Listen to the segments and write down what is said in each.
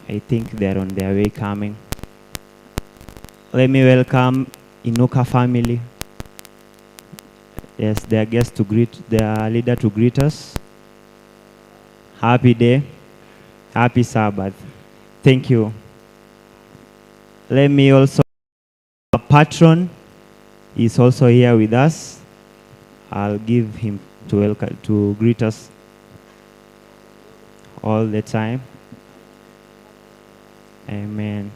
I think they're on their way coming. Let me welcome Inuka family. Yes, their guest to greet, their leader to greet us. Happy day, happy Sabbath. Thank you. Let me also, our patron is also here with us. I'll give him to welcome, to greet us all the time. Amen.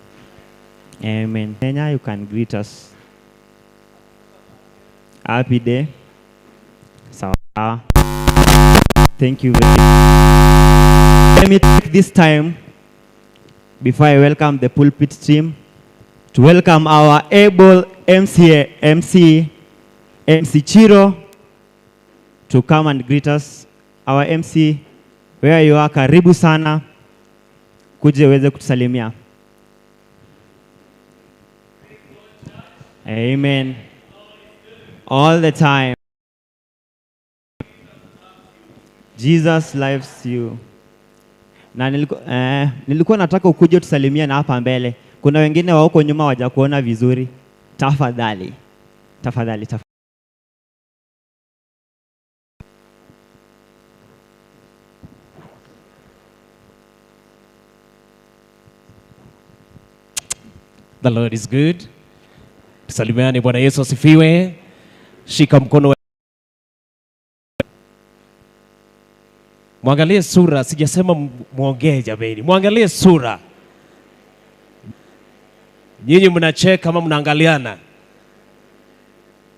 Amen. Kenya, you can greet us. Happy day. Sawa. Thank you very much. Let me take this time before I welcome the pulpit team to welcome our able MC Chiro to come and greet us. Our MC, where you are, karibu sana, kuje uweze kutusalimia. Amen. All the time. Jesus loves you. Na nilikuwa nataka ukuje tusalimie na hapa mbele. Kuna wengine wa huko nyuma hawajakuona vizuri. Tafadhali. Tafadhali, tafadhali. The Lord is good. Tusalimiane. Bwana Yesu asifiwe. Shika mkono. Mwangalie sura, sijasema muongee jameni. Mwangalie sura. Nyinyi mnacheka kama mnaangaliana.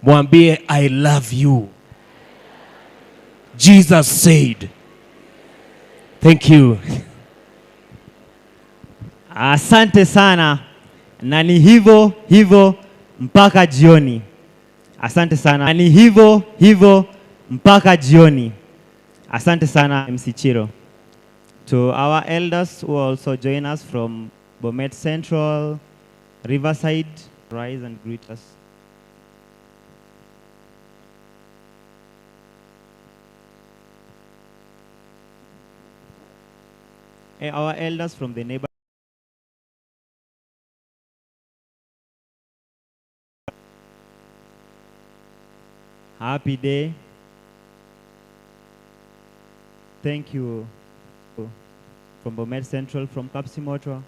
Mwambie I love you. Jesus said. Thank you. Asante sana. Na ni hivyo hivyo mpaka jioni. Asante sana. Na ni hivyo hivyo mpaka jioni. Asante sana MC Chiro. To our elders who also join us from Bomet Central, Riverside, rise and greet us. Our elders from the neighbor. Happy day. Thank you. From Bomet Central, from Kapsimotwa.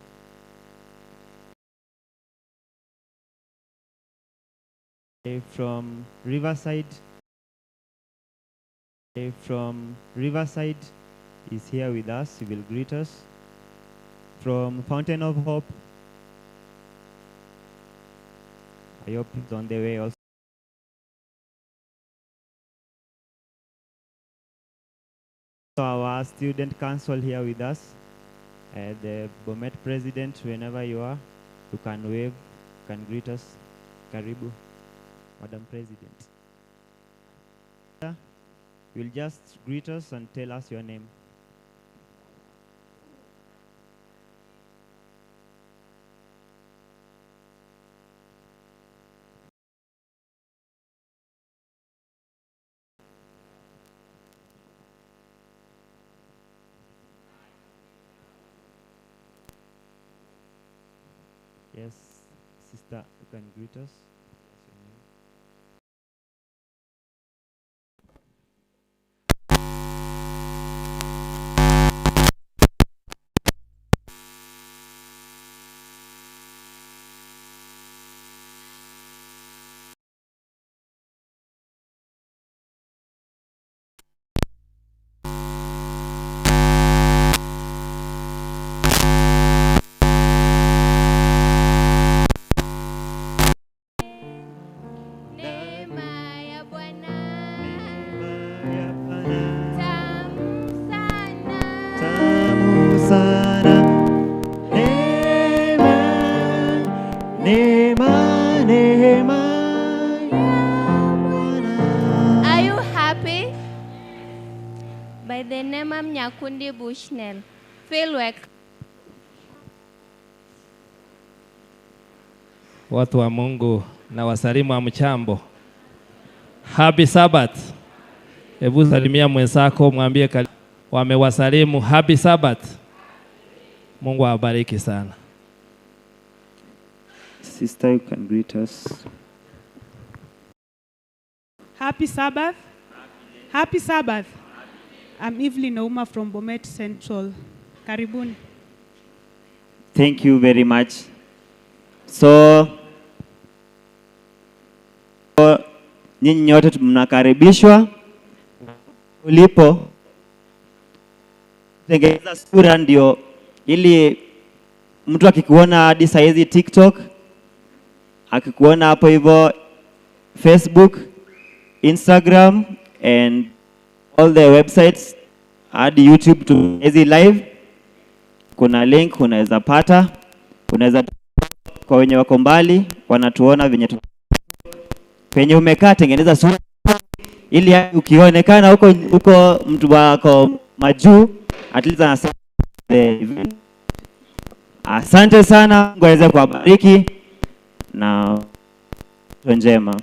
From Riverside. From Riverside is here with us. He will greet us. From Fountain of Hope. I hope he's on the way also. Our student council here with us, the Bomet president, whenever you are, you can wave, you can greet us. Karibu, Madam President. You'll just greet us and tell us your name. Yes, sister, you can greet us. Are you happy? By the name of Nyakundi Bushnell. Feel welcome. Watu wa Mungu na wasalimu wa mchambo. Happy Sabbath. Hebu salimia mwenzako mwambie Wamewasalimu. Happy Sabbath. Mungu awabariki sana. Sister, you can greet us. Happy Sabbath. Happy Sabbath. I'm Evelyn Ouma from Bomet Central. Karibuni. Thank you very much. So nyinyi nyote mnakaribishwa. Ulipo tengeneza sura ndio ili mtu akikuona hadi saizi TikTok, akikuona hapo hivyo Facebook, Instagram and all the websites hadi YouTube tu hizi live, kuna link unaweza pata, unaweza kwa wenye wako mbali wanatuona venye penye umekaa, tengeneza sura ili ukionekana huko huko mtu wako majuu at least anasema the event. Asante sana, Mungu aweze kuwabariki na njema.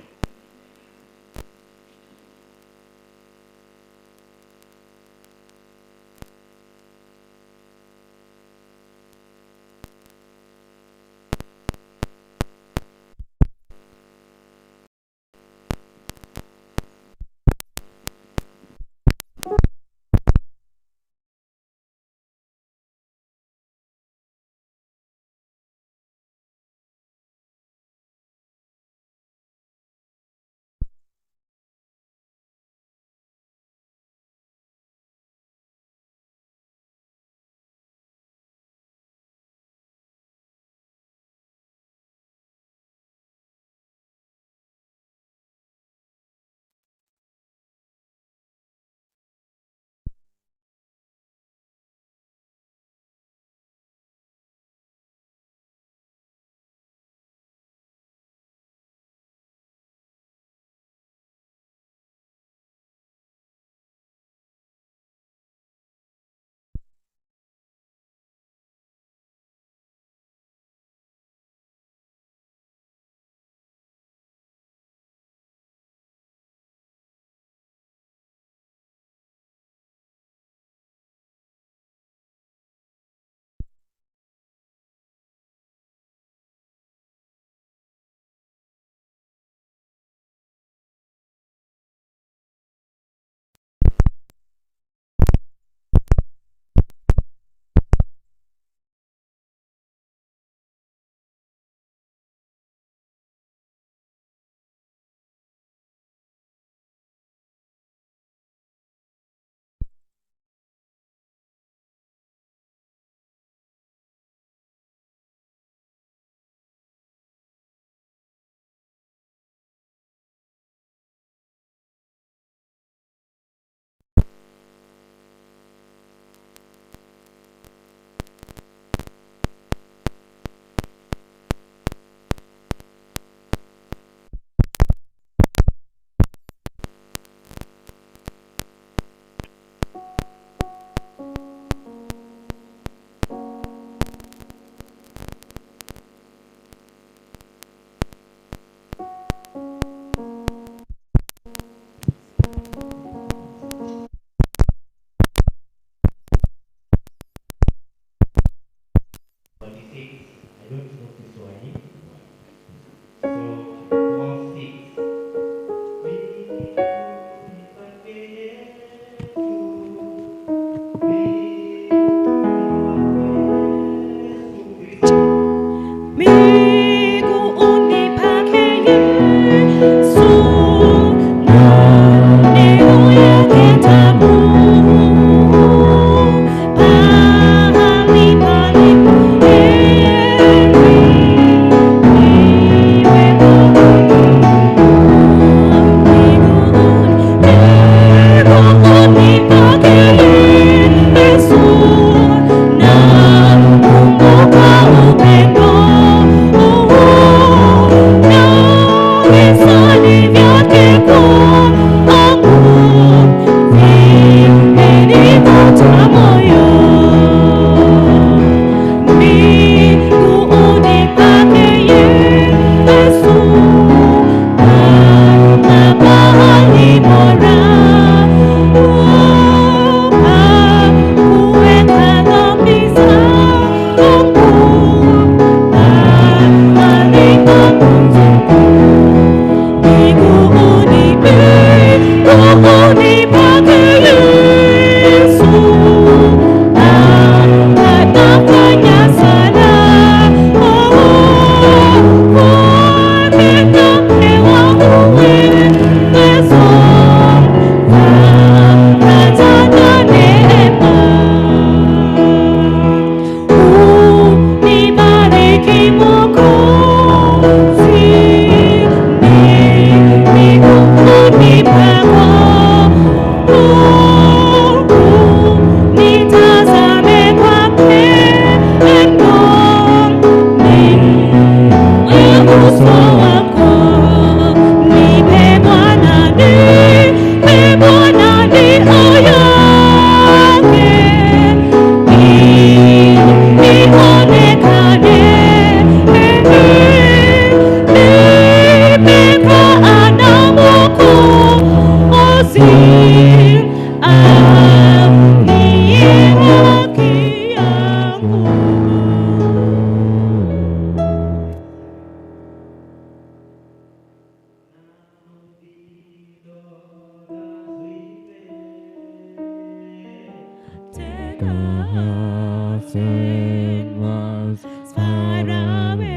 sin was far away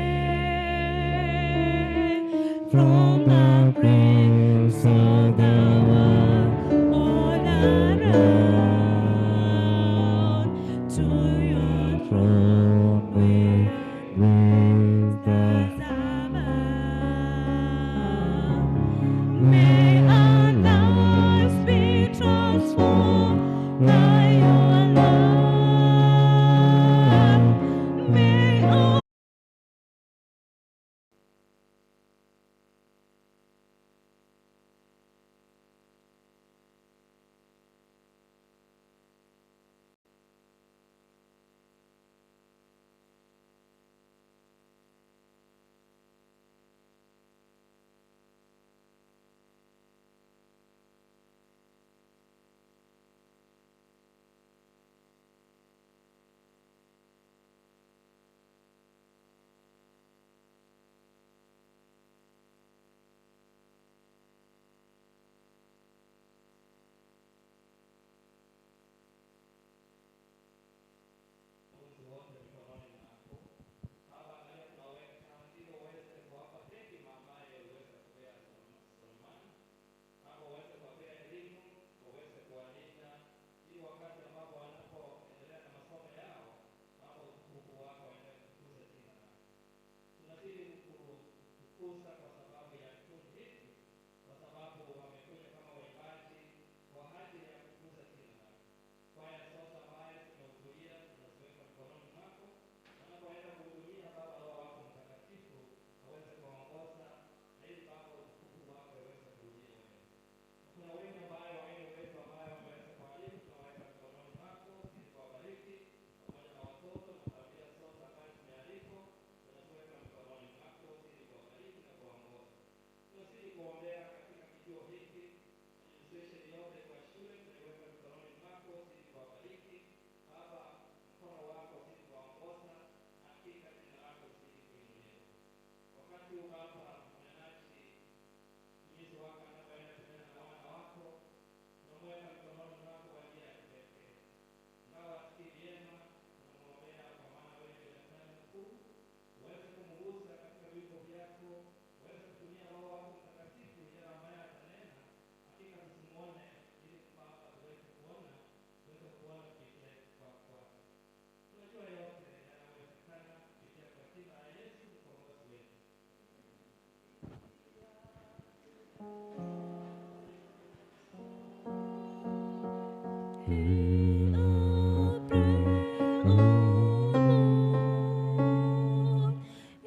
from the prince of the world, all around to your throne we raise the Sabbath. May our lives be transformed by your love. May our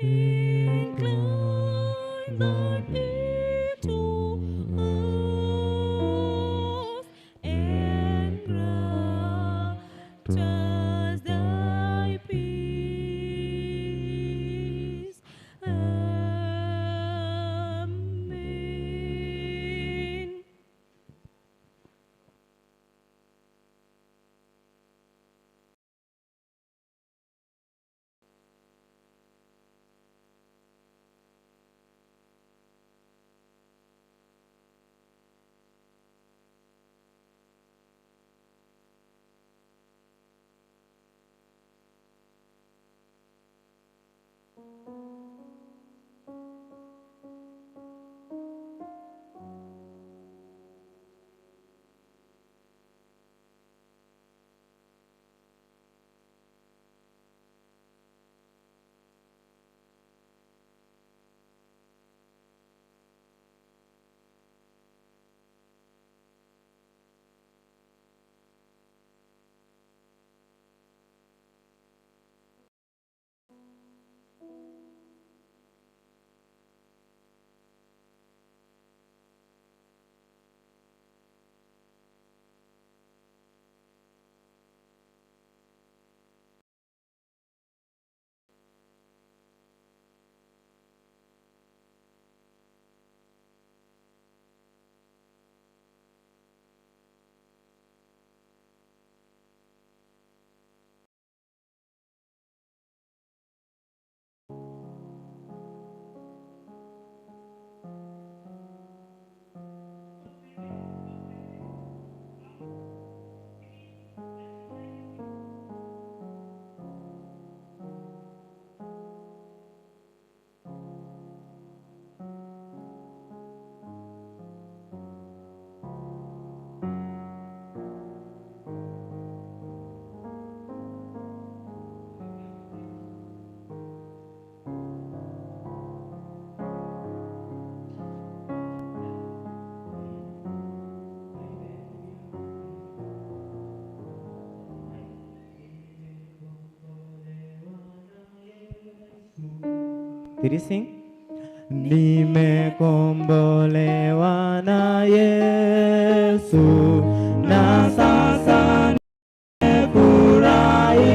Incline thine ear to us and grant us thy peace. Amen. Did you sing? Nimekombolewa na Yesu na sasa nimefurahi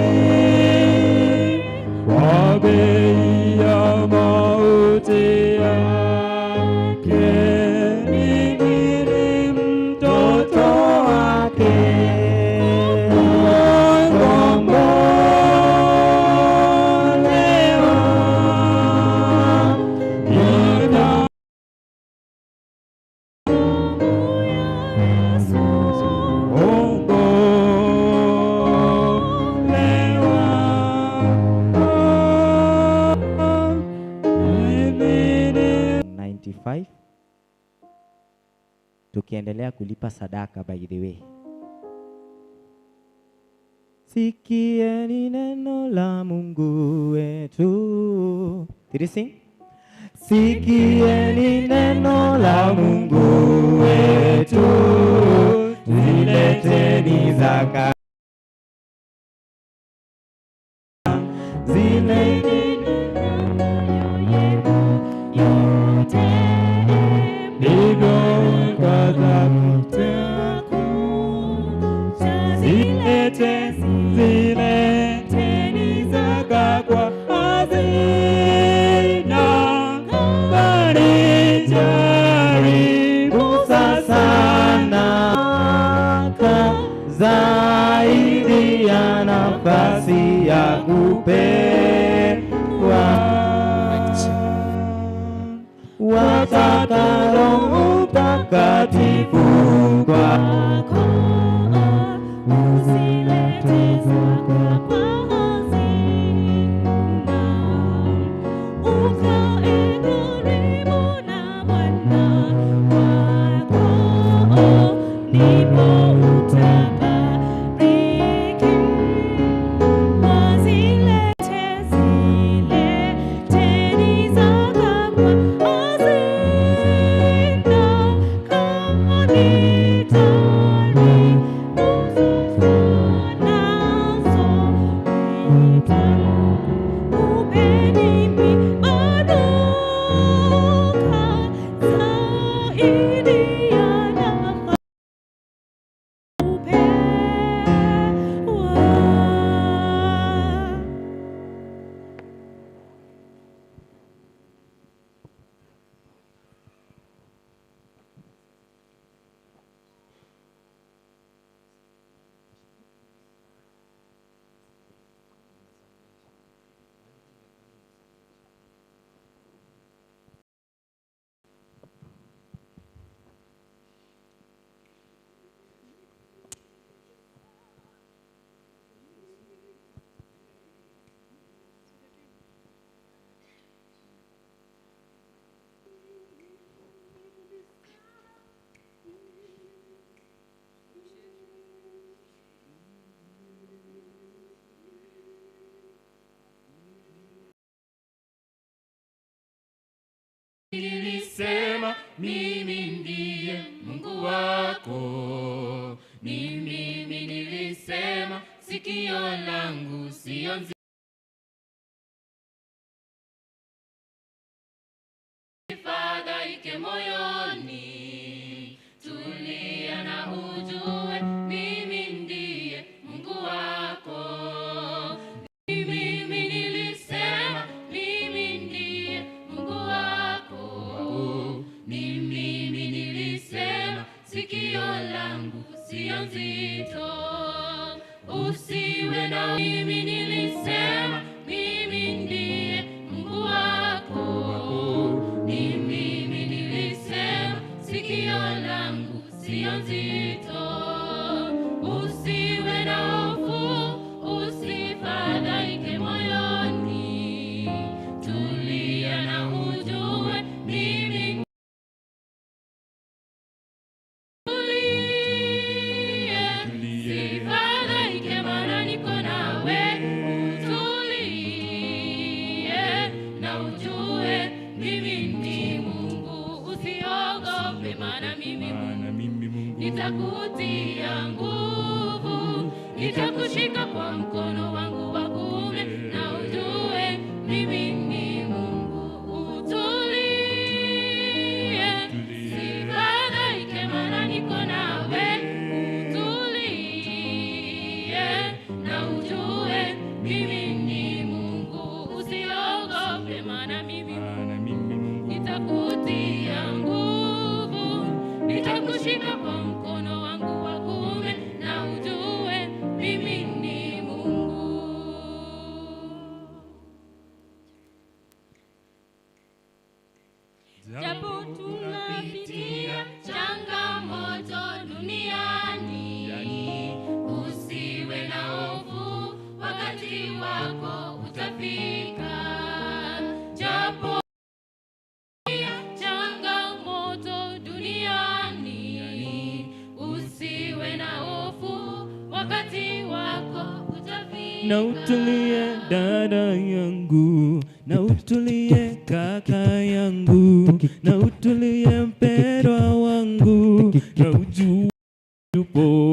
kwa bei ya mauti yake, mimi ni mtoto wake. Kombolewa, kombolewa, mimi ni 95 tukiendelea kulipa sadaka. By the way, sikieni neno la Mungu wetu. Did you sing? Sikieni neno la Mungu wetu, zileteni zaka, zileteni ndivyo zilete zileteni zaka kwa hazina, bali jaribu sasa zaidi ya nafasi ya kupewa, wataka Roho Mtakatifu kwako. Usilete zaka kwa hazina, ukae karibu na Bwana wako, ndipo utabariki. Wazilete zileteni zaka kwa hazina, kama ni jaribu nazo upeni mibaraka zaidi ya nafasi kupewa. Nilisema mimi ndiye Mungu wako, ni mimi nilisema, sikio langu sio fadhaike moyoni, tulia na ujue mimi ndiye Mungu wako. Mimi nilisema mimi ndiye Mungu wako, ni mimi nilisema, sikio langu sio nzito, usiwe na mimi nilisema mimi ndiye Mungu wako, ni mimi nilisema, sikio langu sio nzito, usiwe na hofu, usifadhaike moyoni, tulia na ujue mimi tulie, sifadhaike maana niko nawe, utulie na ujue mimi ni Mungu, usiogope maana mimi Mungu nitakutia nguvu, nitakushika kwa mkono wangu wa kuume, na ujue mimi ni Mungu. Na utulie dada yangu, na utulie kaka yangu, na utulie mpendwa wangu, na ujue yupo.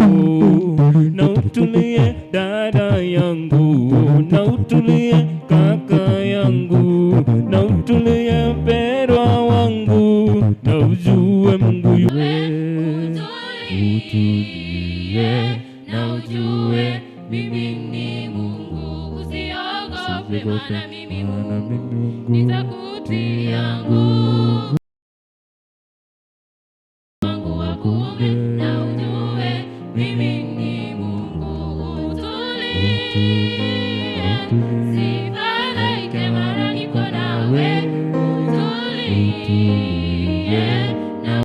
Na utulie dada yangu, na utulie kaka yangu, na utulie mpendwa wangu, na ujue Mungu yupo. Utulie na ujue mimi ni Mungu, usiogope maana mimi Mungu nitakutia nguvu wangu wa kuume, na ujue mimi ni Mungu. Utulie, sifadhaike maana niko nawe. Utulie na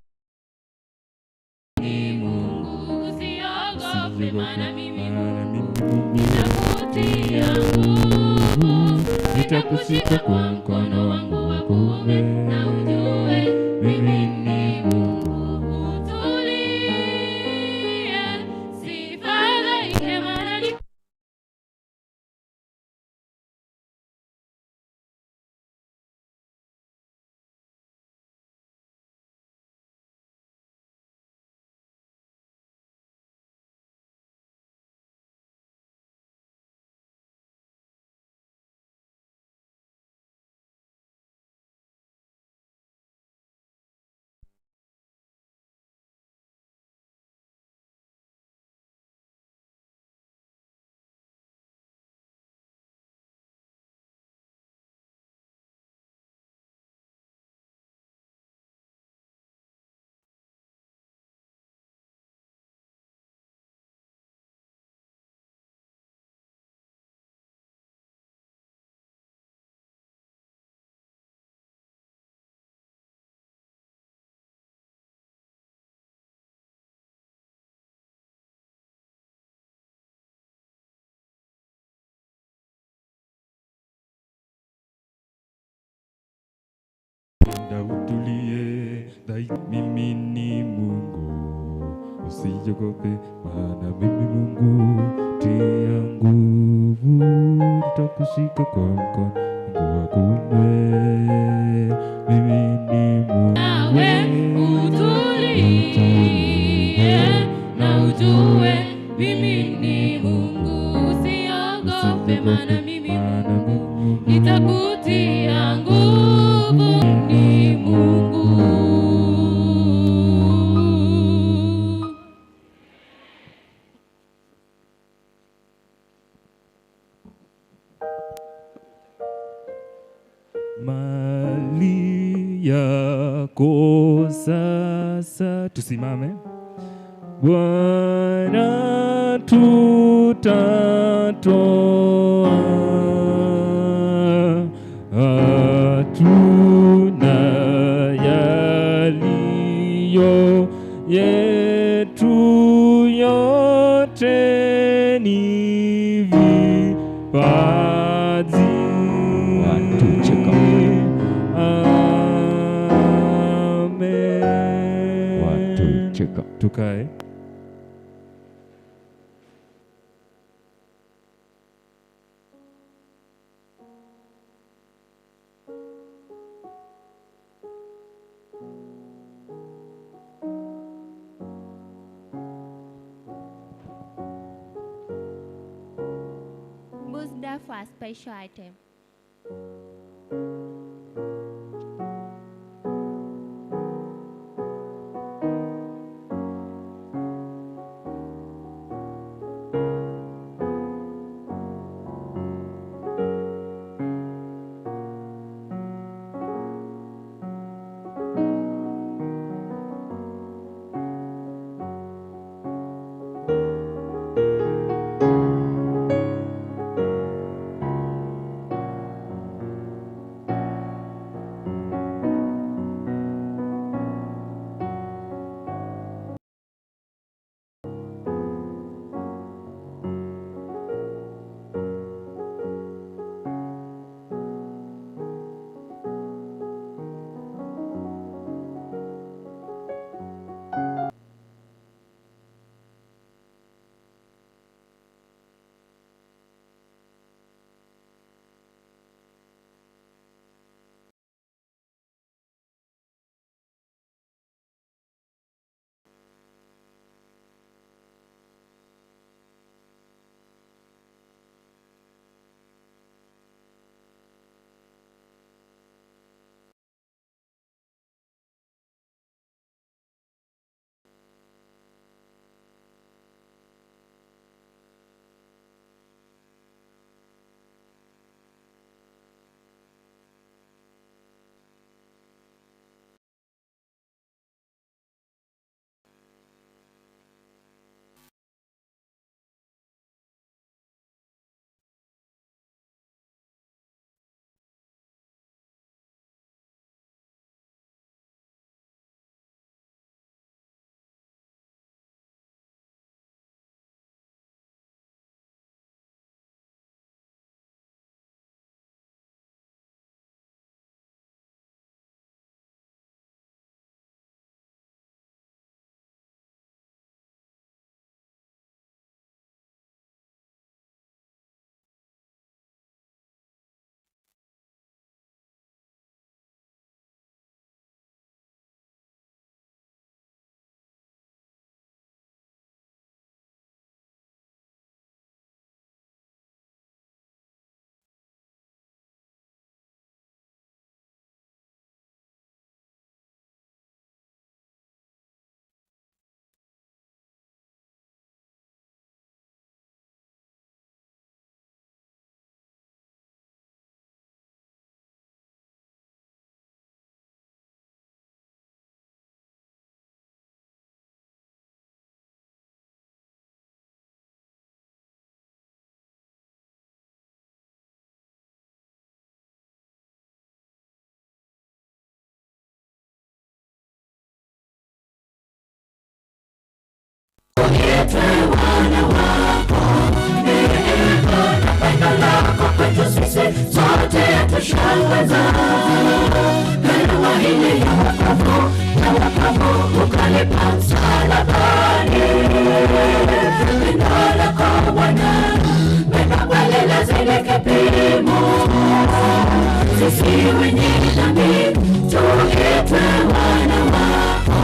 ni Mungu, usiogope maana mimi Mungu nitakutia nguvu, nitakushika kwa mkono wangu wa kuume, na ujue mimi ni Mungu. Utulie, sifadhaike maana niko. Na utulie, mimi ni Mungu, usiogope maana mimi Mungu tia nguvu, nitakushika kwa mkono wangu wa kuume, mimi ni Mungu. Nawe utulie na ujue mimi ni Mungu, usiogope maana mimi Mungu nitakutia nguvu, ni Mungu. Mali yako sasa, tusimame. Bwana tutatoa, hatuna yaliyo yetu, yote ni vipaji. Amen. Tukae. Busda for a special item. Tuitwe wana wako. Neema na pendo lako kwetu sisi sote yatushangaza. Gharama ile ya wokovu, ya wokovu ukalipa msalabani. Pendo lako Bwana, pendo kweli lazidi kipimo. Sisi wenye dhambi tuitwe wana wako.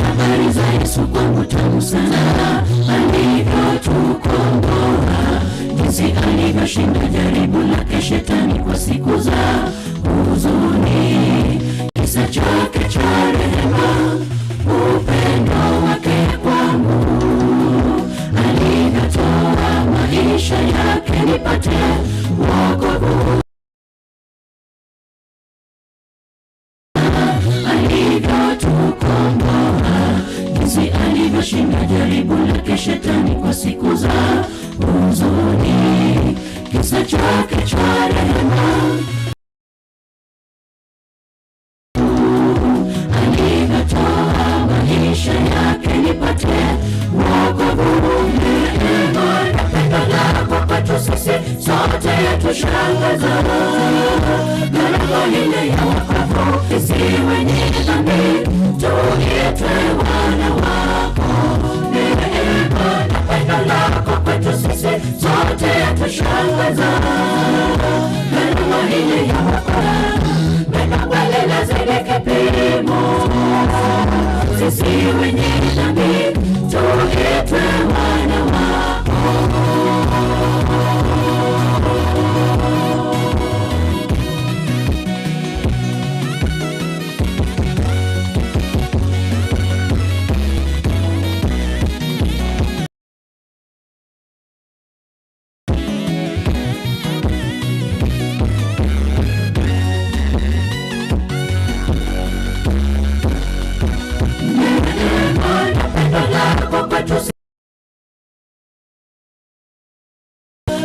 Habari za Yesu kwangu tamu sana, alivyotukomboa, jinsi alivyoshinda jaribu lake shetani kwa siku za huzuni. Kisa chake cha rehema, upendo wake kwangu, alivyotoa maisha yake nipate wokovu. Alivyotukomboa, jinsi alivyoshinda jaribu lake shetani kwa siku za huzuni. Kisa chake cha rehema, alivyotoa maisha yake nipate wokovu. Neema na pendo lako kwetu sisi sote yatushangaza. Gharama ile ya wokovu, sisi wenye dhambi tuitwe wana wako. Neema na pendo lako kwetu sisi sote yatushangaza. Gharama ile ya wokovu, pendo kweli lazidi kipimo. Sisi wenye dhambi tuitwe wana wako.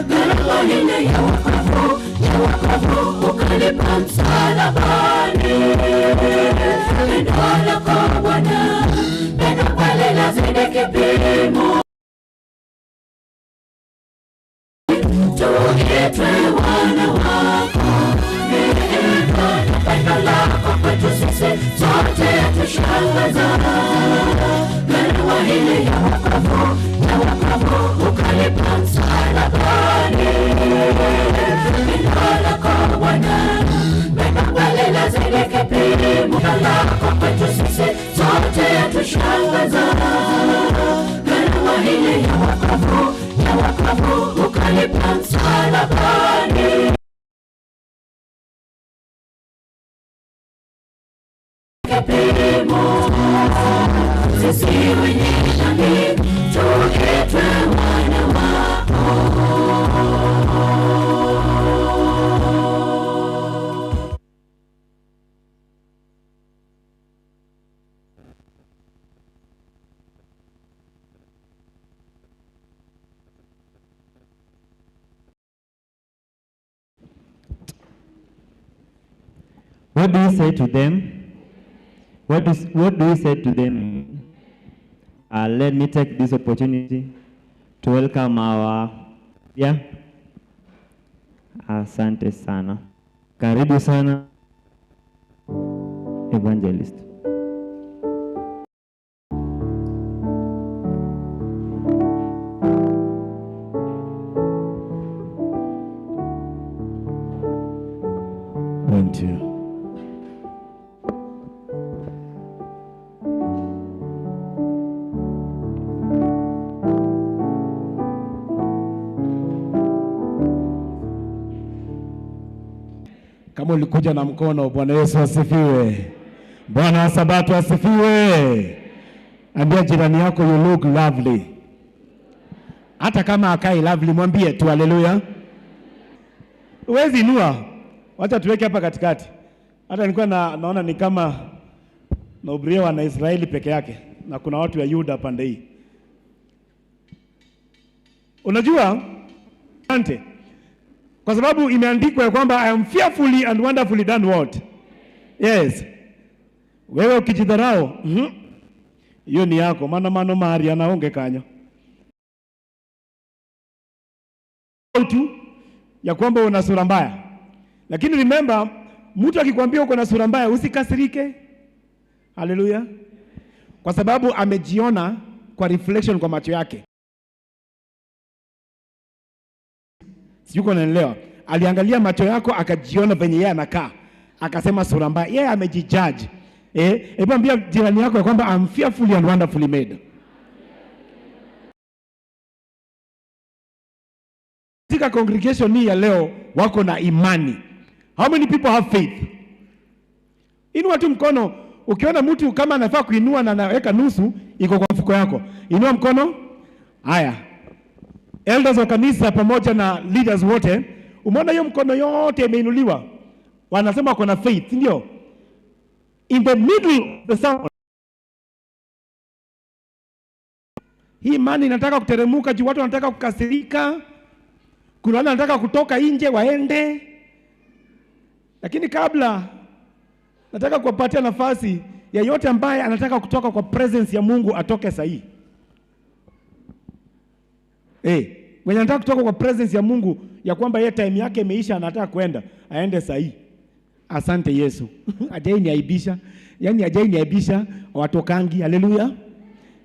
Gharama ile ya wokovu, ya wokovu ukalipa msalabani. Pendo lako Bwana, pendo kweli lazidi kipimo. Tuitwe wana wako. Neema na pendo lako kwetu sisi sote yatushangaza. Gharama ile ya wokovu, ya wokovu ukalipa msalabani. Pendo lako Bwana, pendo kweli lazidi kipimo. Pendo lako kwetu sisi sote yatushangaza. Gharama ile ya wokovu, ya wokovu ukalipa msalabani. Kipimo. Sisi wenye dhambi tuitwe wana wako. What do you say to them? What do you say to them? Let me take this opportunity to welcome our, yeah. Asante sana. Karibu sana, evangelist. One, two. Kama ulikuja na mkono, Bwana Yesu asifiwe. Bwana wa Sabato asifiwe. Ambia jirani yako you look lovely. Hata kama akai lovely, mwambie tu haleluya. Huwezi inua. Wacha tuweke hapa katikati. Hata nilikuwa naona ni kama nahubiria wana Israeli peke yake na kuna watu wa Yuda pande hii. Unajua? Asante. Kwa sababu imeandikwa ya kwamba I am fearfully and wonderfully done what? Yes. Wewe ukijidharau, hiyo ni yako, maana mano mari anaonge kanyo. Tu ya kwamba una sura mbaya. Lakini remember, mtu akikwambia uko na sura mbaya usikasirike. Haleluya. Kwa sababu amejiona kwa reflection kwa macho yake. Sijui unaelewa. Aliangalia macho yako akajiona venye yeye anakaa. Akasema sura mbaya. Yeye amejijudge. Hebu ambia jirani yako ya kwamba I'm fearfully and wonderfully made. Katika congregation hii ya leo wako na imani. How many people have faith? Inua tu mkono. Ukiona mtu kama anafaa kuinua na anaweka nusu, iko kwa mfuko yako. Inua mkono. Haya. Elders wa kanisa pamoja na leaders wote, umeona hiyo mkono yote imeinuliwa. Wanasema wako na faith, ndio? In the middle of the sound. Hii imani inataka kuteremuka juu watu wanataka kukasirika. Kuna wale wanataka kutoka nje waende. Lakini kabla nataka kuwapatia nafasi yeyote ambaye anataka kutoka kwa presence ya Mungu atoke sahihi. Mwenye anataka kutoka kwa presence ya Mungu ya kwamba yeye time yake imeisha anataka kwenda, aende sahihi. Asante Yesu. Hajai niaibisha. Yaani hajai niaibisha watokangi. Hallelujah.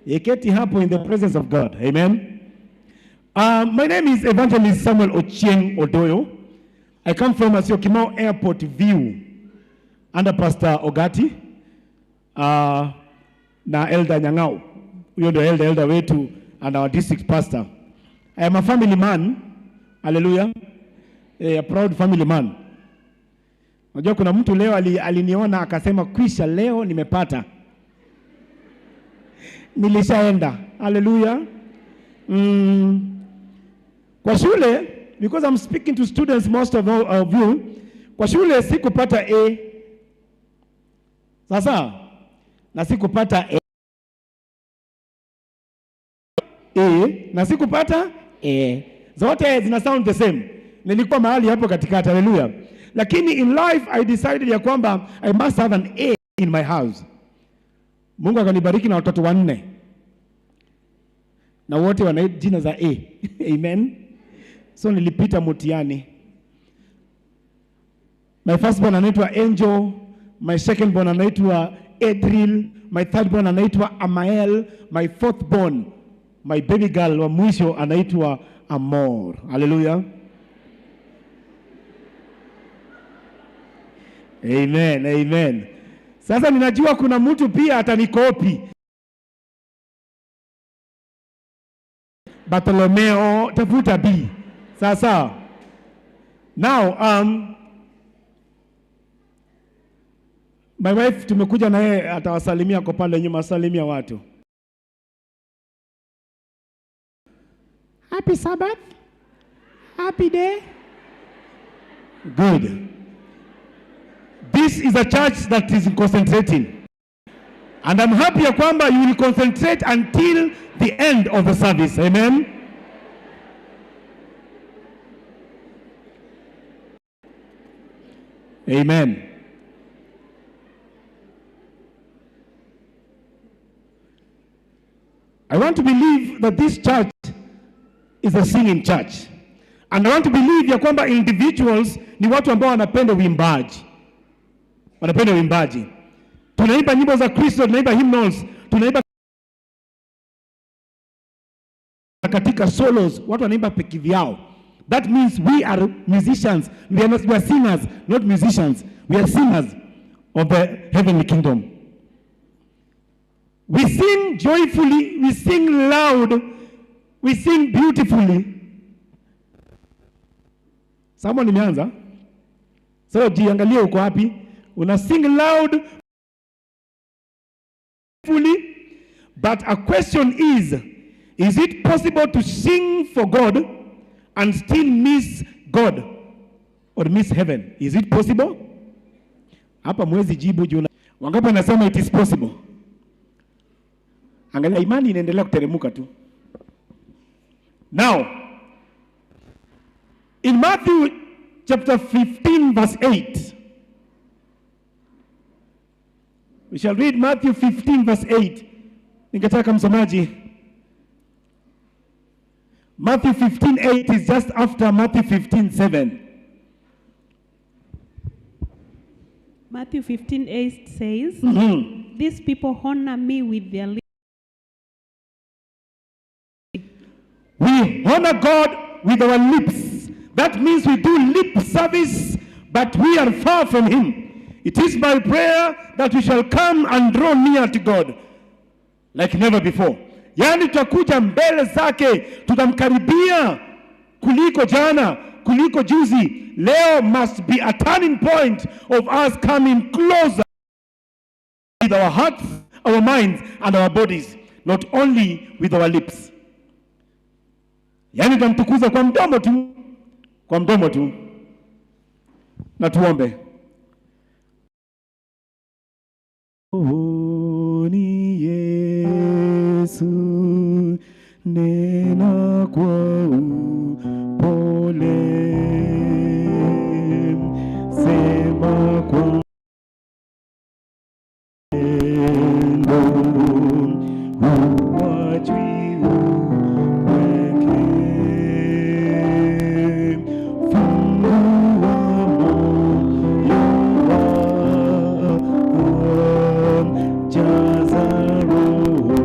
Eketi hapo in the presence of God. Amen. My name is Evangelist Samuel Ochieng Odoyo. I come from Syokimau Airport View under Pastor Ogati na Elder Nyang'au. Huyo ndio elder wetu and our district pastor. I am a family man. Hallelujah. A proud family man. Unajua kuna mtu leo aliniona akasema kwisha leo nimepata. Nilishaenda. Hallelujah. Kwa shule, because I'm speaking to students most of all of you, kwa shule sikupata A. Sasa na sikupata A. A na sikupata A. Zote zina sound the same. Nilikuwa mahali hapo katikati. Hallelujah. Lakini in life I decided ya kwamba I must have an A in my house. Mungu akanibariki na watoto 4. Na wote wana jina za A. Amen. So nilipita mtihani. My first born anaitwa Angel, my second born anaitwa Adriel, my third born anaitwa Amael, my fourth born, my baby girl wa mwisho anaitwa Amor. Hallelujah. Amen, amen. Sasa ninajua kuna mtu pia atanikopi. Bartolomeo, tafuta B. Sasa. Now, my wife tumekuja na yeye atawasalimia kwa pale nyuma, salimia watu. Happy Sabbath. Happy day. Good. This is a church that is concentrating. And I'm happy ya kwamba you will concentrate until the end of the service. Amen. Amen. I want to believe that this church is a singing church. And I want to believe ya kwamba individuals ni watu ambao wanapenda uimbaji. Wanapenda uimbaji. Tunaimba nyimbo za Kristo, tunaimba hymnals, tunaimba katika solos, watu wanaimba peke yao. That means we are musicians. We are not, we are singers, not musicians. We are singers of the heavenly kingdom. We sing joyfully, we sing loud, we sing beautifully. Someone nimeanza. So jiangalie uko wapi? Una sing loud fully, but a question is it possible to sing for God and still miss God or miss heaven? Is it possible? Hapa hamwezi jibu juu. Wangapi wanasema it is possible? Angalia, imani inaendelea kuteremuka tu. Now, in Matthew chapter 15 verse 8, we shall read Matthew 15 verse 8. Ningetaka msomaji. Matthew 15:8 is just after Matthew 15:7. Matthew 15:8 says, "These people honor me with their lips." We honor God with our lips. That means we do lip service, but we are far from Him. It is my prayer that we shall come and draw near to God like never before. Yaani tutakuja mbele zake, tutamkaribia kuliko jana, kuliko juzi. Leo must be a turning point of us coming closer with our hearts, our minds and our bodies, not only with our lips. Yaani tutamtukuza kwa mdomo tu, kwa mdomo tu. Na tuombe. Oh, ni Yesu, nena kwa upole, sema kwa upendo, huachwi upweke. Fungua moyo wako, jaza Roho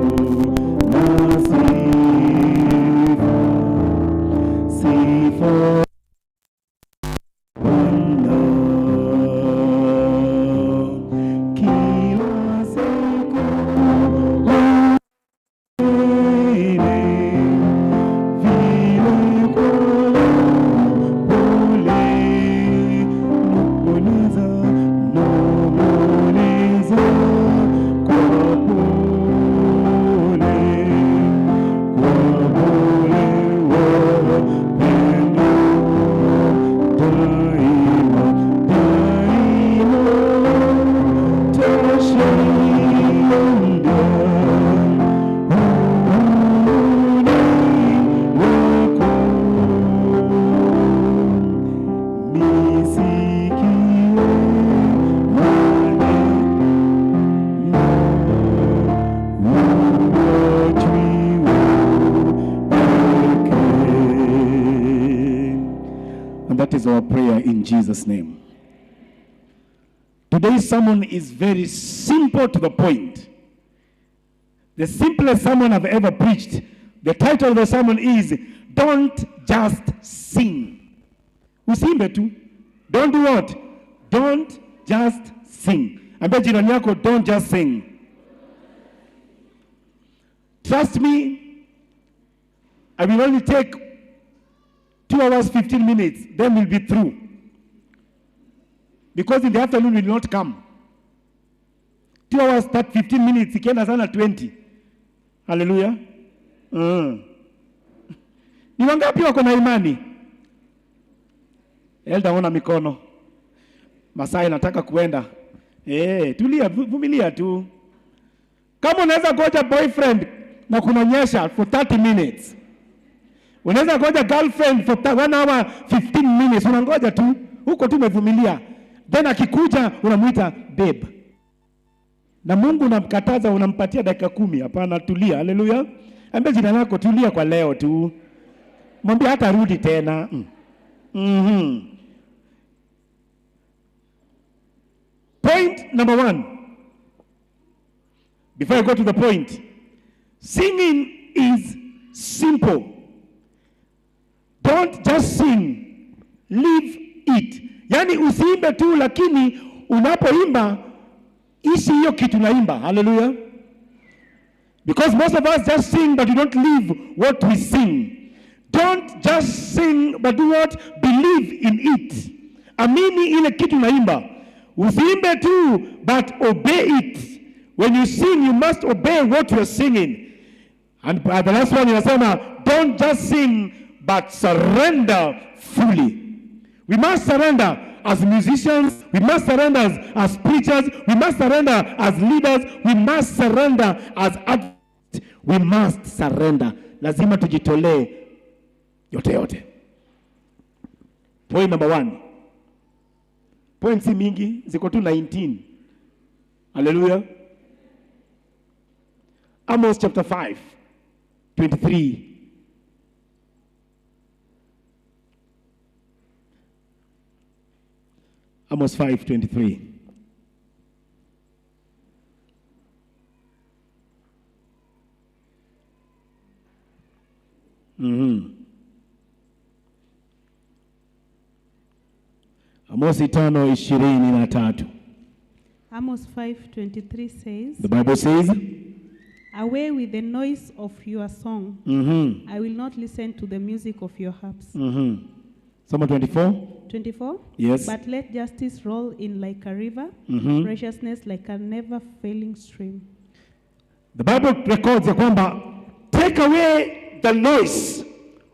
na sifa, sifa Bwana. Kila siku unene, vile kwa upole, nong'oneza, nong'oneza kwa pole, kwa pole wapendo, daima, daima tashinda. Uhuni wako nisikie maneno, huachwi upweke. And that is our prayer in Jesus' name. Today's sermon is very simple to the point. The simplest sermon I've ever preached. The title of the sermon is "Don't Just Sing." Usiimbe tu. Don't do what? Don't just sing. Ambia jirani yako, "Don't just sing." Trust me, I will only take 2 hours 15 minutes, then we'll be through. Because in the afternoon will not come. 2 hours, start 15 minutes, ikienda sana 20. Hallelujah. Ni wangapi wako na imani? Elda, ona mikono. Masai nataka kuenda. Tulia, vumilia tu. Kama unaweza goja boyfriend na kunanyesha for 30 minutes. Unaweza goja girlfriend for 1 hour 15 minutes. Unangoja tu, huko tu umevumilia. Then akikuja unamuita babe. Na Mungu unamkataza, unampatia dakika 10. Hapana, tulia. Haleluya. Ambia jirani yako tulia kwa leo tu. Mwambie hata rudi tena. Point number 1. Before I go to the point, singing is simple. Don't just sing, live it. Yani usiimbe tu, lakini unapoimba ishi hiyo kitu naimba. Hallelujah. Because most of us just sing, but we don't live what we sing. Don't just sing, but do what? Believe in it. Amini ile kitu naimba. Usiimbe tu, but obey it. When you sing, you must obey what you're singing. And the last one inasema, don't just sing, but surrender fully. We must surrender as musicians, we must surrender as preachers, we must surrender as leaders, we must surrender as adults. We must surrender. Lazima tujitolee yote yote. Point number 1. Point si mingi, ziko tu 19. Hallelujah. Amos chapter 5, 23. Amos 5:23. Amosi 5:23. Amos 5:23 says, The Bible says, "Away with the noise of your song. I will not listen to the music of your harps." Psalm 24. 24? Yes. "But let justice roll in like a river, righteousness like a never failing stream." The Bible records ya kwamba take away the noise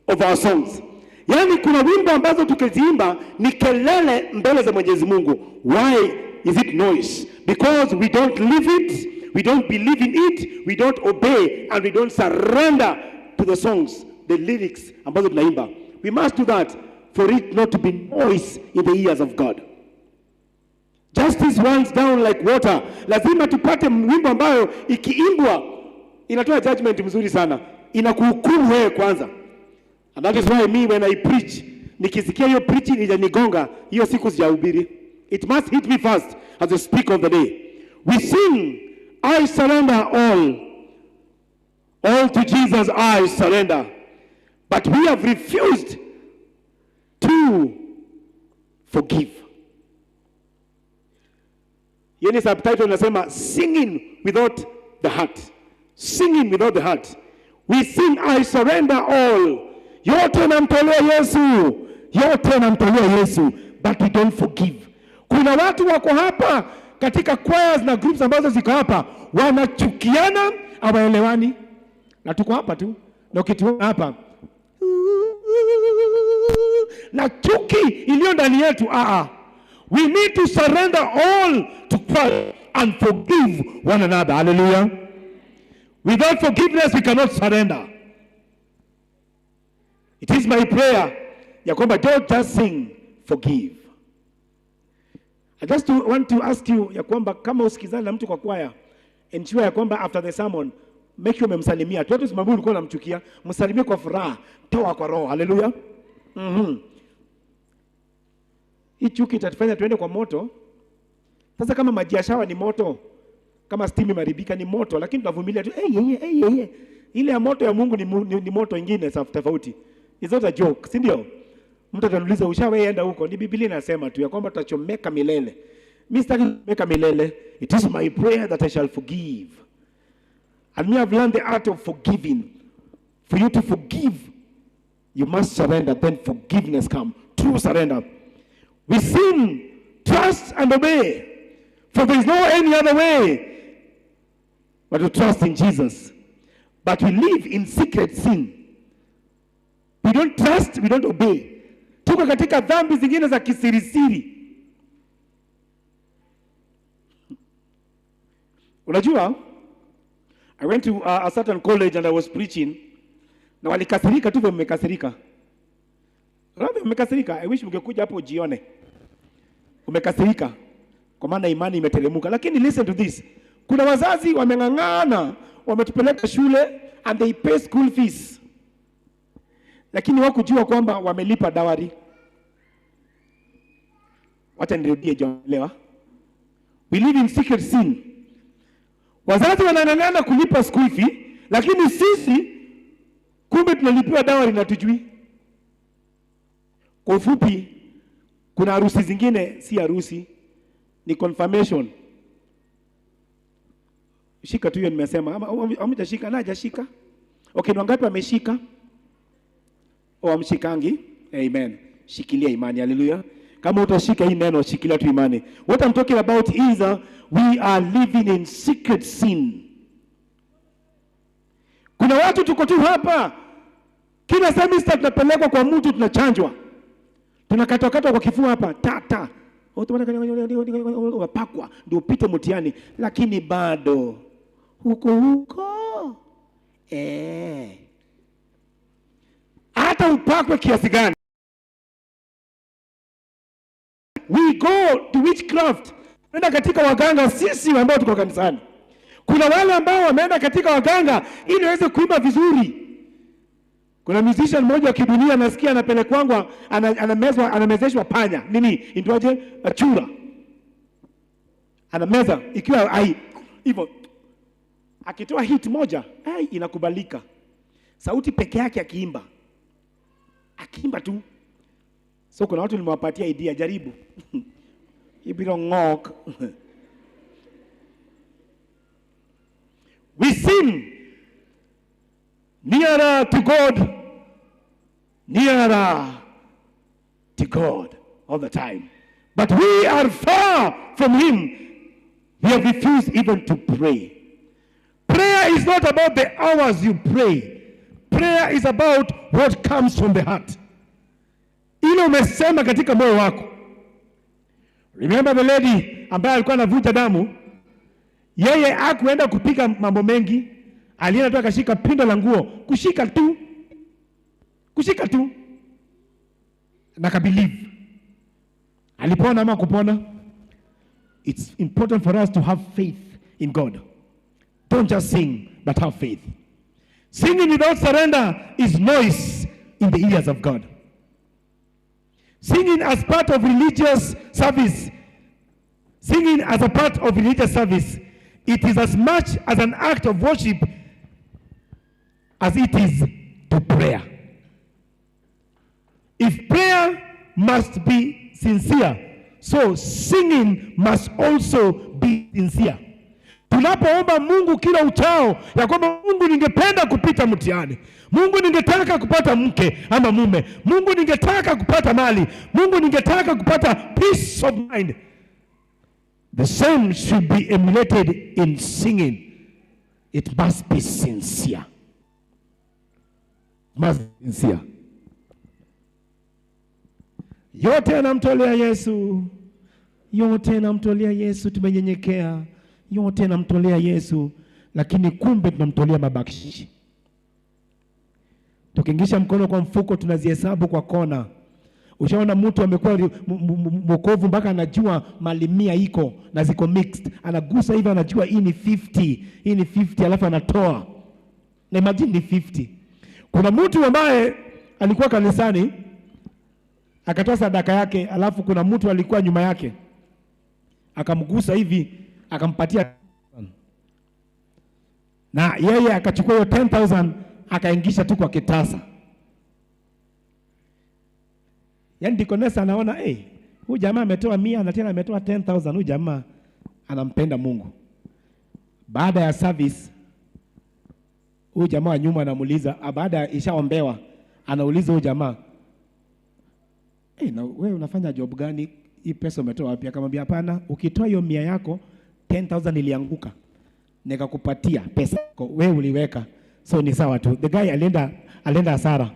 of our songs. Yaani kuna wimbo ambazo tukiziimba ni kelele mbele za Mwenyezi Mungu. Why is it noise? Because we don't live it, we don't believe in it, we don't obey, and we don't surrender to the songs, the lyrics ambazo tunaimba. We must do that for it not to be noise in the ears of God. Justice runs down like water. Lazima tupate wimbo ambayo ikiimbwa inatoa judgment mzuri sana. Inakuhukumu wewe kwanza. And that is why me when I preach, nikisikia hiyo preaching ijanigonga, hiyo siku sijahubiri. It must hit me first as the speaker of the day. We sing, I surrender all. All to Jesus I surrender. But we have refused to forgive. Hiyo ni subtitle inasema singing without the heart. Singing without the heart. We sing I surrender all. Yote namtolea Yesu. Yote namtolea Yesu. But we don't forgive. Kuna watu wako hapa katika choirs na groups ambazo ziko hapa wanachukiana, hawaelewani. Na tuko hapa tu. Na ukituona hapa na chuki iliyo ndani yetu, We need to surrender all to Christ and forgive one another. Hallelujah. Without forgiveness we cannot surrender. It is my prayer ya kwamba don't just sing, forgive. I just want to ask you ya kwamba kama usikizana na mtu kwa kwaya, ensure ya kwamba after the sermon make sure umemsalimia. Tuwe tusimamie ulikuwa unamchukia, msalimie kwa furaha, toa kwa roho. Hallelujah. Hii chuki itatufanya tuende kwa moto. Sasa kama maji ya shawa ni moto, kama steam imeharibika ni moto, lakini tunavumilia tu. Hey. Ile ya moto ya Mungu ni moto ingine tofauti. It's not a joke, si ndio? Mtu ataniuliza ushawahi enda huko? Ni Biblia inasema tu ya kwamba tutachomeka milele. Mimi sitaki kuchomeka milele. It is my prayer that I shall forgive. And me have learned the art of forgiving. For you to forgive, you must surrender. Then forgiveness comes. True surrender. We sin, trust and obey. For there is no any other way but to trust in Jesus. But we live in secret sin. We don't trust, we don't obey. Tuko katika dhambi zingine za kisirisiri. Unajua, I went to a certain college and I was preaching. Na walikasirika tu vile mmekasirika. Labda mmekasirika. I wish mngekuja hapo ujione. Umekasirika kwa maana imani imeteremka. Lakini listen to this. Kuna wazazi wameng'ang'ana, wametupeleka shule and they pay school fees. Lakini wakujua kwamba wamelipa dawari. Wacha nirudie jambo. We live in secret sin. Wazazi wanang'ang'ana kulipa school fee, lakini sisi kumbe tunalipiwa dawari na tujui. Kwa ufupi, kuna harusi zingine si harusi, ni confirmation. Shika tu hiyo nimesema. Ama hamjashika na hajashika? Okay, ni wangapi wameshika? O amshikangi? Amen. Shikilia imani. Hallelujah. Kama utashika hii neno, shikilia tu imani. What I'm talking about is we are living in secret sin. Kuna watu tuko tu hapa. Kila semester tunapelekwa kwa mtu, tunachanjwa. Tunakatwakatwa kwa kifua hapa ta ta, wapakwa ndio upite mtihani, lakini bado huko huko eh. Hata upakwe kiasi gani, we go to witchcraft, nenda katika waganga. Sisi ambao tuko kanisani, kuna wale ambao wameenda katika waganga ili waweze kuimba vizuri. Kuna musician mmoja wa kidunia nasikia anapelekwangwa, anamezwa, anamezeshwa panya nini itwaje, chura, anameza ikiwa ai hivyo, akitoa hit moja ai inakubalika, sauti peke yake akiimba, akiimba tu. So kuna watu nimewapatia idea, jaribu ibiro ng'ok. We sing nearer to God, nearer to God all the time. But we are far from Him. We have refused even to pray. Prayer is not about the hours you pray. Prayer is about what comes from the heart. Ile umesema katika moyo wako. Remember the lady ambaye alikuwa anavuja damu, yeye hakuenda kupika mambo mengi, alienda tu akashika pindo la nguo, kushika tu, kushika tu, na akabelieve. Alipona ama kupona? It's important for us to have faith in God. Don't just sing, but have faith. Singing without surrender is noise in the ears of God. Singing as part of religious service, singing as a part of religious service, it is as much as an act of worship as it is to prayer. If prayer must be sincere, so singing must also be sincere. Tunapoomba Mungu kila uchao ya kwamba Mungu, ningependa kupita mtihani, Mungu ningetaka kupata mke ama mume, Mungu ningetaka kupata mali, Mungu ningetaka kupata peace of mind. The same should be emulated in singing. It must be sincere. Must be sincere. Yote namtolea Yesu, yote namtolea Yesu, tumenyenyekea, yote namtolea Yesu, lakini kumbe tunamtolea mabakshishi. Tukiingisha mkono kwa mfuko tunazihesabu kwa kona. Ushaona mtu amekuwa mwokovu mpaka anajua mali 100 iko na ziko mixed, anagusa hivi anajua hii ni 50, hii ni 50, alafu anatoa. Na imagine ni 50. Kuna mtu ambaye alikuwa kanisani akatoa sadaka yake, alafu kuna mtu alikuwa nyuma yake akamgusa hivi akampatia, na yeye akachukua hiyo 10,000 akaingisha tu kwa kitasa. Yaani dikonesa anaona hey, huyu jamaa ametoa 100 na tena ametoa 10,000, huyu jamaa anampenda Mungu. Baada ya service huyu jamaa wa nyuma anamuuliza, baada ya ishaombewa anauliza huyu jamaa, hey, na wewe unafanya job gani? Hii pesa umetoa wapi? Akamwambia hapana, ukitoa hiyo 100 yako 10,000 ilianguka nikakupatia pesa wewe uliweka, so ni sawa tu. The guy alienda hasara.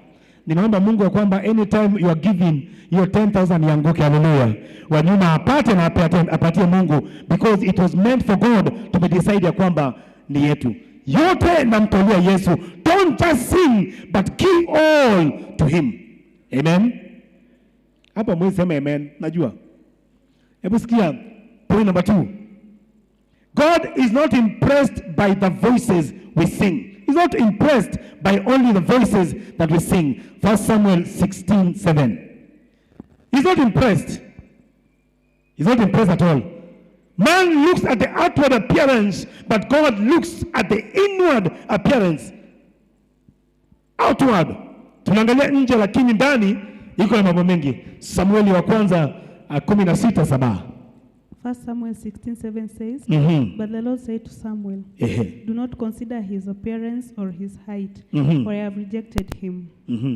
Ninaomba Mungu ya kwamba anytime you are giving your 10,000 ianguke, haleluya. Wa nyuma apate na apatie Mungu, because it was meant for God to be decide ya kwamba ni yetu. Yote namtolea Yesu. Don't just sing but give all to him. Amen. Hapa mwezi sema amen, najua. Hebu sikia point number 2. God is not impressed by the voices we sing. He's not impressed by only the voices that we sing. 1 Samuel 16:7. He's not impressed. He's not impressed at all. Man looks at the outward appearance, but God looks at the inward appearance. Outward. Tunaangalia nje lakini ndani iko na mambo mengi. Samueli wa kwanza 16:7. 1 Samuel 16:7 says, But the Lord said to Samuel, Do not consider his appearance or his height, for I have rejected him.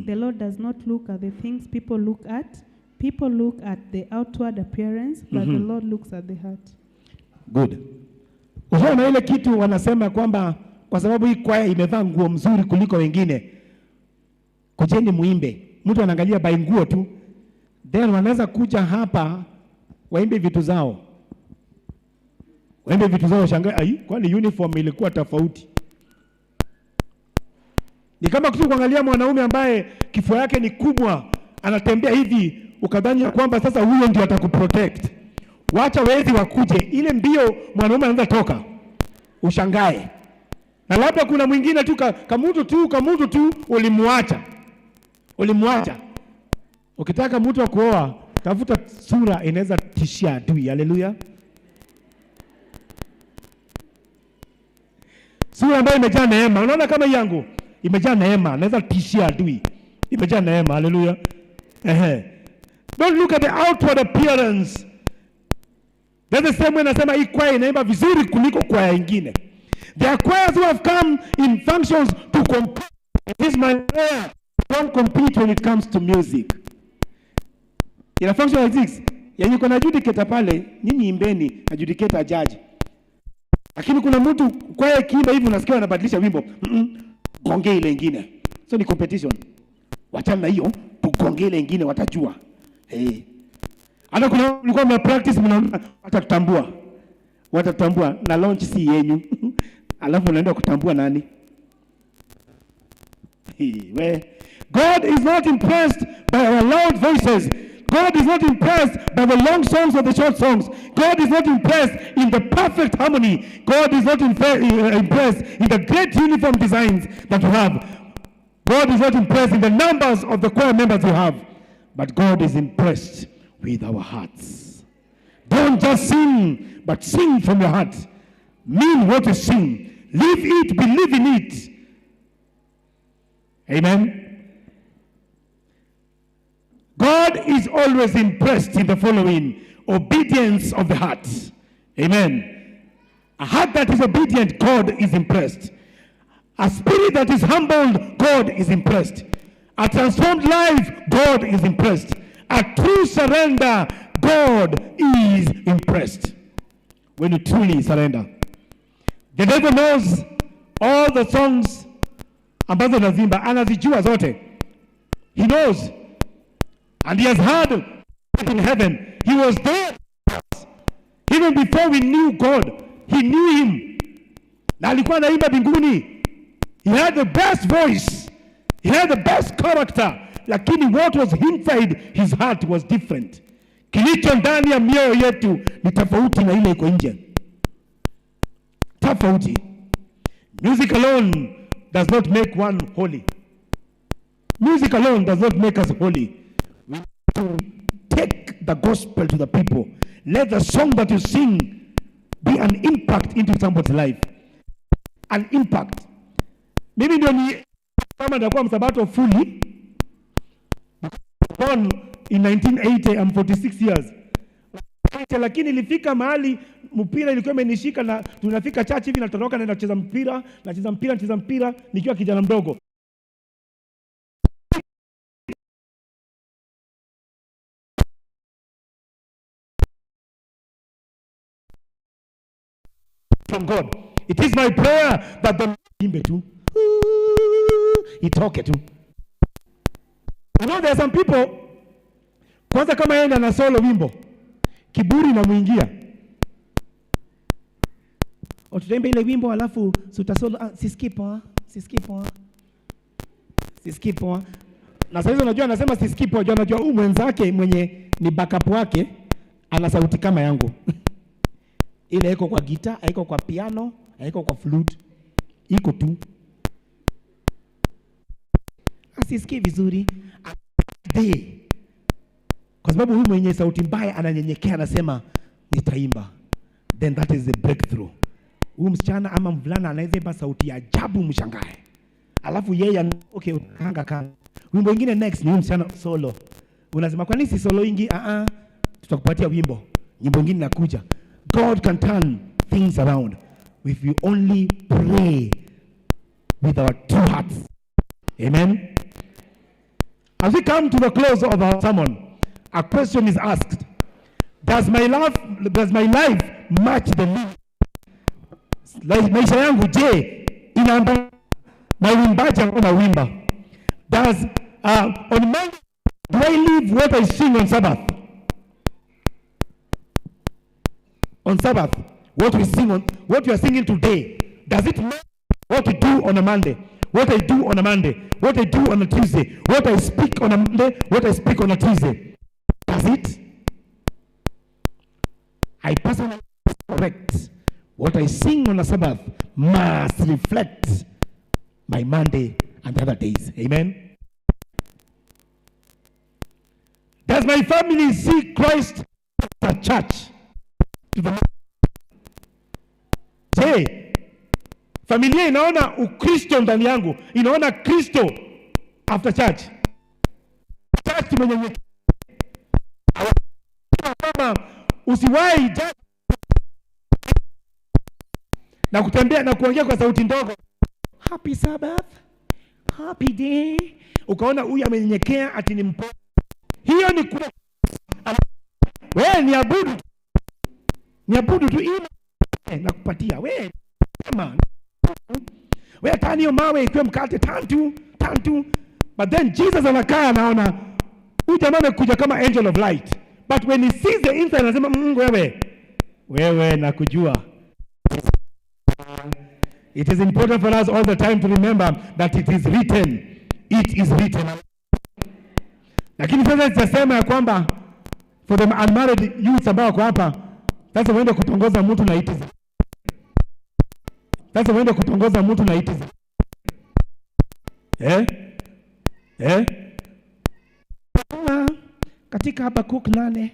The Lord does not look at the things people look at. People look at the outward appearance, but the Lord looks at the heart. Good. Unaona ile kitu wanasema kwamba kwa sababu hii kwaya imevaa nguo mzuri kuliko wengine, kujeni muimbe. Mtu anaangalia by nguo tu. Then wanaweza kuja hapa waimbe vitu zao. Waimbe vitu zao, shangae, ai, kwani uniform ilikuwa tofauti? Ni kama kitu kuangalia mwanaume ambaye kifua yake ni kubwa, anatembea hivi, ukadhani ya kwamba sasa huyo ndio atakuprotect. Wacha wezi wakuje, ile mbio mwanaume anaanza toka, ushangae. Na labda kuna mwingine tu kamutu tu ulimuacha. Ulimuacha. Ukitaka mtu wa kuoa, tafuta sura inaweza tishia adui. Haleluya. Sura ambayo imejaa neema. Unaona kama hii yangu imejaa neema, naweza tishia adui. Imejaa neema. Haleluya. Ehe. Don't look at the outward appearance. That's the same way nasema hii kwaya inaimba vizuri kuliko kwaya nyingine. There are choirs who have come in functions to compete. This is my prayer. Don't compete when it comes to music. In a function like this, yenye kuna adjudicator pale, nyinyi imbeni, adjudicator judge. Lakini kuna mtu kwaya kiimba hivi unasikia anabadilisha wimbo. Gonge ile nyingine. So ni competition. Wachana na hiyo, tugonge ile nyingine watajua. Hey. Hata kuna mlikuwa mna practice mnaona watatutambua. Watatutambua na launch si yenyu. Alafu unaenda kutambua nani? Hey, we. God is not impressed by our loud voices. God is not impressed by the long songs or the short songs. God is not impressed in the perfect harmony. God is not impressed in the great uniform designs that you have. God is not impressed in the numbers of the choir members you have. But God is impressed with our hearts. Don't just sing, but sing from your heart. Mean what you sing. Live it, believe in it. Amen. God is always impressed in the following: obedience of the heart. Amen. A heart that is obedient, God is impressed. A spirit that is humbled, God is impressed. A transformed life, God is impressed. A true surrender, God is impressed. When you truly surrender. The devil knows all the songs ambazo nazimba, anazijua zote. He knows. And he has heard in heaven. He was there. Even before we knew God, he knew him. Na alikuwa anaimba mbinguni. He had the best voice. He had the best character. Lakini what was inside his heart was different. Kilicho ndani ya mioyo yetu ni tofauti na ile iko nje. Tofauti. Music alone does not make one holy. Music alone does not make us holy. We need to take the gospel to the people. Let the song that you sing be an impact into somebody's life. An impact. Mimi ndio ni kama nitakuwa msabato fully. Born in 1980, I'm 46 years. Lakini ilifika mahali mpira ilikuwa imenishika na tunafika church hivi natoroka naenda kucheza mpira, nacheza mpira, nacheza mpira nikiwa kijana mdogo. From God. It is my prayer that the imbe tu itoke tu. You know there are some people, kwanza kama yeye ana solo wimbo, kiburi inamuingia. Tutaimba ile wimbo alafu tutasolo, sisikii poa, sisikii poa. Sisikii poa. Na sasa unajua anasema sisikii poa, unajua huyu mwenzake mwenye ni backup wake ana sauti kama yangu. Ile iko kwa guitar, haiko kwa piano, haiko kwa flute. Iko tu. Asisikii vizuri. Day. Kwa sababu huyu mwenye sauti mbaya ananyenyekea anasema nitaimba. Then that is the breakthrough. Huyu msichana ama mvulana anaweza imba sauti ya ajabu mshangae. Alafu yeye okay kanga kanga. Wimbo mwingine next ni huyu msichana solo. Unasema kwa nini si solo ingi? Tutakupatia wimbo. Nyimbo nyingine inakuja. God can turn things around if we only pray with our two hearts. Amen. As we come to the close of our sermon, a question is asked. Does my life match the lyrics? Maisha yangu je, inaamba na uimbaji ambao nawimba? Does on Monday Do I live what I sing on Sabbath? On Sabbath, what we sing on, what we are singing today, does it match what we do on a Monday? What I do on a Monday, what I do on a Tuesday, what I speak on a Monday, what I speak on a Tuesday. Does it? I personally correct. What I sing on a Sabbath must reflect my Monday and the other days. Amen. Does my family see Christ as a church? Je, familia inaona Ukristo ndani yangu, inaona Kristo after church? Church tumenyenyekea. Kama usiwahi judge na kutembea na kuongea kwa sauti ndogo, happy Sabbath, happy day, ukaona huyu amenyenyekea ati ni mpole. Hiyo ni kuna wewe niabudu, niabudu tu hii nakupatia wewe, sema wewe, tani hiyo mawe ikiwe mkate, tatu tatu. But then Jesus anakaa anaona huyu jamaa amekuja kama angel of light, but when he sees the inside anasema wewe wewe nakujua. It is important for us all the time to remember that it is written. It is written. Lakini sasa sitasema ya kwamba for the unmarried youths ambao wako hapa, sasa uende kutongoza mtu na it is. Sasa uende kutongoza mtu na it is. Eh? Eh? Katika Habakuk 8.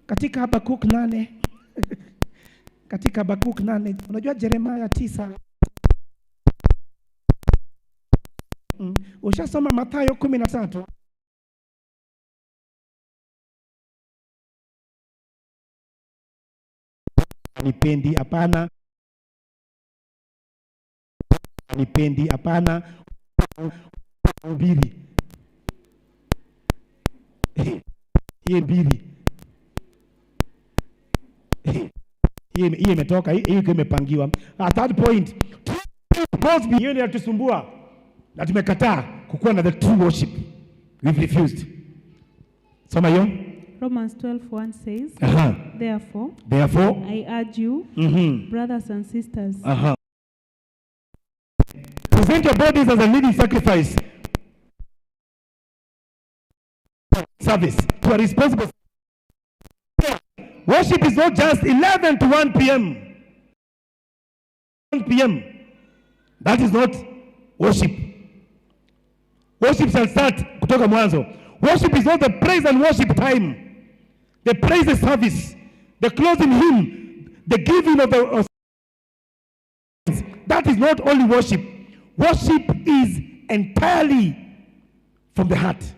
Katika Habakuk 8. Katika Habakuk 8. Unajua Jeremiah 9. Ushasoma Mathayo 13. Nipendi hapana. Nipendi hapana. Mbili. Hii mbili. Hii imetoka, hii imepangiwa. A third point. Hiyo inatusumbua. Na tumekataa kukuwa na the true worship. We've refused. Soma hiyo. Romans 12:1 says, Therefore, I urge you, brothers and sisters, Present your bodies as a living sacrifice. Service to a responsible. Worship is not just 11 to 1 p.m. 1 p.m. That is not worship. Worship shall start kutoka mwanzo. Worship is not the praise and worship time. The praise service, the closing hymn, the giving of the that is not only worship. Worship is entirely from the heart.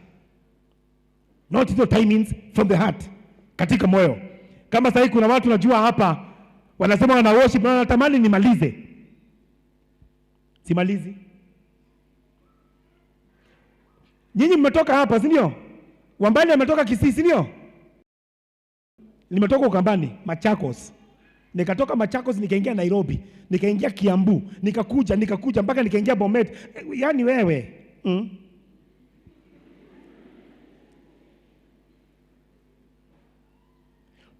Not the timings, from the heart. Katika moyo. Kama sasa kuna watu najua hapa wanasema wana worship na wanatamani nimalize. Simalizi. Nyinyi mmetoka hapa, si ndio? Wambali ametoka Kisii, si ndio? Nimetoka Ukambani, Machakos. Nikatoka Machakos nikaingia Nairobi, nikaingia Kiambu, nikakuja mpaka nikaingia Bomet. Yaani wewe.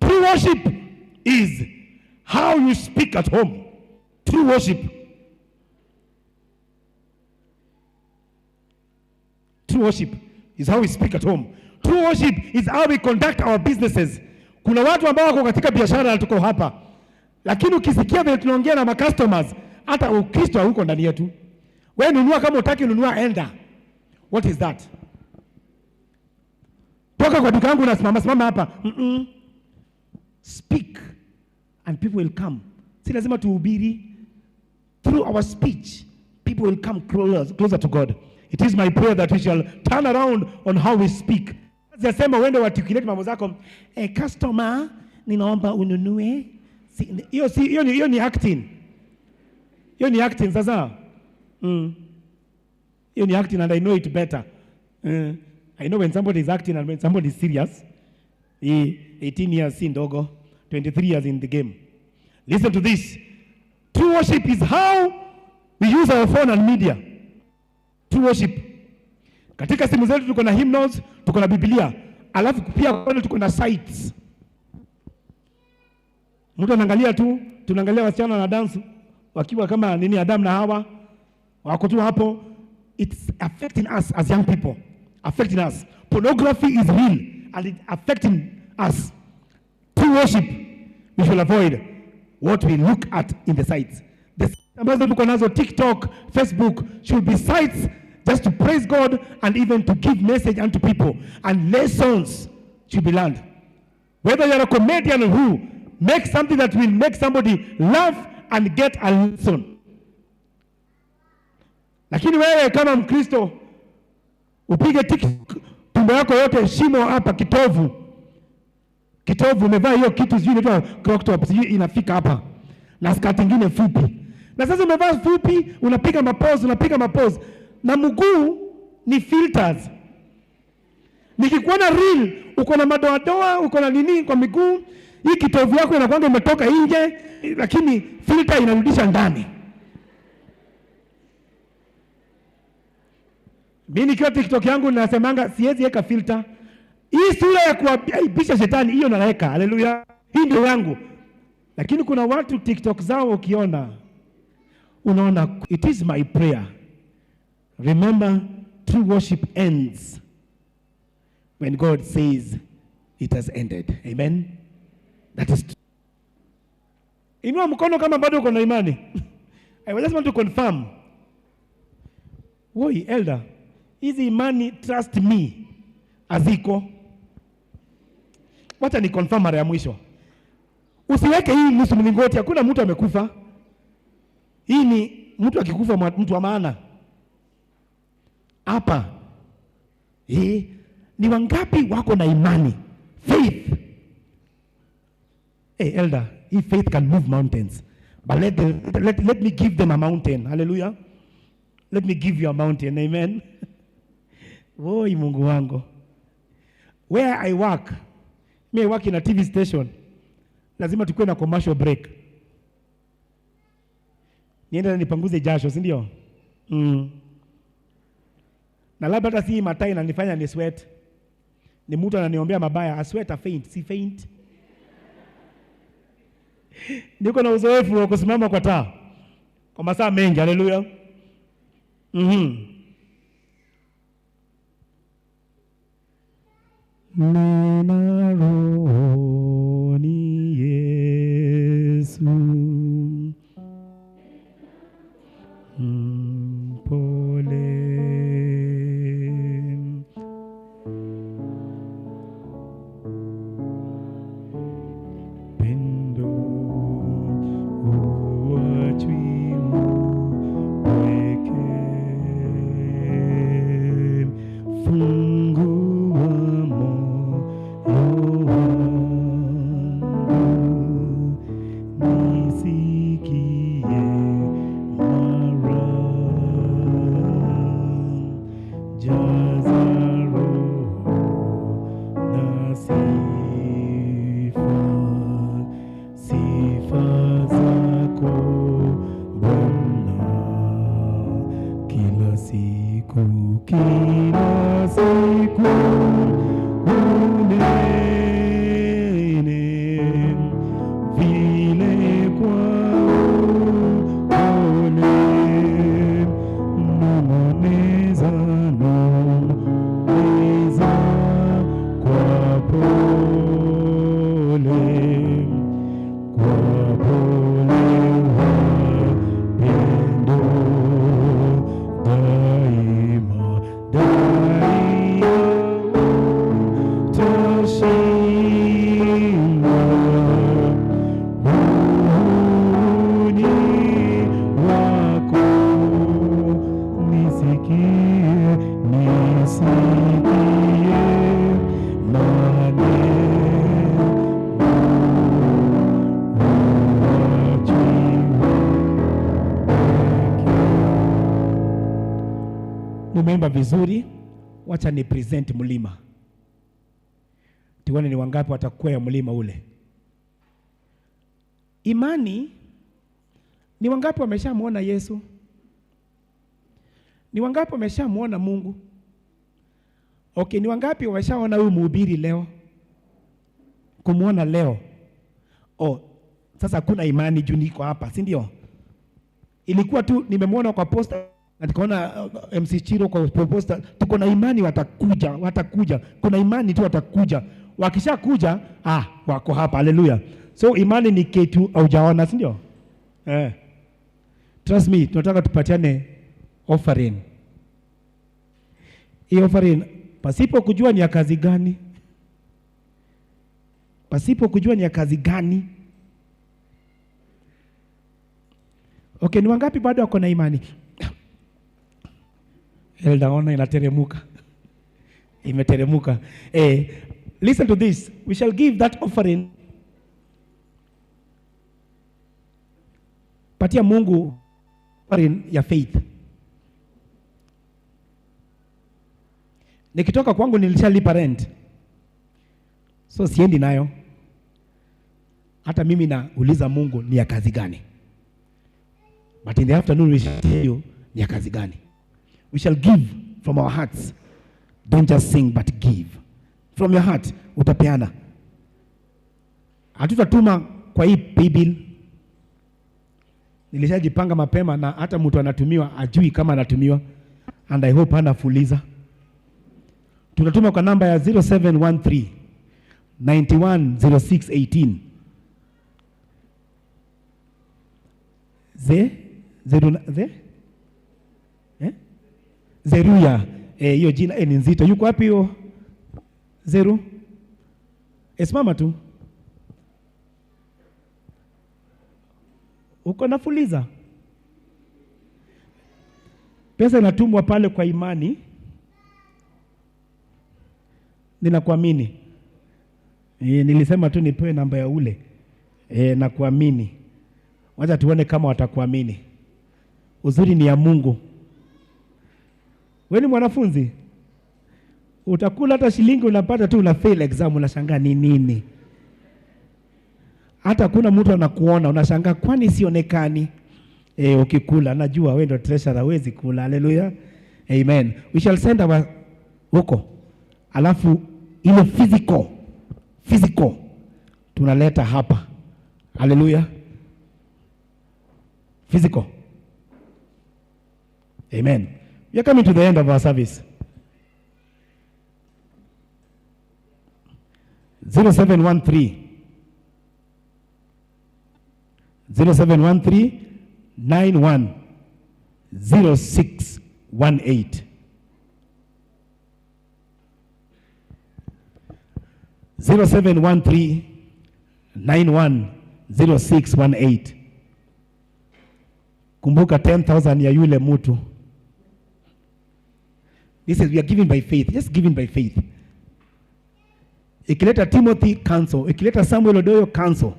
True worship is how you speak at home. True worship. True worship is how we speak at home. True worship is how we conduct our businesses. Kuna watu ambao wako katika biashara na tuko hapa. Lakini ukisikia vile tunaongea na ma customers, hata Ukristo hauko ndani yetu. Wewe nunua kama hutaki nunua, enda. What is that? Toka kwa duka yangu na simama hapa. Speak and people will come. Si lazima tuhubiri. Through our speech, people will come closer to God. It is my prayer that we shall turn around on how we speak. Sema uende articulate mambo zako. Customer, ninaomba ununue. Hiyo ni acting. Hiyo ni acting sasa. Hiyo ni acting and I know it better. I know when somebody is acting and when somebody is serious. 18 years si ndogo, 23 years in the game. Listen to this. True worship is how we use our phone and media. True worship. Katika simu zetu tuko na hymnals, tuko na Biblia, alafu pia tuko na sites. Mtu anaangalia tu, tunaangalia wasichana na dance wakiwa kama nini, Adam na Hawa wako tu hapo. It's affecting us as young people, affecting us. Pornography is real and it's affecting us. True worship, we should avoid what we look at in the sites. The ambazo tuko nazo TikTok, Facebook should be sites just to praise God and even to give message unto people, and lessons should be learned. Whether you're a comedian or who, make something that will make somebody laugh and get a lesson. Lakini wewe kama Mkristo upige TikTok, tumbo yako yote shimo hapa kitovu. Kitovu umevaa hiyo kitu sijui inaitwa crop top, sijui inafika hapa. Na skirt nyingine fupi. Na sasa umevaa fupi, unapiga mapose, unapiga mapose. Na mguu ni filters. Nikikuona real, uko na madoadoa, uko na nini kwa miguu, hii kitovu yako inakuanga imetoka nje, lakini filter inarudisha ndani. Mimi nikiwa TikTok yangu nasemanga siwezi weka filter. Hii sura ya kuaibisha shetani hiyo naweka. Haleluya. Hii ndio yangu. Lakini kuna watu TikTok zao ukiona unaona. It is my prayer. Remember, true worship ends when God says it has ended. Amen. That is true. Inua mkono kama bado uko na imani. I just want to confirm. Woi elder, hizi imani trust me aziko. Wacha ni confirm mara ya mwisho. Usiweke hii nusu mlingoti, hakuna mtu amekufa. Hii ni mtu akikufa mtu wa maana. Hapa. Ni wangapi wako na imani? Faith. Hey elder, if faith can move mountains. But let me give them a mountain. Hallelujah. Let me give you a mountain. Amen. Woi Mungu wangu. Where I work, me I work in a TV station. Lazima tukue na commercial break. Niende na nipanguze jasho, si ndio? Na labda hata si matai inanifanya ni sweat. Ni mtu ananiombea mabaya, I sweat, I faint, si faint. Niko na uzoefu wa kusimama kwa taa kwa masaa mengi. Haleluya. Nena roho ni Yesu mpole, pendo uachwi upweke, fungua moyo wangu nisikie mara, jaza roho na sifa, sifa zako Bwana kila siku, kila siku unene vile kwa upole, nong'oneza, nong'oneza kwa pole, kwa pole wapendo daima, daima utashinda uhuni wako, nisikie, nisikie maneno Mumeimba vizuri, wacha ni present mlima. Tuone ni wangapi watakwea mlima ule. Imani, ni wangapi wameshamuona Yesu? Ni wangapi wameshamuona Mungu? Okay, ni wangapi washaona huyu mhubiri leo? Kumuona leo? Oh, sasa kuna imani juu niko hapa, si ndio? Ilikuwa tu nimemwona kwa posta na nikaona MC Chiro kwa posta. Tuko na imani watakuja, watakuja. Kuna imani tu watakuja. Wakishakuja, wako hapa. Haleluya. So imani ni kitu haujaona, si ndio? Eh. Trust me, tunataka tupatiane offering. Hii offering pasipo kujua ni ya kazi gani? Pasipo kujua ni ya kazi gani? Okay, ni wangapi bado wako na imani? Elda, ona inateremuka. Imeteremuka. Listen to this. We shall give that offering. Patia Mungu offering ya faith. Nikitoka kwangu nilishalipa rent. So siendi nayo. Hata mimi nauliza Mungu ni ya kazi gani? But in the afternoon we shall tell you ni ya kazi gani. We shall give from our hearts. Don't just sing but give. From your heart utapeana. Hatutatuma kwa hii paybill. Nilishajipanga mapema na hata mtu anatumiwa ajui kama anatumiwa, and I hope hana fuliza. Tutatuma kwa namba ya 0713 910618. Ze Zeru, ze? Eh? Zeruya. Hiyo jina ni nzito. Yuko wapi hiyo? Zeru? Simama tu. Uko na fuliza. Pesa inatumwa pale kwa imani. Ninakuamini. Nilisema tu nipewe namba ya ule. Nakuamini. Wacha tuone kama watakuamini. Uzuri ni ya Mungu. Wewe ni mwanafunzi. Utakula hata shilingi unapata tu una fail exam, unashangaa ni nini? Hata kuna mtu anakuona unashangaa kwani sionekani? Ukikula najua wewe ndio treasurer, huwezi kula. Hallelujah. Amen. We shall send our huko. Alafu ile physical tunaleta hapa. Hallelujah. Physical. Amen. We are coming to the end of our service. 0713 0713 91 0618. 0713 91 0618. Kumbuka 10,000 ya yule mtu. This is, we are giving by faith. Just giving by faith. Ikileta Timothy cancel, ikileta Samuel Odoyo cancel.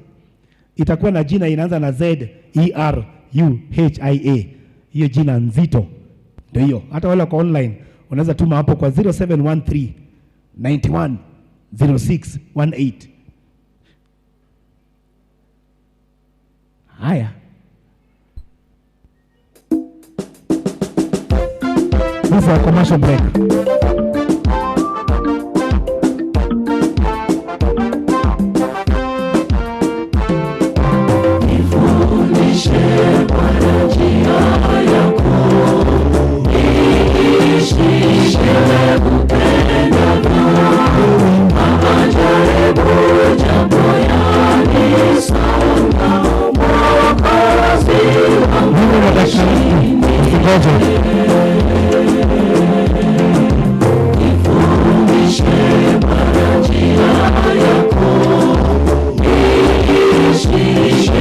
Itakuwa na jina inaanza na Z E R U H I A. Hiyo jina nzito. Ndio hiyo. Hata wale kwa online unaweza tuma hapo kwa 0713 91 0618. Haya. This is a commercial break. Nifundishe Bwana njia yako, niishi upendavyo, majaribu japo yanisonga, Mwokozi wangu nishinde. Nifundishe Bwana njia yako, niishi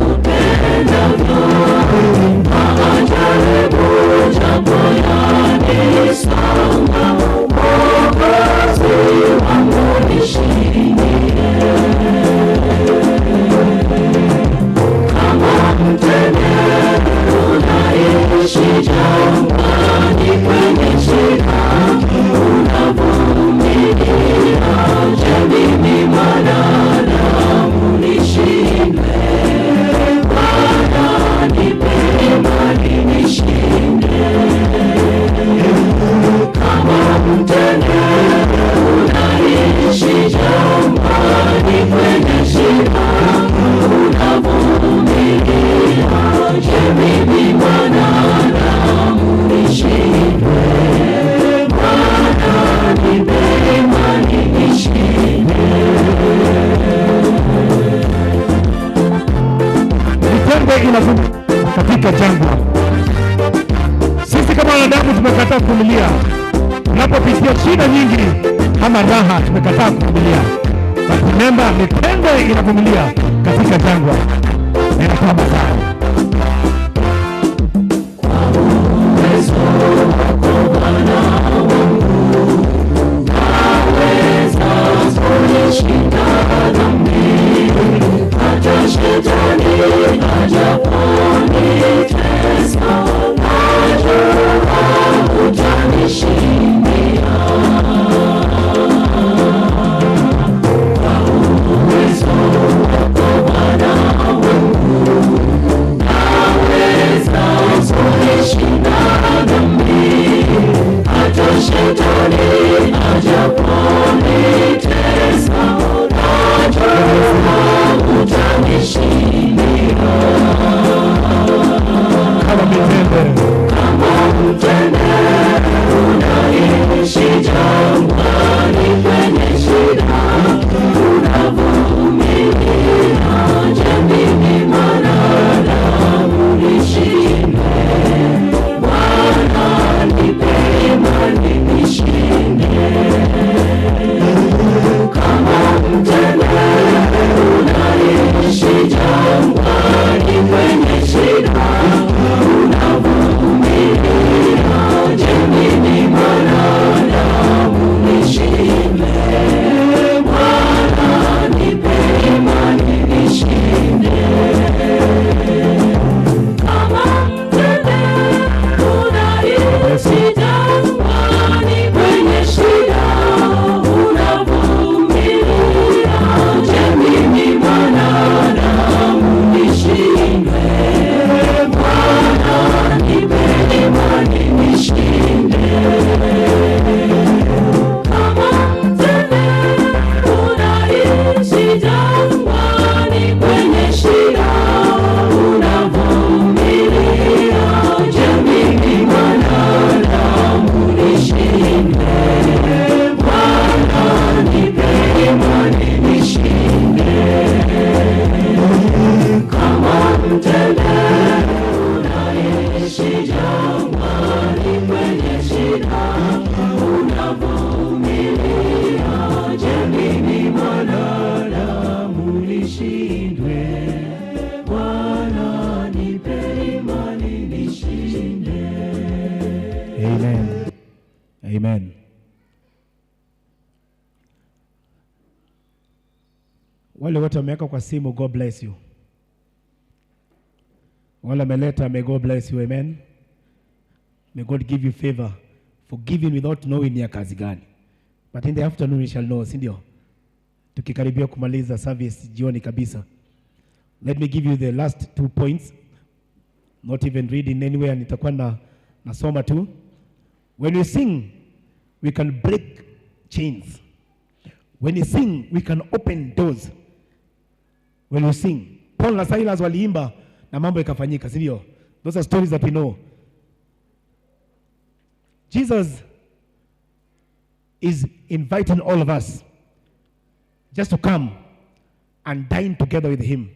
upendavyo, majaribu japo yanisonga, Mwokozi wangu nishinde. Kama mtende unaishi jangwani, kwenye shida unavumilia, je, mimi mwanadamu nishindwe? Bwana nipe imani nishinde. Kama mtende inavumilia katika jangwa. Sisi kama wanadamu tumekataa kuvumilia. Tunapopitia shida nyingi ama raha, tumekataa kuvumilia. But remember, mitende inavumilia katika jangwa na inatoa mazao. Uwezo wako Bwana wangu, naweza kuishinda dhambi, hata shetani ajaponitesa, najua utanishindia. Kwa uwezo wako Bwana wangu, naweza kuishinda dhambi, hata shetani ajaponitesa, najua utanishindia. Kama mitende, kama mtende unaishi jangwani kwenye shida, unavumilia. Je, mimi mwanadamu nishinde? Bwana nipe imani nishinde. Kama mtende unaishi jangwani kwenye shida, unavumilia. Je, mimi mwanadamu nishinde? Bwana nipe imani nishinde. Kama mtende unaishi jangwani kwenye shida, unavumilia. Je, mimi mwanadamu nishinde? Bwana nipe imani nishinde. Kama mtende unaishi jangwani kwenye shida, unavumilia. Je, mimi mwanadamu nishinde? Bwana nipe imani nishinde. Kama mtende unaishi jangwani kwenye shida, unavumilia. Je, mimi mwanadamu nishindwe? Bwana nipe imani nishinde. Amen. Amen. Wale wote wameweka kwa simu, God bless you. Wale wameleta, may God bless you. Amen. May God give you favor for giving without knowing ni ya kazi gani. But in the afternoon we shall know, si ndio? Tukikaribia kumaliza service jioni kabisa. Let me give you the last 2 points. Not even reading anywhere, nitakuwa na nasoma tu. When we sing, we can break chains. When we sing, we can open doors. When we sing, Paul na Silas waliimba na mambo ikafanyika, si ndio? Those are stories that we know. Jesus is inviting all of us just to come and dine together with him.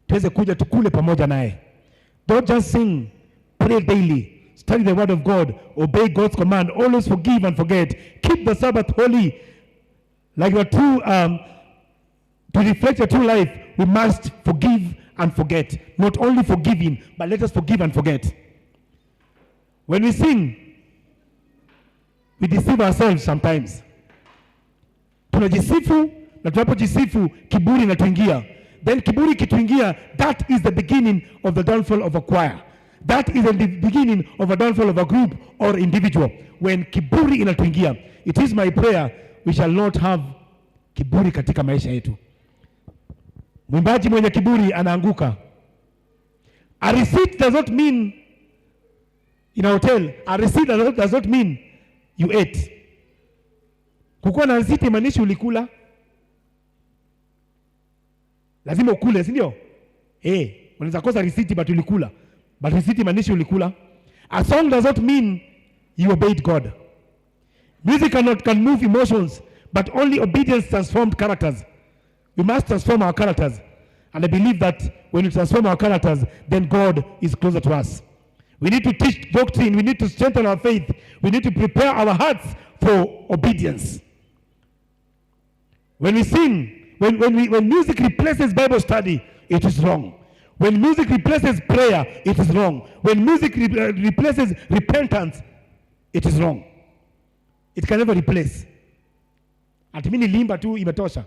Tuweze kuja tukule pamoja naye. Don't just sing, pray daily, study the word of God, obey God's command, always forgive and forget, keep the Sabbath holy. Like your true, to reflect your true life, we must forgive and forget. Not only forgiving, but let us forgive and forget. When we sing, we deceive ourselves sometimes. Tunajisifu, na tunapojisifu, kiburi inatuingia. Then kiburi kituingia, that is the beginning of the downfall of a choir. That is the beginning of a downfall of a group or individual. When kiburi inatuingia, it is my prayer we shall not have kiburi katika maisha yetu. Mwimbaji mwenye kiburi anaanguka. A receipt does not mean in a hotel, a receipt does not mean you ate. Kukuwa na receipt imaanishi ulikula. Lazima ukule, si ndio? Unaweza kosa receipt but ulikula. But receipt imaanishi ulikula. A song does not mean you obeyed God. Music can move emotions, but only obedience transformed characters. We must transform our characters. And I believe that when we transform our characters, then God is closer to us. We need to teach doctrine. We need to strengthen our faith. We need to prepare our hearts for obedience. When we sing, when music replaces Bible study, it is wrong. When music replaces prayer, it is wrong. When music replaces repentance, it is wrong. It can never replace. Ati mimi niliimba tu imetosha.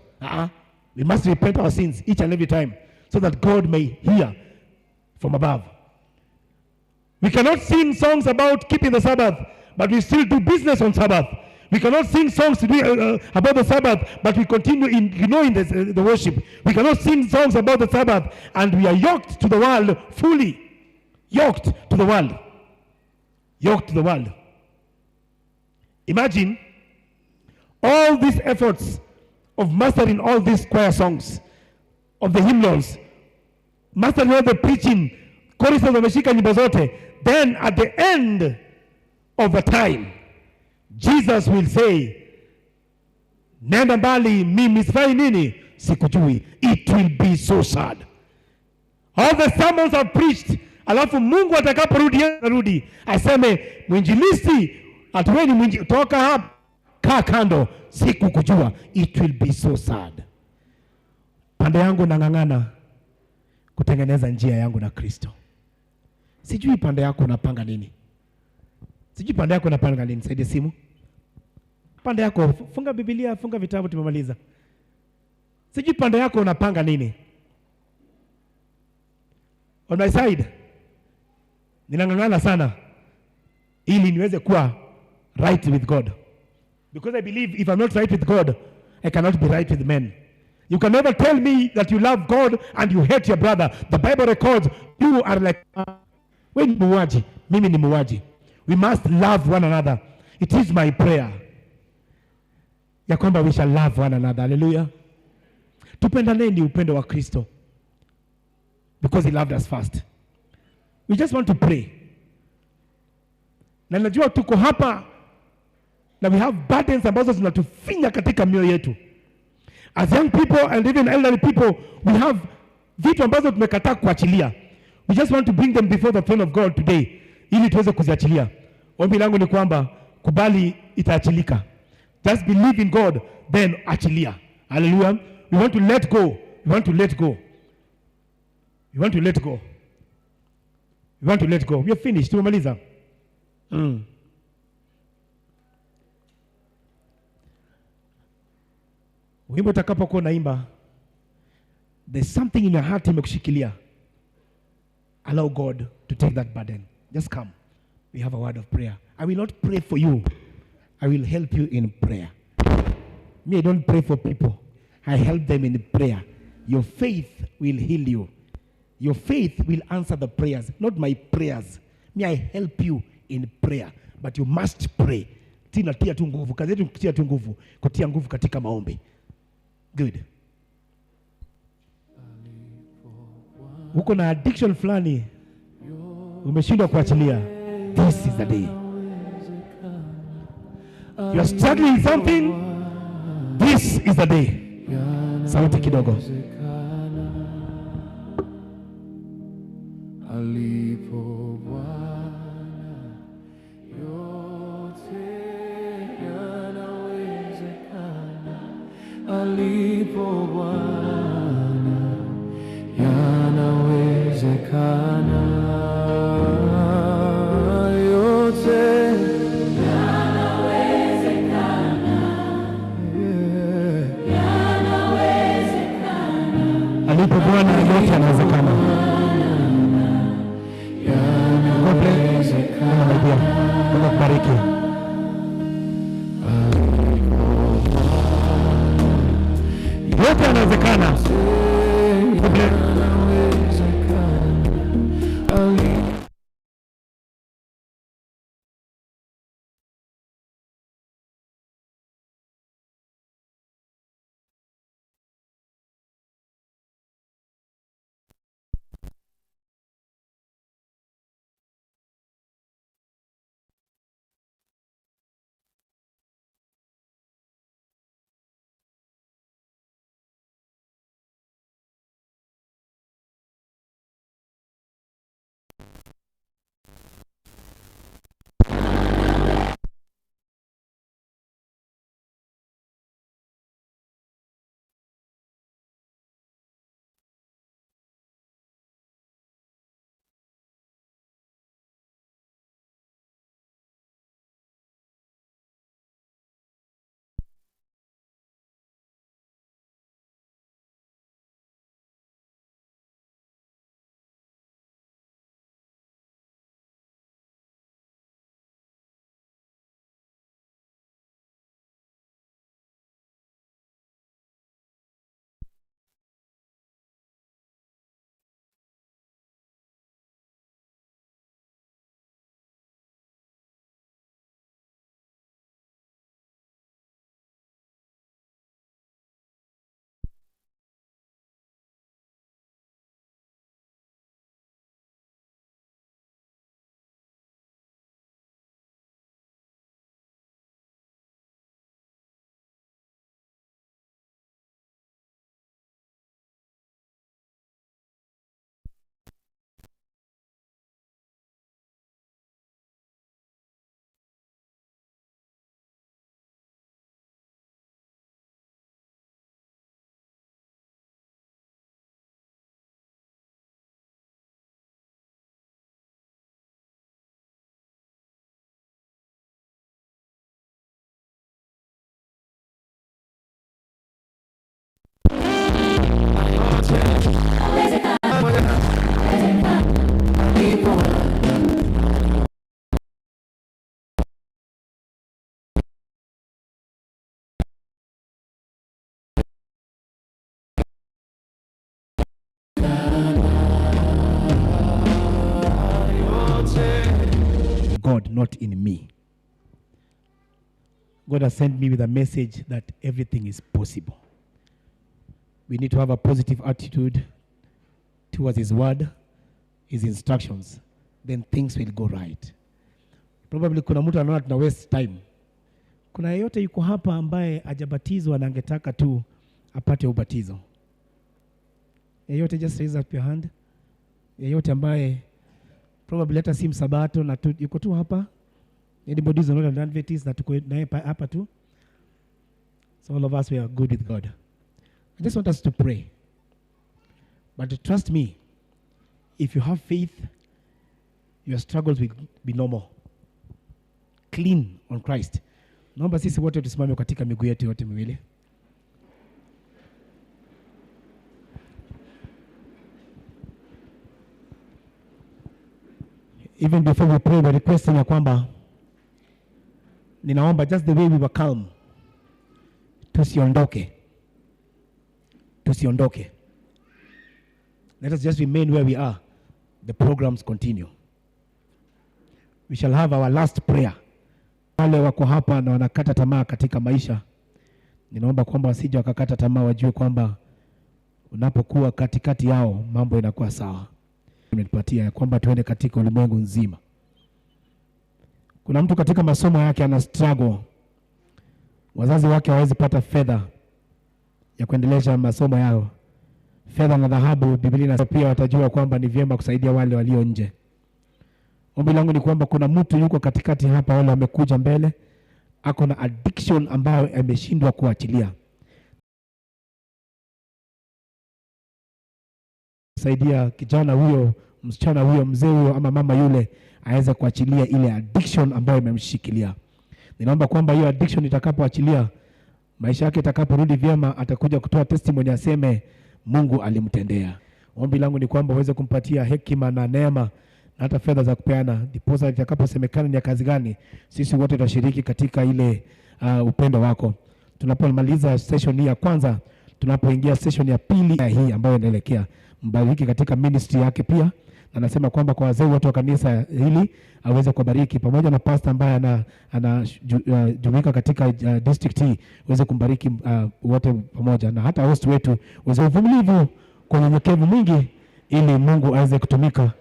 We must repent our sins each and every time so that God may hear from above. We cannot sing songs about keeping the Sabbath, but we still do business on Sabbath. We cannot sing songs to do, about the Sabbath, but we continue in ignoring the worship. We cannot sing songs about the Sabbath, and we are yoked to the world fully. Yoked to the world. Yoked to the world. Imagine all these efforts of mastering all these choir songs, of the hymnals, mastering all the preaching, choristers wameshika nyimbo zote. Then at the end of the time, Jesus will say, nenda mbali, mimi sifai nini, sikujui. It will be so sad. All the sermons are preached, alafu Mungu atakaporudi, arudi aseme, mwinjilisti, atuweni mwinjilisti, toka hapa, kaa kando, sikukujua. It will be so sad. Pande yangu nang'ang'ana kutengeneza njia yangu na Kristo. Sijui pande yako unapanga nini. Sijui pande yako unapanga nini. Saidie simu. Pande yako, funga Biblia, funga vitabu, tumemaliza. Sijui pande yako unapanga nini. On my side, ninang'ang'ana sana ili niweze kuwa right with God. Because I believe if I'm not right with God, I cannot be right with men. You can never tell me that you love God and you hate your brother. The Bible records you are like, we ni muuaji, mimi ni muuaji. We must love one another. It is my prayer ya kwamba we shall love one another. Hallelujah. Tupendaneni upendo wa Kristo, because he loved us first. We just want to pray. Na najua tuko hapa na we have burdens ambazo zinatufinya katika mioyo yetu. As young people and even elderly people, we have vitu ambazo tumekataa kuachilia. We just want to bring them before the throne of God today ili tuweze kuziachilia. Ombi langu ni kwamba kubali itaachilika. Just believe in God, then achilia. Hallelujah. We want to let go. We want to let go. We want to let go. We want to let go. We are finished. Tumemaliza. Wimbo utakapokuwa unaimba, there's something in your heart imekushikilia. Allow God to take that burden. Just come. We have a word of prayer. I will not pray for you. I will help you in prayer. Me, I don't pray for people. I help them in prayer. Your faith will heal you. Your faith will answer the prayers, not my prayers. Me, I help you in prayer. But you must pray. Tina tia tu nguvu. Kazi yetu kutia tu nguvu. Kutia nguvu katika maombi. Good. Uko na addiction fulani, umeshindwa kuachilia. This is the day. You are struggling with something. This is the day. Sauti kidogo. Alipo Bwana yote yanawezekana. Alipo Bwana yanawezekana. Yote yanawezekana. Yanawezekana. Alipo Bwana yote yanawezekana. God bless. Mungu akubariki. Yote yanawezekana. God bless. God, not in me. God has sent me with a message that everything is possible. We need to have a positive attitude towards His word, His instructions. Then things will go right. Probably kuna mtu anaona tuna waste time. Kuna yeyote yuko hapa ambaye hajabatizwa na angetaka tu apate ubatizo? Yeyote, just raise up your hand. Yeyote ambaye probably hata si msabato na tu, yuko tu hapa. Anybody who's not an Adventist na tuko naye hapa tu. So all of us, we are good with God. I just want us to pray. But trust me, if you have faith, your struggles will be no more. Clean on Christ. Naomba sisi wote tusimame katika miguu yetu yote miwili. Even before we pray, we're requesting ya kwamba ninaomba just the way we were calm, tusiondoke. Tusiondoke. Let us just remain where we are. The programs continue. We shall have our last prayer. Wale wako hapa na wanakata tamaa katika maisha, ninaomba kwamba wasije wakakata tamaa, wajue kwamba unapokuwa katikati yao mambo inakuwa sawa. Umenipatia ya kwamba tuende katika ulimwengu nzima. Kuna mtu katika masomo yake ana struggle. Wazazi wake hawawezi pata fedha ya kuendelesha masomo yao. Fedha na dhahabu, Biblia inasema pia watajua kwamba ni vyema kusaidia wale walio nje. Ombi langu ni kwamba kuna mtu yuko katikati hapa, wale wamekuja mbele, ako na addiction ambayo ameshindwa kuachilia. Saidia kijana huyo, msichana huyo, mzee huyo ama mama yule aweze kuachilia ile addiction ambayo imemshikilia. Ninaomba kwamba hiyo addiction itakapoachilia, maisha yake itakaporudi vyema, atakuja kutoa testimony aseme Mungu alimtendea. Ombi langu ni kwamba uweze kumpatia hekima na neema na hata fedha za kupeana, ndiposa itakaposemekana ni ya kazi gani, sisi wote tutashiriki katika ile upendo wako. Tunapomaliza session hii ya kwanza, tunapoingia session ya pili hii ambayo inaelekea, mbariki katika ministry yake pia. Na nasema kwamba kwa wazee wote wa kanisa hili aweze kubariki, pamoja na pastor ambaye anajumuika katika district hii, aweze kumbariki wote pamoja, na hata host wetu uweze uvumilivu kwa unyenyekevu mwingi, ili Mungu aweze kutumika.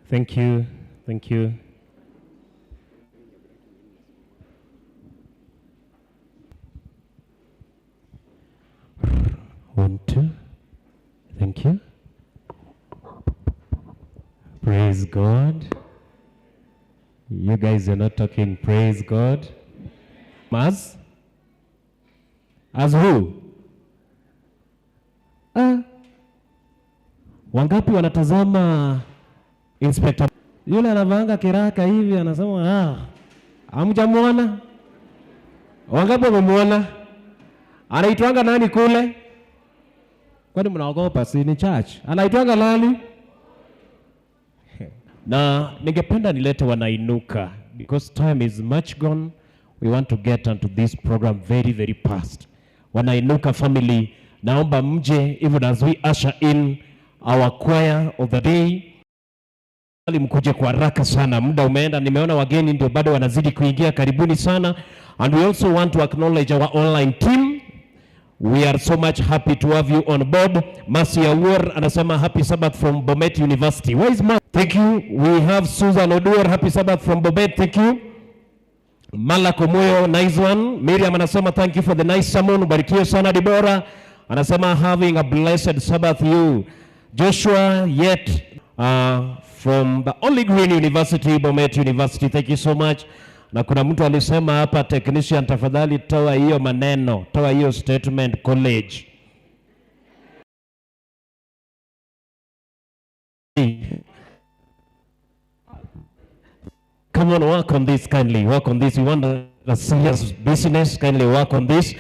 Thank you. Thank you. One, two. Thank you. Praise God. You guys are not talking. Praise God. As? As who? Wangapi wanatazama Inspector? Yule anavaanga kiraka hivi anasema hamjamuona? Wangapi wamemuona? Anaitwanga nani kule? Kwani mnaogopa? Si ni church. Anaitwanga nani? Na ningependa nilete wanainuka, because time is much gone. We want to get onto this program very, very fast. Wanainuka family, naomba mje even as we usher in our choir of the day. Mkuje kwa haraka sana, muda umeenda. Nimeona wageni ndio bado wanazidi kuingia, karibuni sana. And we also want to acknowledge our online team. We are so much happy to have you on board. Mercy Awor anasema happy Sabbath from Bomet University. Where is Mercy? Thank you. We have Susan Oduor, happy Sabbath from Bomet. Thank you. Malako Moyo, nice one. Miriam anasema thank you for the nice sermon. Ubarikiwe sana. Debora anasema having a blessed Sabbath you. Joshua yet from the Only Green University, Bomet University. Thank you so much. Na kuna mtu alisema hapa, technician tafadhali toa hiyo maneno, toa hiyo statement college. Come on, work on this kindly. Work on this. We want a serious business. Kindly work on this.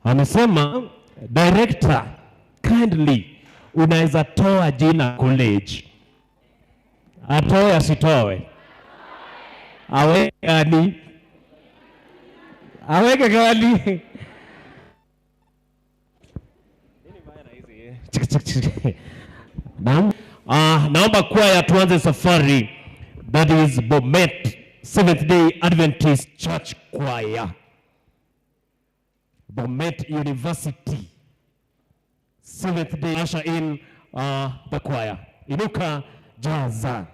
Amesema director kindly Unaweza toa jina college. Atoe asitoe? Aweke gani? Aweke gani? Naam. Naomba kwaya tuanze safari. That is Bomet Seventh Day Adventist Church Choir. Bomet University Seventh Day, usher in the choir. Inuka jaza.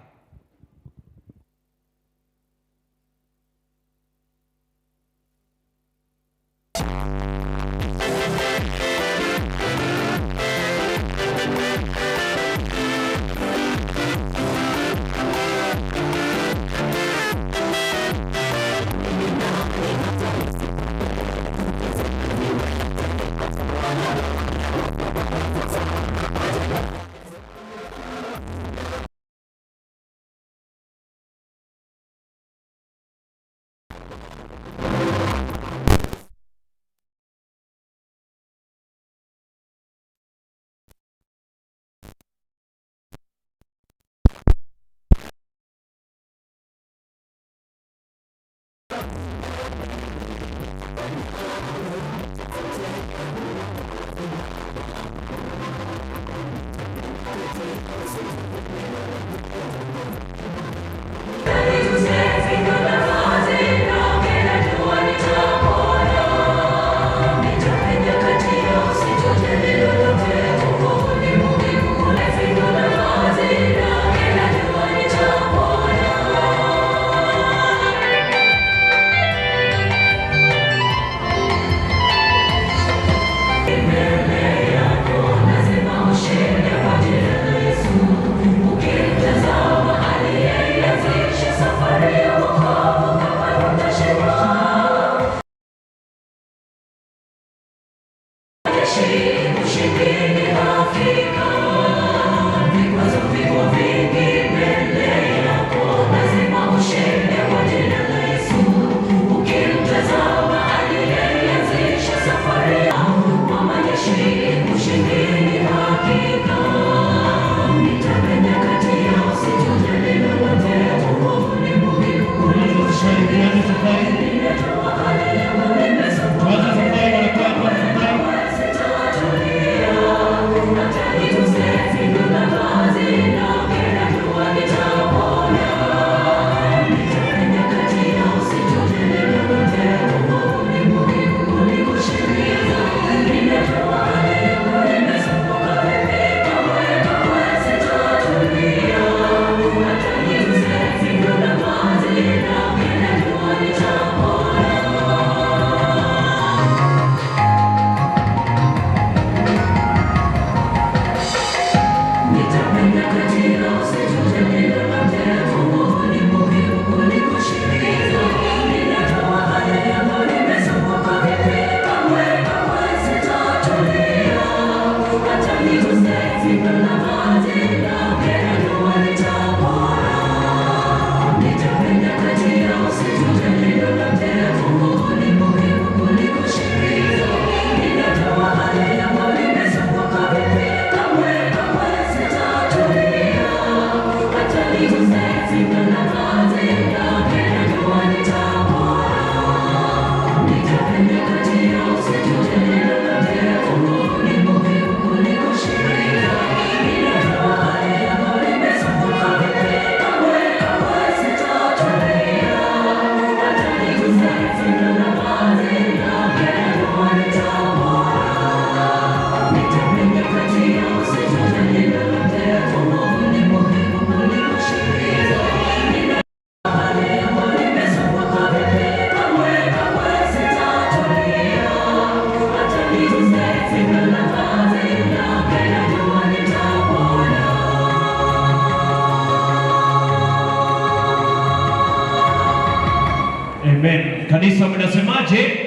Amen. Kanisa mnasemaje?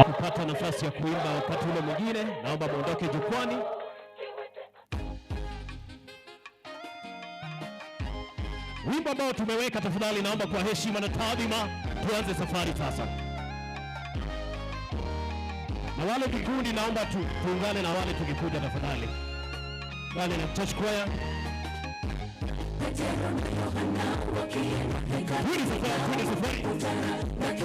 Kupata nafasi ya kuimba wakati ule mwingine, naomba muondoke jukwani. Wimbo ambao tumeweka, tafadhali naomba kwa heshima na taadhima tuanze safari sasa. Na wale kikundi naomba tuungane na wale tukikuja tafadhali. Pale na church choir. Twende safari, twende safari.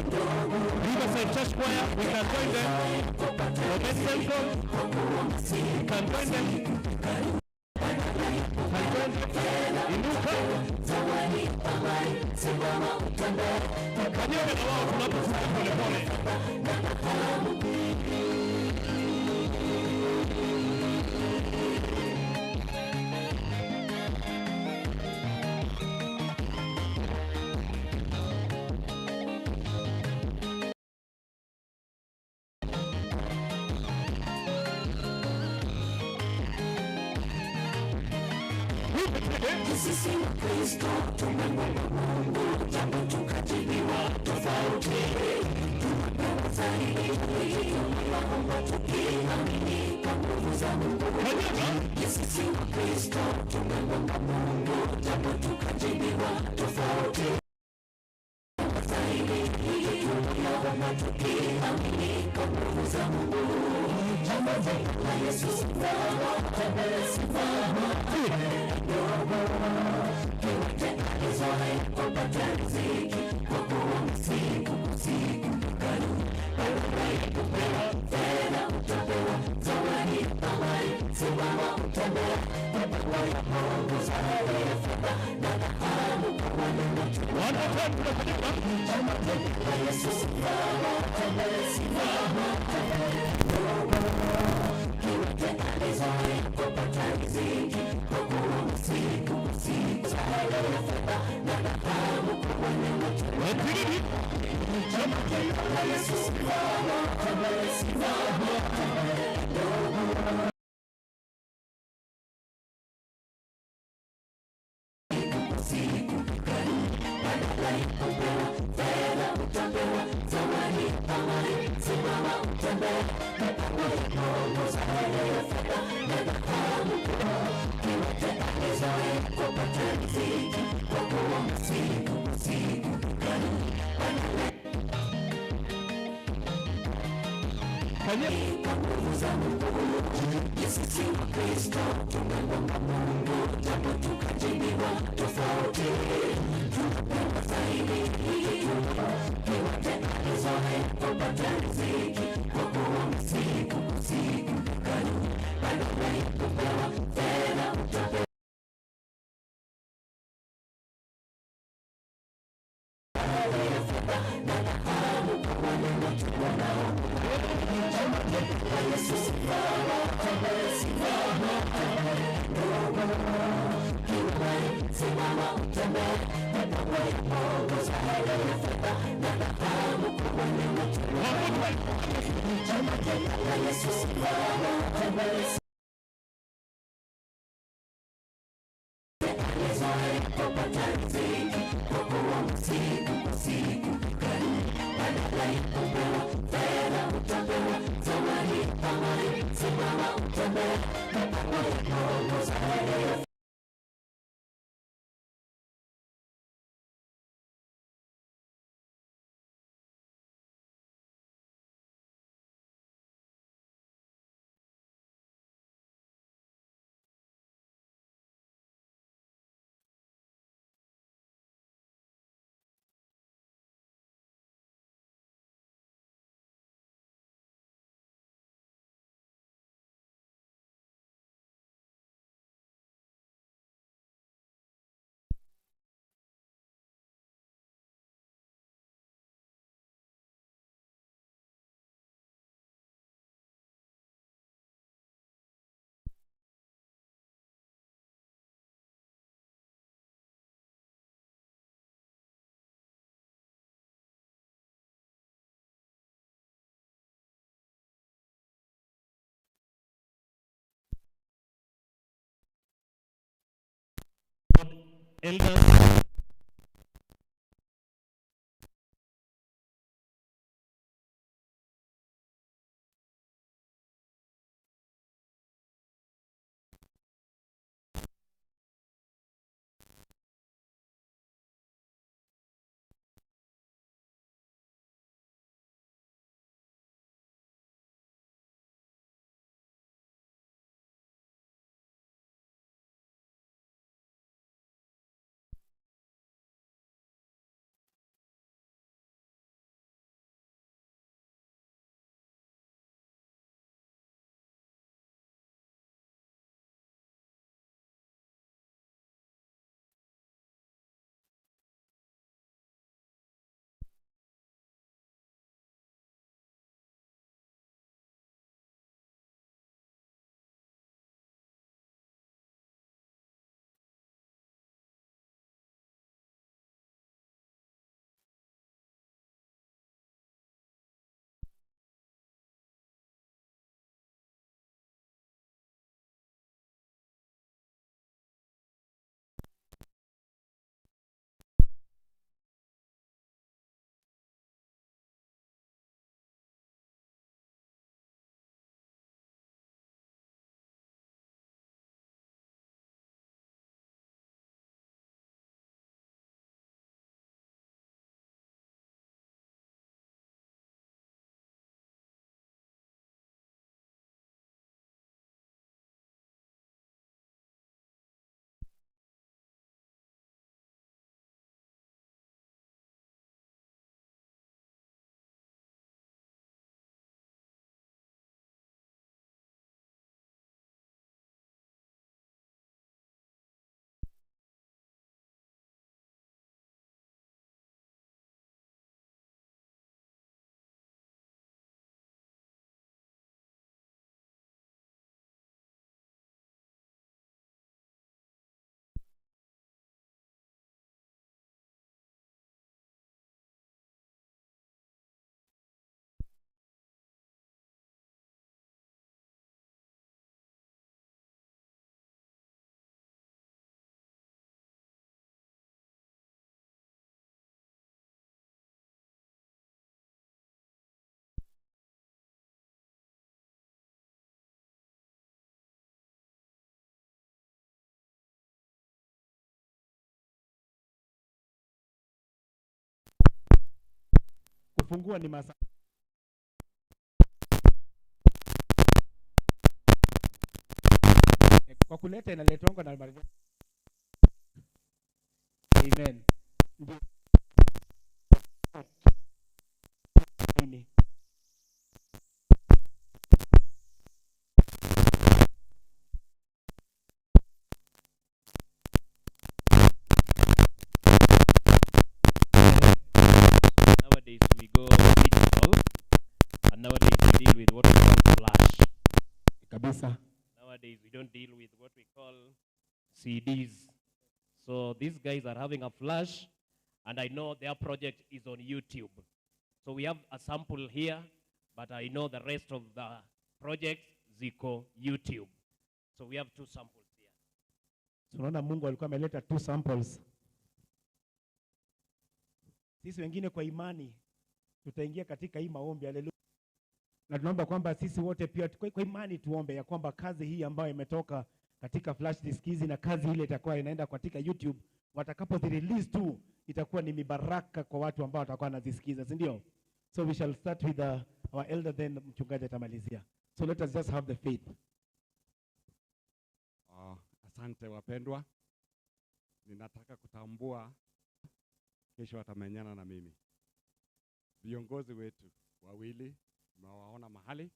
Riverside Church Choir, we can join them. Robert Central, we can join them. Can join them. Inuka. Kanyoga na wao tunapofuka pole pole. Sisi Kristo tumemwomba Mungu jambo tukajibiwa tofauti. Tumepewa zaidi tunaomba tukiamini kwa nguvu za Mungu. Sisi Kristo tumemwomba Mungu jambo tukajibiwa tofauti. Zaidi tunaomba tukiamini kwa nguvu za Mungu. Jambo la Yesu Elders. Kufungua ni masaa kwa kuleta inaletwanga na Maria. Amen. Ndio. Nini? Nowadays we go digital, and nowadays we deal with what we call flash. Kabisa. Nowadays we don't deal with what we call CDs. So these guys are having a flash, and I know their project is on YouTube. So we have a sample here, but I know the rest of the project ziko YouTube. So we have two samples here. So unaona Mungu alikuwa ameleta two samples. Sisi wengine kwa imani tutaingia katika hii maombi, haleluya. Na tunaomba kwamba sisi wote pia kwa imani tuombe ya kwamba kazi hii ambayo imetoka katika flash disk hizi na kazi ile itakuwa inaenda katika YouTube, watakapo release tu itakuwa ni mibaraka kwa watu ambao watakuwa wanazisikiza, si ndio? So we shall start with our elder, then mchungaji atamalizia. So let us just have the faith. Asante wapendwa. Ninataka kutambua kesho watamenyana na mimi. Viongozi wetu wawili mnawaona mahali,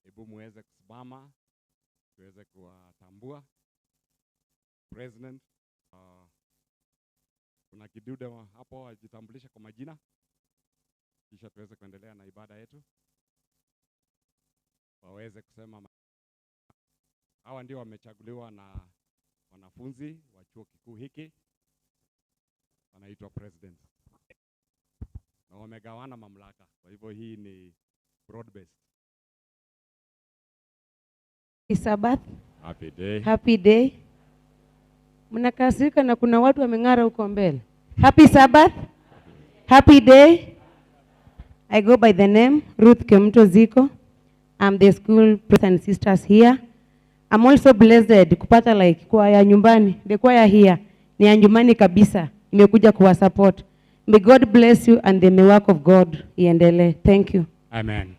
hebu muweze kusimama tuweze kuwatambua. President, kuna kidude hapo ajitambulisha kwa majina, kisha tuweze kuendelea na ibada yetu. Waweze kusema hawa ndio wamechaguliwa na wanafunzi wa chuo kikuu hiki, wanaitwa president, na wamegawana mamlaka. Kwa hivyo hii ni broad based. Happy Sabbath. Happy day. Happy day. Mnakasirika na kuna watu wameng'ara huko mbele. Happy Sabbath. Happy day. I go by the name Ruth Kemunto Ziko. I'm the school president and sisters here. I'm also blessed kupata like choir nyumbani. The choir here ni ya nyumbani kabisa. Imekuja kuwa support. May God bless you and the work of God iendelee. Thank you. Amen.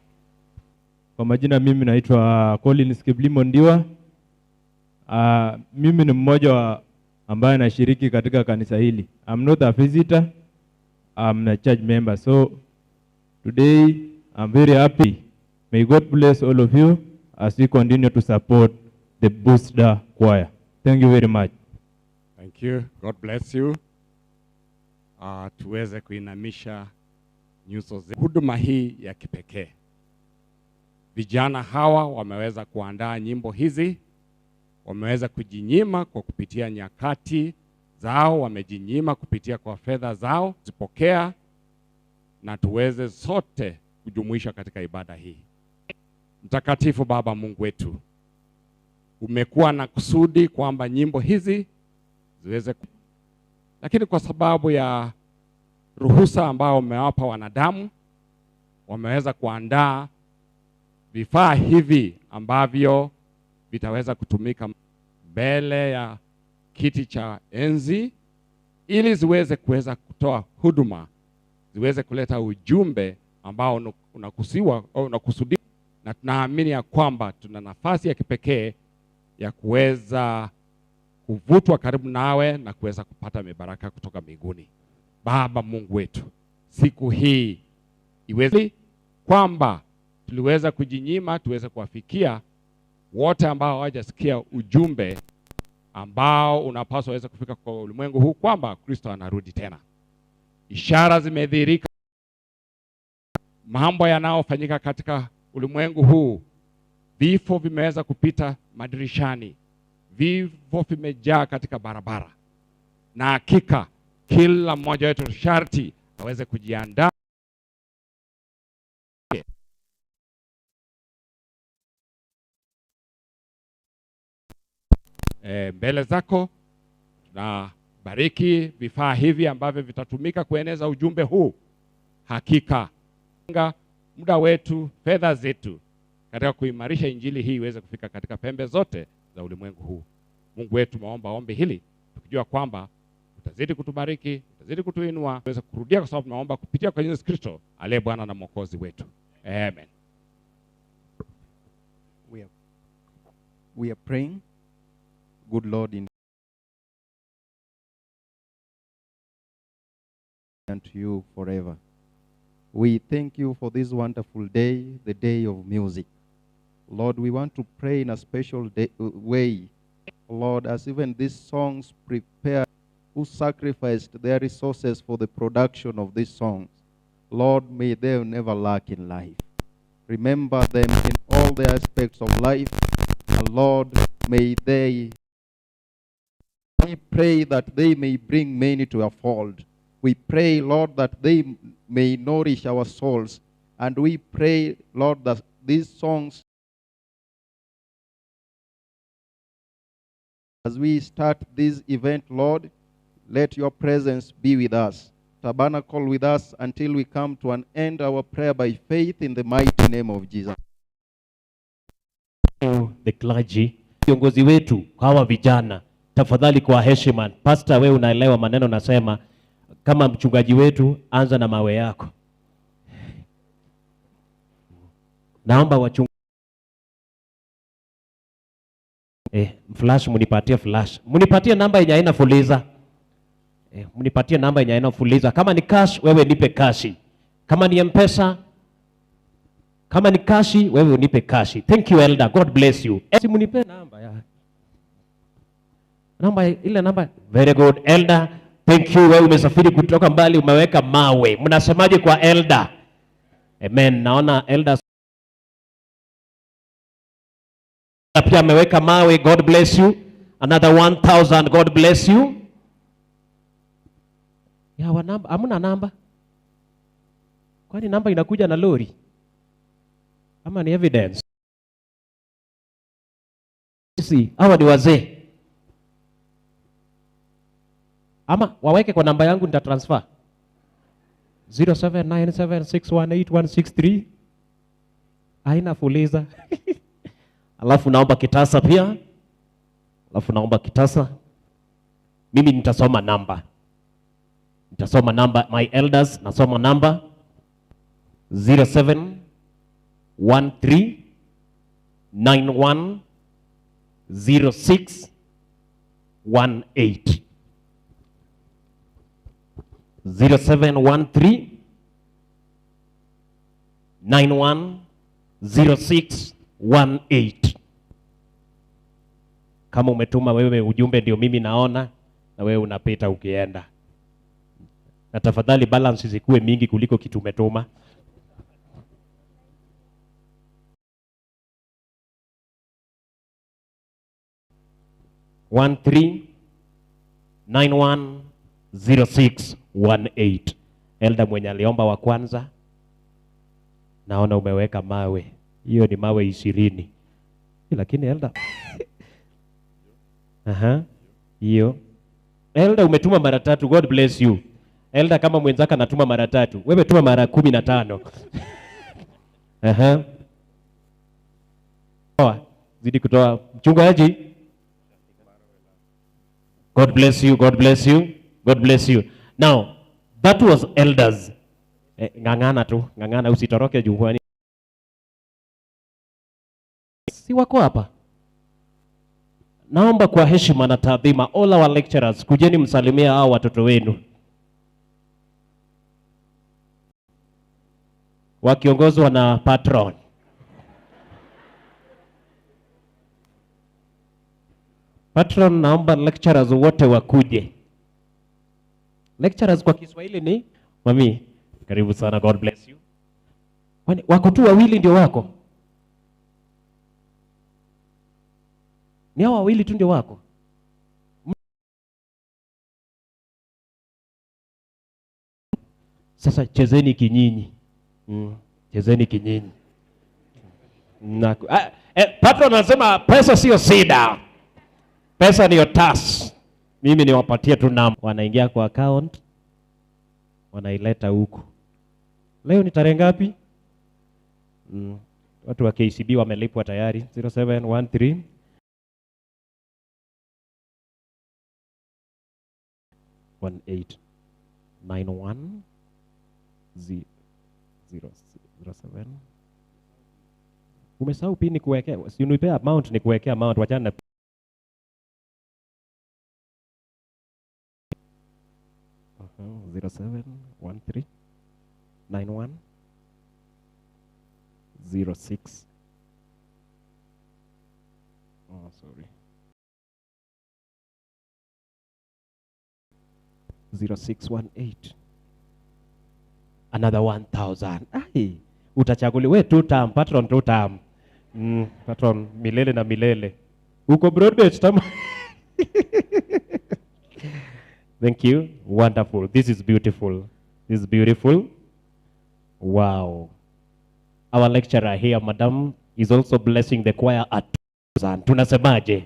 Kwa majina mimi naitwa Collins Kiblimo Ndiwa. Mimi ni mmoja wa ambaye anashiriki katika kanisa hili. I'm not a visitor. I'm a church member. So today I'm very happy. May God bless all of you as we continue to support the Booster Choir. Thank you very much. Thank you. God bless you. Tuweze kuinamisha nyuso zetu. Huduma hii ya kipekee. Vijana hawa wameweza kuandaa nyimbo hizi, wameweza kujinyima kwa kupitia nyakati zao, wamejinyima kupitia kwa fedha zao, zipokea na tuweze sote kujumuisha katika ibada hii. Mtakatifu Baba Mungu wetu, umekuwa na kusudi kwamba nyimbo hizi ziweze, lakini kwa sababu ya ruhusa ambao umewapa wanadamu, wameweza kuandaa vifaa hivi ambavyo vitaweza kutumika mbele ya kiti cha enzi, ili ziweze kuweza kutoa huduma, ziweze kuleta ujumbe ambao unakusiwa au unakusudiwa, na tunaamini ya kwamba tuna nafasi ya kipekee ya kuweza kuvutwa karibu nawe na kuweza kupata mibaraka kutoka mbinguni. Baba Mungu wetu, siku hii iweze kwamba tuliweza kujinyima tuweze kuwafikia wote ambao hawajasikia ujumbe ambao unapaswa waweze kufika kwa ulimwengu huu kwamba Kristo anarudi tena. Ishara zimedhihirika, mambo yanayofanyika katika ulimwengu huu, vifo vimeweza kupita madirishani, vifo vimejaa katika barabara, na hakika kila mmoja wetu sharti aweze kujiandaa. Mbele zako na bariki vifaa hivi ambavyo vitatumika kueneza ujumbe huu. Hakika muda wetu, fedha zetu katika kuimarisha injili hii iweze kufika katika pembe zote za ulimwengu huu. Mungu wetu, maomba ombi hili tukijua kwamba utazidi kutubariki, utazidi kutuinua, tuweze kurudia, kwa sababu tunaomba kupitia kwa Yesu Kristo aliye Bwana na Mwokozi wetu. Amen. We are praying, good Lord, in unto you forever. We thank you for this wonderful day, the day of music. Lord, we want to pray in a special way. Lord, as even these songs prepare, who sacrificed their resources for the production of these songs, Lord, may they never lack in life. Remember them in all the aspects of life. And Lord, may they, we pray that they may bring many to a fold. We pray, Lord, that they may nourish our souls. And we pray, Lord, that these songs, as we start this event, Lord, let your presence be with us. Tabernacle with us until we come to an end our prayer by faith in the mighty name of Jesus. The clergy, viongozi wetu, hawa vijana, tafadhali kwa heshima. Pastor, wewe unaelewa maneno nasema. Kama mchungaji wetu, anza na mawe yako. Naomba wachungaji flash, munipatie flash. Munipatie namba yenye haina fuliza. Munipatie namba yenye haina fuliza. Kama ni cash, wewe nipe cash. Kama ni M-Pesa, kama ni cash, wewe unipe cash. Thank you elder, God bless you. Si munipe namba ya. Namba ile namba. Very good elder. Thank you. Wewe umesafiri kutoka mbali, umeweka mawe. Mnasemaje kwa elder? Amen. Naona elder pia ameweka mawe. God bless you. Another 1,000. God bless you. Ya wa namba, hamna namba. Kwani namba inakuja na lori? Ama ni evidence? Si, hawa ni wazee. Ama waweke kwa namba yangu nitatransfer. 0797618163. Haina fuliza. Alafu naomba kitasa pia. Alafu naomba kitasa. Mimi nitasoma namba. Nitasoma namba, my elders, nasoma namba 0713910618. 0713910618. Kama umetuma wewe ujumbe ndio mimi naona, na wewe unapita ukienda. Na tafadhali balance zikuwe mingi kuliko kitu umetuma. 13910618. Elda mwenye aliomba wa kwanza, naona umeweka mawe. Hiyo ni mawe 20. Lakini elda aha, hiyo elda umetuma mara 3. God bless you. Elda kama mwenzako anatuma mara 3, wewe tuma mara 15. Aha. Poa, zidi kutoa. Mchungaji. God bless you, God bless you, God bless you. Now, that was elders. Ngangana tu, ngangana usitoroke jukwani. Si wako hapa? Naomba kwa heshima na taadhima, all our lecturers, kujeni msalimia hao watoto wenu. Wakiongozwa na patron. Patron, naomba lecturers wote wakuje. Lecturers kwa Kiswahili ni mami, karibu sana, God bless you. Kwani wako tu wawili ndio wako? Ni hao wawili tu ndio wako? Sasa chezeni kinyinyi. Chezeni kinyinyi. Na patron anasema pesa sio shida. Pesa niyo tas. Mimi niwapatie tu namba. Wanaingia kwa account, wanaileta huku. Leo ni tarehe ngapi? Watu wa KCB wamelipwa tayari. 0713 18 91 0 07. Umesahau pin nikuwekea. Si unipe amount nikuwekea amount, wachana na 07 13 91 06. Oh, sorry. 0618. Another 1000. Ai, utachaguliwa we two term, patron two term. Patron milele na milele. Uko Broadbase tama. Thank you. Wonderful. This is beautiful. This is beautiful. Wow. Our lecturer here, madam, is also blessing the choir at 2000. Tunasemaje?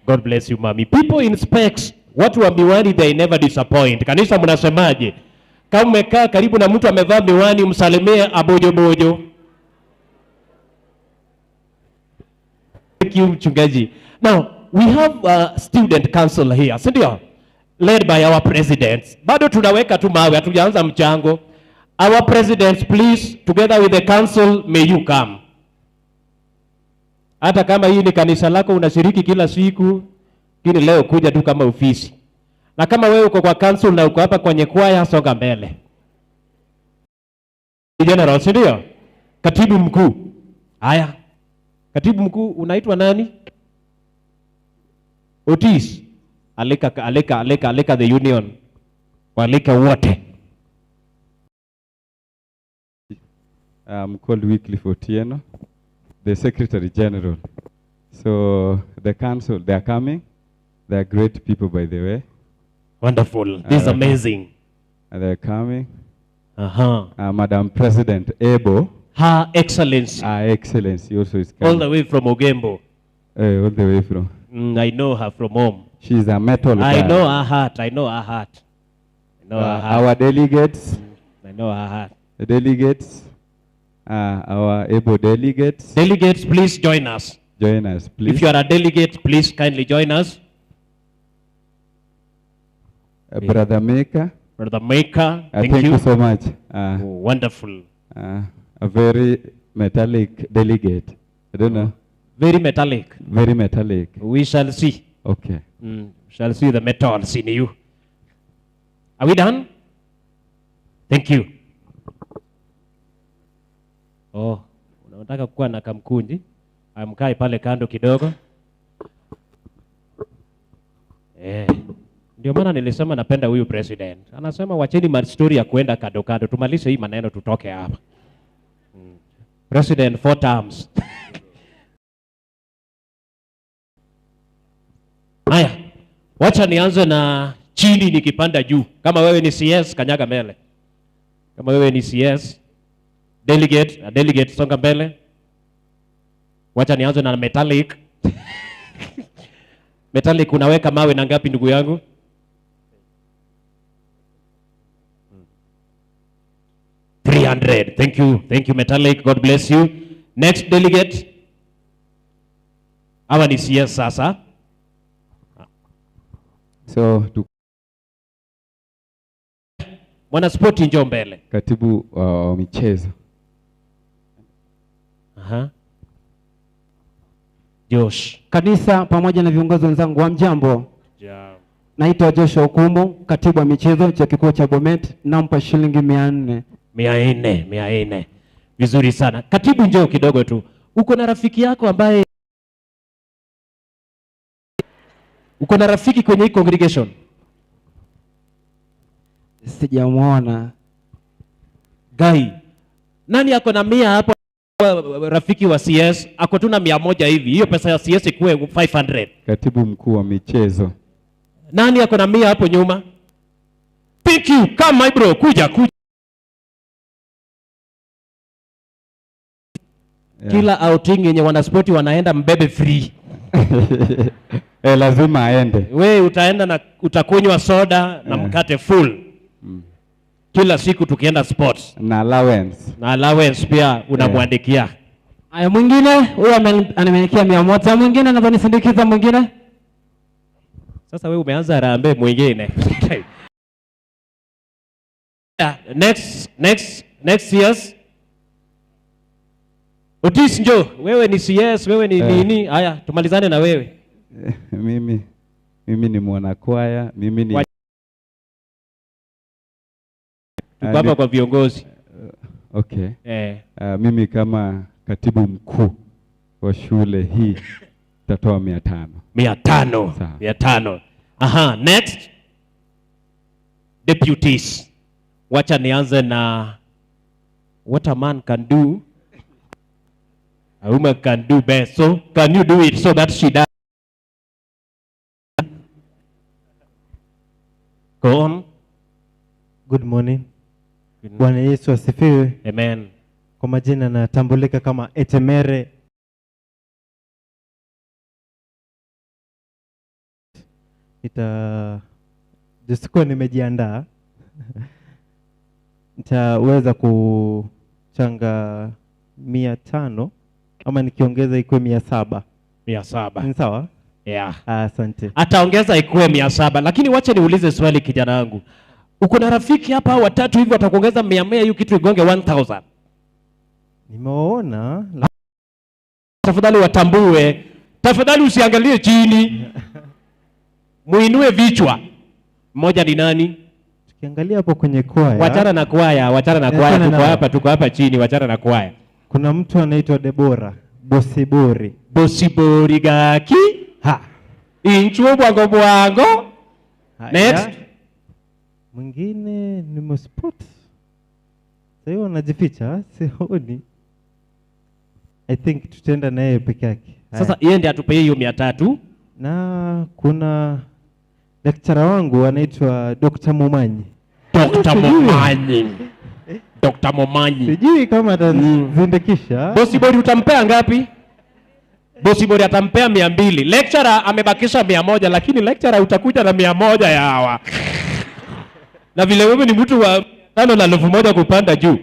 God bless you, mami. People in specs, watu wa miwani, they never disappoint. Kanisa mnasemaje? Kama umekaa karibu na mtu amevaa miwani, msalimie abojobojo. Thank you, mchungaji. Now, we have a student council here, si ndio? Led by our presidents. Bado tunaweka tu mawe, hatujaanza mchango. Our presidents, please, together with the council, may you come. Hata kama hii ni kanisa lako unashiriki kila siku, lakini leo kuja tu kama ofisi. Na kama wewe uko kwa council na uko hapa kwenye kwaya, songa mbele. General, si ndio? Katibu mkuu. Haya. Katibu mkuu unaitwa nani? Otis. Alika, alika, alika, alika the union. Walika wote. I'm called Wycliffe Otieno, the Secretary General. So the council, they are coming. They are great people, by the way. Wonderful. This is amazing. They are coming. Uh-huh. Madam President Ebo. Her Excellency. Her Excellency also is coming. All the way from Ogembo. All the way from. I know her from home. She's a metal I girl. know her heart. I know her heart. I know her heart. Our delegates. I know her heart. The delegates, our able delegates. Delegates, please join us. Join us, please. If you are a delegate, please kindly join us. Brother Maker. Brother Maker, thank Thank you so much. Wonderful. A very metallic delegate. I don't know. Very metallic. Very metallic. We shall see. Okay. Shall see the metals in you. Are we done? Thank you. Oh, unataka kuwa na kamkundi? Amkae pale kando kidogo. Ndio maana nilisema napenda huyu president. Anasema wacheni ma story ya kuenda kando kando, tumalize hii maneno tutoke hapa. President 4 terms. Haya, wacha nianze na chini nikipanda juu. Kama wewe ni CS, kanyaga mbele. Kama wewe ni CS, delegate, na delegate songa mbele. Wacha nianze na metallic. Metallic unaweka mawe na ngapi ndugu yangu? 300. Thank you. Thank you metallic. God bless you. Next delegate. Hawa ni CS sasa. So to Mwana spoti njoo mbele. Katibu wa michezo. Aha. Josh. Kanisa pamoja na viongozi wenzangu wa mjambo. Jambo. Naitwa Joshua Okumu, katibu wa michezo chuo kikuu cha Bomet, nampa shilingi 400. 400, 400. Vizuri sana. Katibu njoo kidogo tu. Uko na rafiki yako ambaye uko na rafiki kwenye hii congregation? Sijamuona. Guy. Nani ako na 100 hapo? Rafiki wa CS ako tu na 100 hivi. Hiyo pesa ya CS ikuwe 500. Katibu mkuu wa michezo. Nani ako na 100 hapo nyuma? Thank you. Come my bro, kuja kuja. Yeah. Kila outing yenye wanaspoti wanaenda mbebe free. Lazima aende. We utaenda na utakunywa soda na mkate full. Kila siku tukienda sports. Na allowance. Na allowance pia unamwandikia. Aya, mwingine huyo ameniandikia 100, mwingine ananisindikiza mwingine. Sasa wewe umeanza harambee mwingine. Next years. Otis njoo, wewe ni CS, wewe ni nini? Haya, tumalizane na wewe. Mimi ni mwanakwaya, mimi ni Tuko hapa kwa viongozi. Okay. Mimi kama katibu mkuu wa shule hii nitatoa 500. 500. 500. Aha, next. Deputies. Wacha nianze na what a man can do, a woman can do best. So can you do it so that she does? Go on. Good morning. Bwana Yesu asifiwe. Amen. Kwa majina natambulika kama Etemere. Sikuwa nimejiandaa. Nitaweza kuchanga 500 ama nikiongeza ikuwe 700. 700. Ni sawa? Yeah. Asante. Ataongeza ikuwe 700, lakini wacha niulize swali kijana wangu. Uko na rafiki hapa watatu hivi watakuongeza 100 hiyo kitu igonge 1000? Nimewaona. Tafadhali watambue. Tafadhali usiangalie chini. Muinue vichwa. Mmoja ni nani? Tukiangalia hapo kwenye kwaya. Wachana na kwaya, wachana na kwaya. Tuko hapa chini, wachana na kwaya. Kuna mtu anaitwa Debora Bosibori. Bosibori gaki? Ha. Inchuo bwango bwango. Next. Mwingine ni Msport. Sasa hiyo anajificha, sioni. I think tutaenda naye peke yake. Sasa yeye ndiye atupe hiyo 300. Na kuna lecturer wangu anaitwa Dr. Momanyi. Dr. Momanyi. Dr. Momanyi. Sijui kama atazindikisha. Bosibori utampea ngapi? Bosibori atampea 200. Lecturer amebakisha 100, lakini lecturer utakuja na 100 ya hawa. Na vile wewe ni mtu wa 5 na 1000 kupanda juu.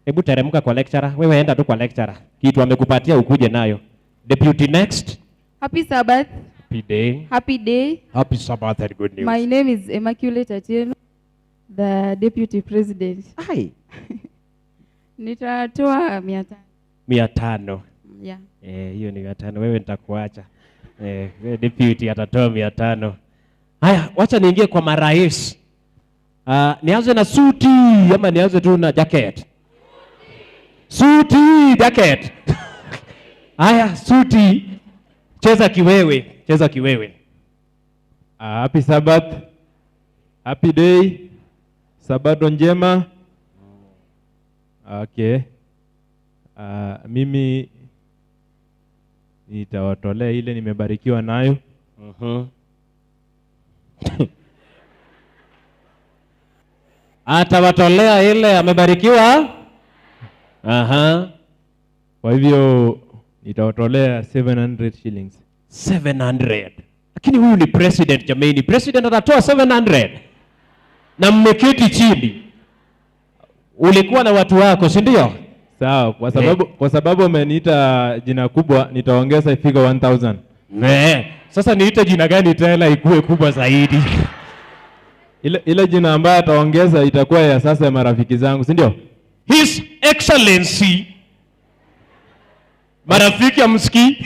Hebu teremka kwa lecturer. Wewe enda tu kwa lecturer. Kitu amekupatia ukuje nayo. Deputy next. Happy Sabbath. Happy day. Happy day. Happy Sabbath and good news. My name is Immaculate Atieno, the deputy president. Hi. Nitatoa 500. 500. Yeah. Hiyo ni 500. Wewe nitakuacha. Wewe deputy atatoa 500. Haya, wacha niingie kwa marais. Nianze na suti ama nianze tu na jacket? Suti, jacket. Haya, suti. Cheza kiwewe, cheza kiwewe. Happy Sabbath. Happy day. Sabato njema. Okay. Mimi nitawatolea ile nimebarikiwa nayo. Atawatolea ile amebarikiwa. Aha. Kwa hivyo nitawatolea 700 shillings. 700. Lakini huyu ni president jamani. President atatoa 700. Na mmeketi chini. Ulikuwa na watu wako, si ndio? Sawa, kwa sababu umeniita jina kubwa nitaongeza ifike 1000. Ne. Sasa niite jina gani tena ikue kubwa zaidi? Ile jina ambayo ataongeza itakuwa ya sasa ya marafiki zangu, si ndio? His Excellency. Marafiki amsikii?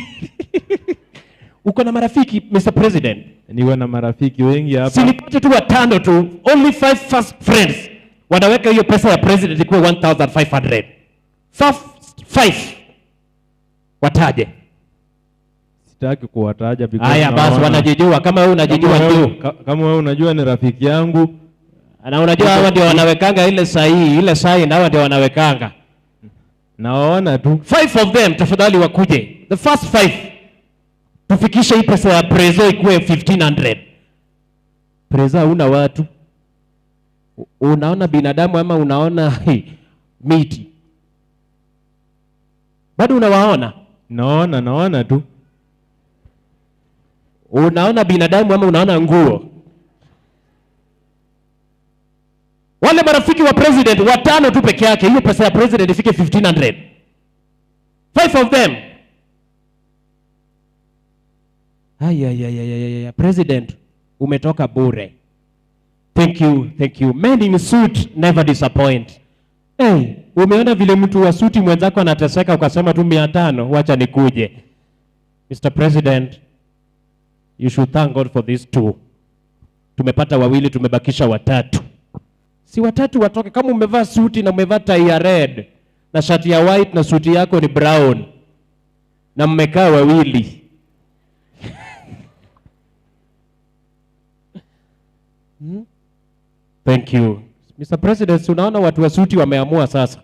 Uko na marafiki Mr. President? Niko na marafiki wengi hapa. Si nipate tu watano tu, only 5 first friends. Wanaweka hiyo pesa ya president ikuwe 1500. 5 wataje. Sitaki kuwataja because haya basi wanajijua. Kama wewe unajijua ndio. Kama wewe unajua ni rafiki yangu. Na unajua hawa ndio wanawekanga ile sahihi, ile sahihi na hawa ndio wanawekanga. Naona tu. 5 of them tafadhali wakuje. The first 5. Tufikishe hii pesa ya prezo ikuwe 1500. Prezo una watu. Unaona binadamu ama unaona miti? Bado unawaona? Naona tu. Unaona binadamu ama unaona nguo? Wale marafiki wa president watano tu peke yake, hiyo pesa ya president ifike 1500. 5 of them. Ay, president umetoka bure. Thank you, thank you. Men in suit never disappoint. Hey, umeona vile mtu wa suti mwenzako anateseka ukasema tu 500, wacha nikuje. Mr. President, you should thank God for these two. Tumepata wawili, tumebakisha watatu. Si watatu watoke. Kama umevaa suti na umevaa tai ya red na shati ya white na suti yako ni brown na mmekaa wawili. Thank you. Mr. President, unaona watu wa suti wameamua sasa.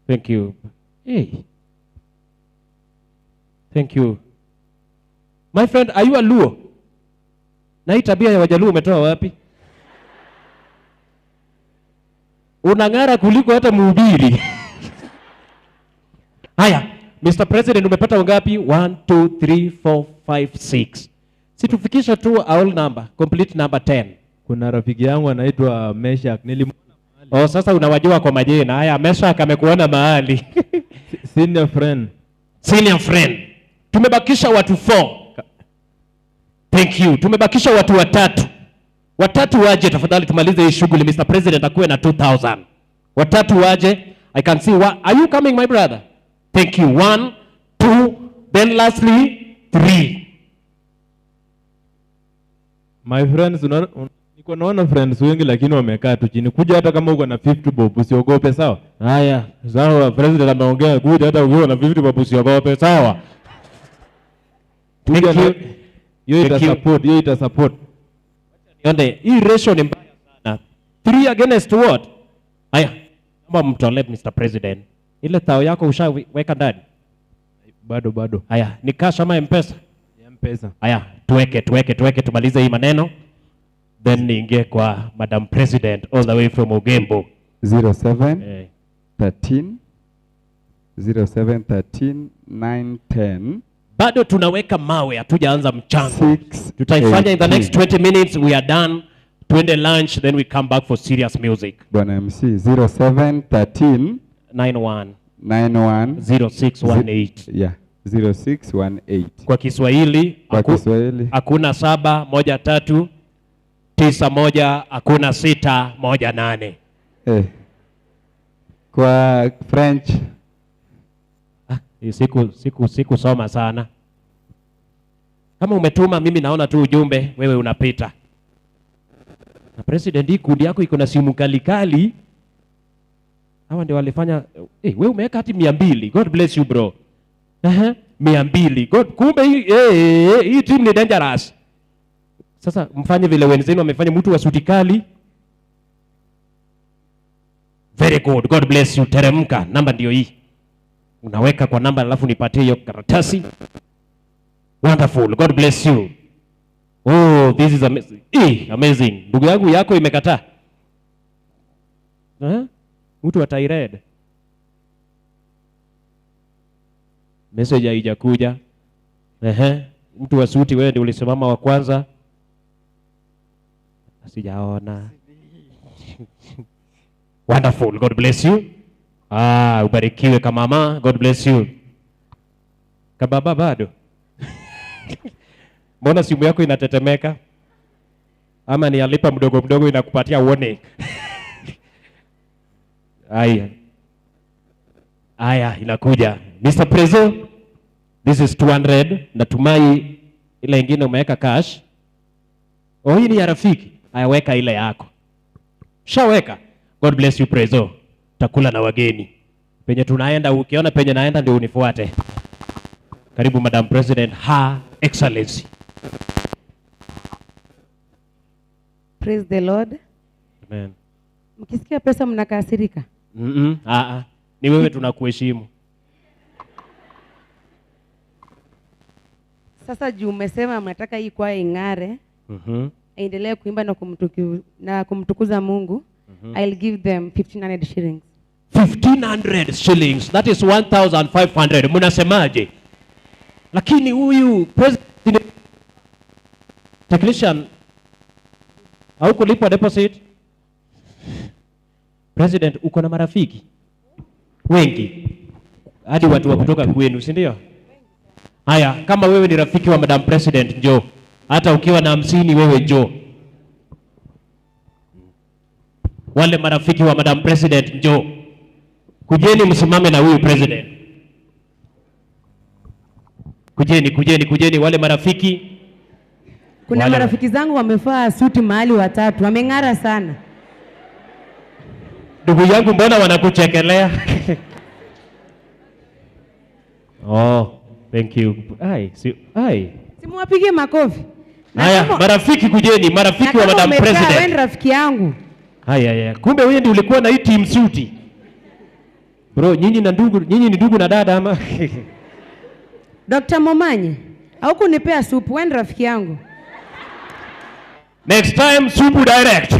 Thank you. Hey. Thank you. My friend, are you a Luo? Na hii tabia ya Wajaluo umetoa wapi? Unang'ara kuliko hata mhubiri. Haya, Mr. President umepata wangapi? 1 2 3 4 5 6. Si tufikisha tu all number, complete number 10. Kuna rafiki yangu anaitwa Meshak. Nilimuona mahali. Oh, sasa unawajua kwa majina. Haya, Meshak amekuona mahali. Senior friend. Senior friend. Tumebakisha watu 4. Thank you. Tumebakisha watu watatu. Watatu waje tafadhali tumalize hii shughuli. Mr. President akuwe na 2000. Watatu waje. I can see one. Are you coming my brother? Thank you. 1, 2, then lastly 3. My friends, niko naona friends wengi lakini wamekaa tu chini. Kuja hata kama uko na 50 bob usiogope, sawa? Haya, sawa, president ameongea, kuja hata ukiwa na 50 bob usiogope, sawa? Thank you. Hiyo ita support, hiyo ita support. Nione, hii ratio ni mbaya sana. 3 against what? Haya, naomba mtolee Mr. President. Ile tao yako ushaweka ndani? Bado. Haya, ni cash ama M-Pesa? M-Pesa. Haya, tuweke tumalize hii maneno. Then niingie kwa Madam President all the way from Ogembo. 07 13 0713 910 Bado tunaweka mawe, hatujaanza mchango. Tutaifanya in the next 20 minutes, we are done. Tuende lunch, then we come back for serious music. Bwana MC, 0713 91 91 0618. Yeah, 0618. Kwa Kiswahili, Kwa Kiswahili. Hakuna 7 1 3 9 1, hakuna 6 1 8. Kwa French. Siku soma sana. Kama umetuma mimi naona tu ujumbe, wewe unapita. Na president, hii kundi yako iko na simu kali kali. Hawa ndio walifanya, wewe umeweka hati 200. God bless you bro. 200. God, kumbe hii team ni dangerous. Sasa mfanye vile wenzenu wamefanya, mtu wa suti kali. Very good. God bless you. Teremka. Namba ndio hii. Unaweka kwa namba alafu nipatie hiyo karatasi. Wonderful. God bless you. Oh, this is amazing. Amazing. Ndugu yangu yako imekataa. Mtu wa tie red. Message haijakuja. Mtu wa suti, wewe ndio ulisimama wa kwanza. Sijaona. Wonderful. God bless you. Ubarikiwe kama mama. God bless you. Kababa bado. Mbona simu yako inatetemeka? Ama ni alipa mdogo mdogo inakupatia warning. Aya. Aya, inakuja. Mr. Prezo, this is 200. Natumai ile ingine umeweka cash. Oh, hii ni ya rafiki. Aya, weka ile yako. Shaweka. God bless you Prezo. Takula na wageni. Penye tunaenda, ukiona penye naenda ndio unifuate. Karibu Madam President, Her Excellency. Praise the Lord. Amen. Mkisikia pesa mnakasirika? Ni wewe tunakuheshimu. Sasa juu umesema mnataka hii kwaya ing'are. Aendelee kuimba na kumtukuza Mungu. I'll give them 1500 shillings. 1500 shillings. That is 1500. Mnasemaje? Lakini huyu president technician haukulipwa deposit. President, uko na marafiki wengi hadi watu wa kutoka kwenu, si ndio? Haya, kama wewe ni rafiki wa Madam President, njoo. Hata ukiwa na 50 wewe njoo. Wale marafiki wa Madam President njoo. Kujeni msimame na huyu president. Kujeni, kujeni, kujeni wale marafiki. Kuna wale marafiki zangu wamevaa suti mahali watatu, wameng'ara sana. Ndugu yangu, mbona wanakuchekelea? Oh, thank you. Ai, si ai. Simuwapige makofi. Haya, marafiki kujeni, marafiki wa Madam President. Wewe ni rafiki yangu. Haya, haya. Kumbe wewe ndiye ulikuwa na hii team suti. Bro, nyinyi na ndugu, nyinyi ni ndugu na dada ama? Dr. Momanyi, haukunipea supu, wewe ni rafiki yangu. Next time supu direct.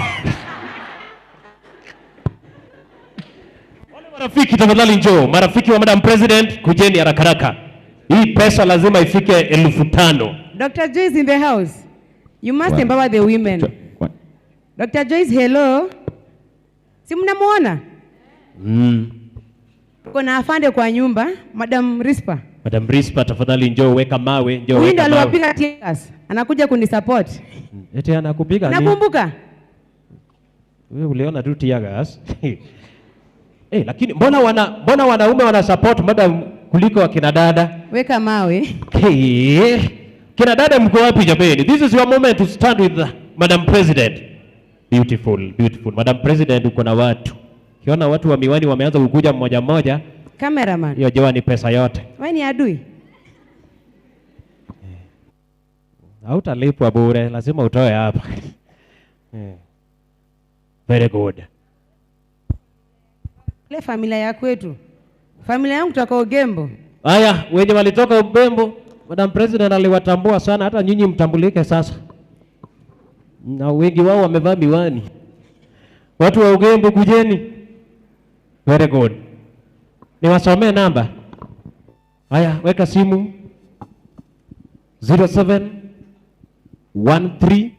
Wale marafiki tafadhali njoo, marafiki wa Madam President kujeni haraka haraka. Hii pesa lazima ifike 5000. Dr. Joyce in the house. You must empower the women. Dr. Joyce, hello. Si mnamuona? Kuna afande kwa nyumba, Madam Rispa. Madam Rispa tafadhali njoo, weka mawe, njoo Huyu weka ndo mawe. aliwapiga tears. Anakuja kunisupport. Eti anakupiga nini? Nakumbuka. Wewe uliona tu tear gas. Lakini mbona wanaume wana support madam kuliko akina dada? Weka mawe. Hey, kina dada mko wapi jameni? This is your moment to stand with Madam President. Beautiful, beautiful. Madam President, uko na watu. Ukiona watu wa miwani wameanza kukuja mmoja mmoja, Cameraman. hiyo jewa ni pesa yote. Wewe ni adui. Hautalipwa bure, lazima utoe hapa. Very good. Ile familia ya kwetu. Familia yangu kutoka Ugembo. Haya, wenye walitoka Ugembo, Madam President aliwatambua sana, hata nyinyi mtambulike sasa. Na wengi wao wamevaa miwani. Watu wa Ugembo kujeni. Very good. Niwasomee namba. Haya, weka simu 07 13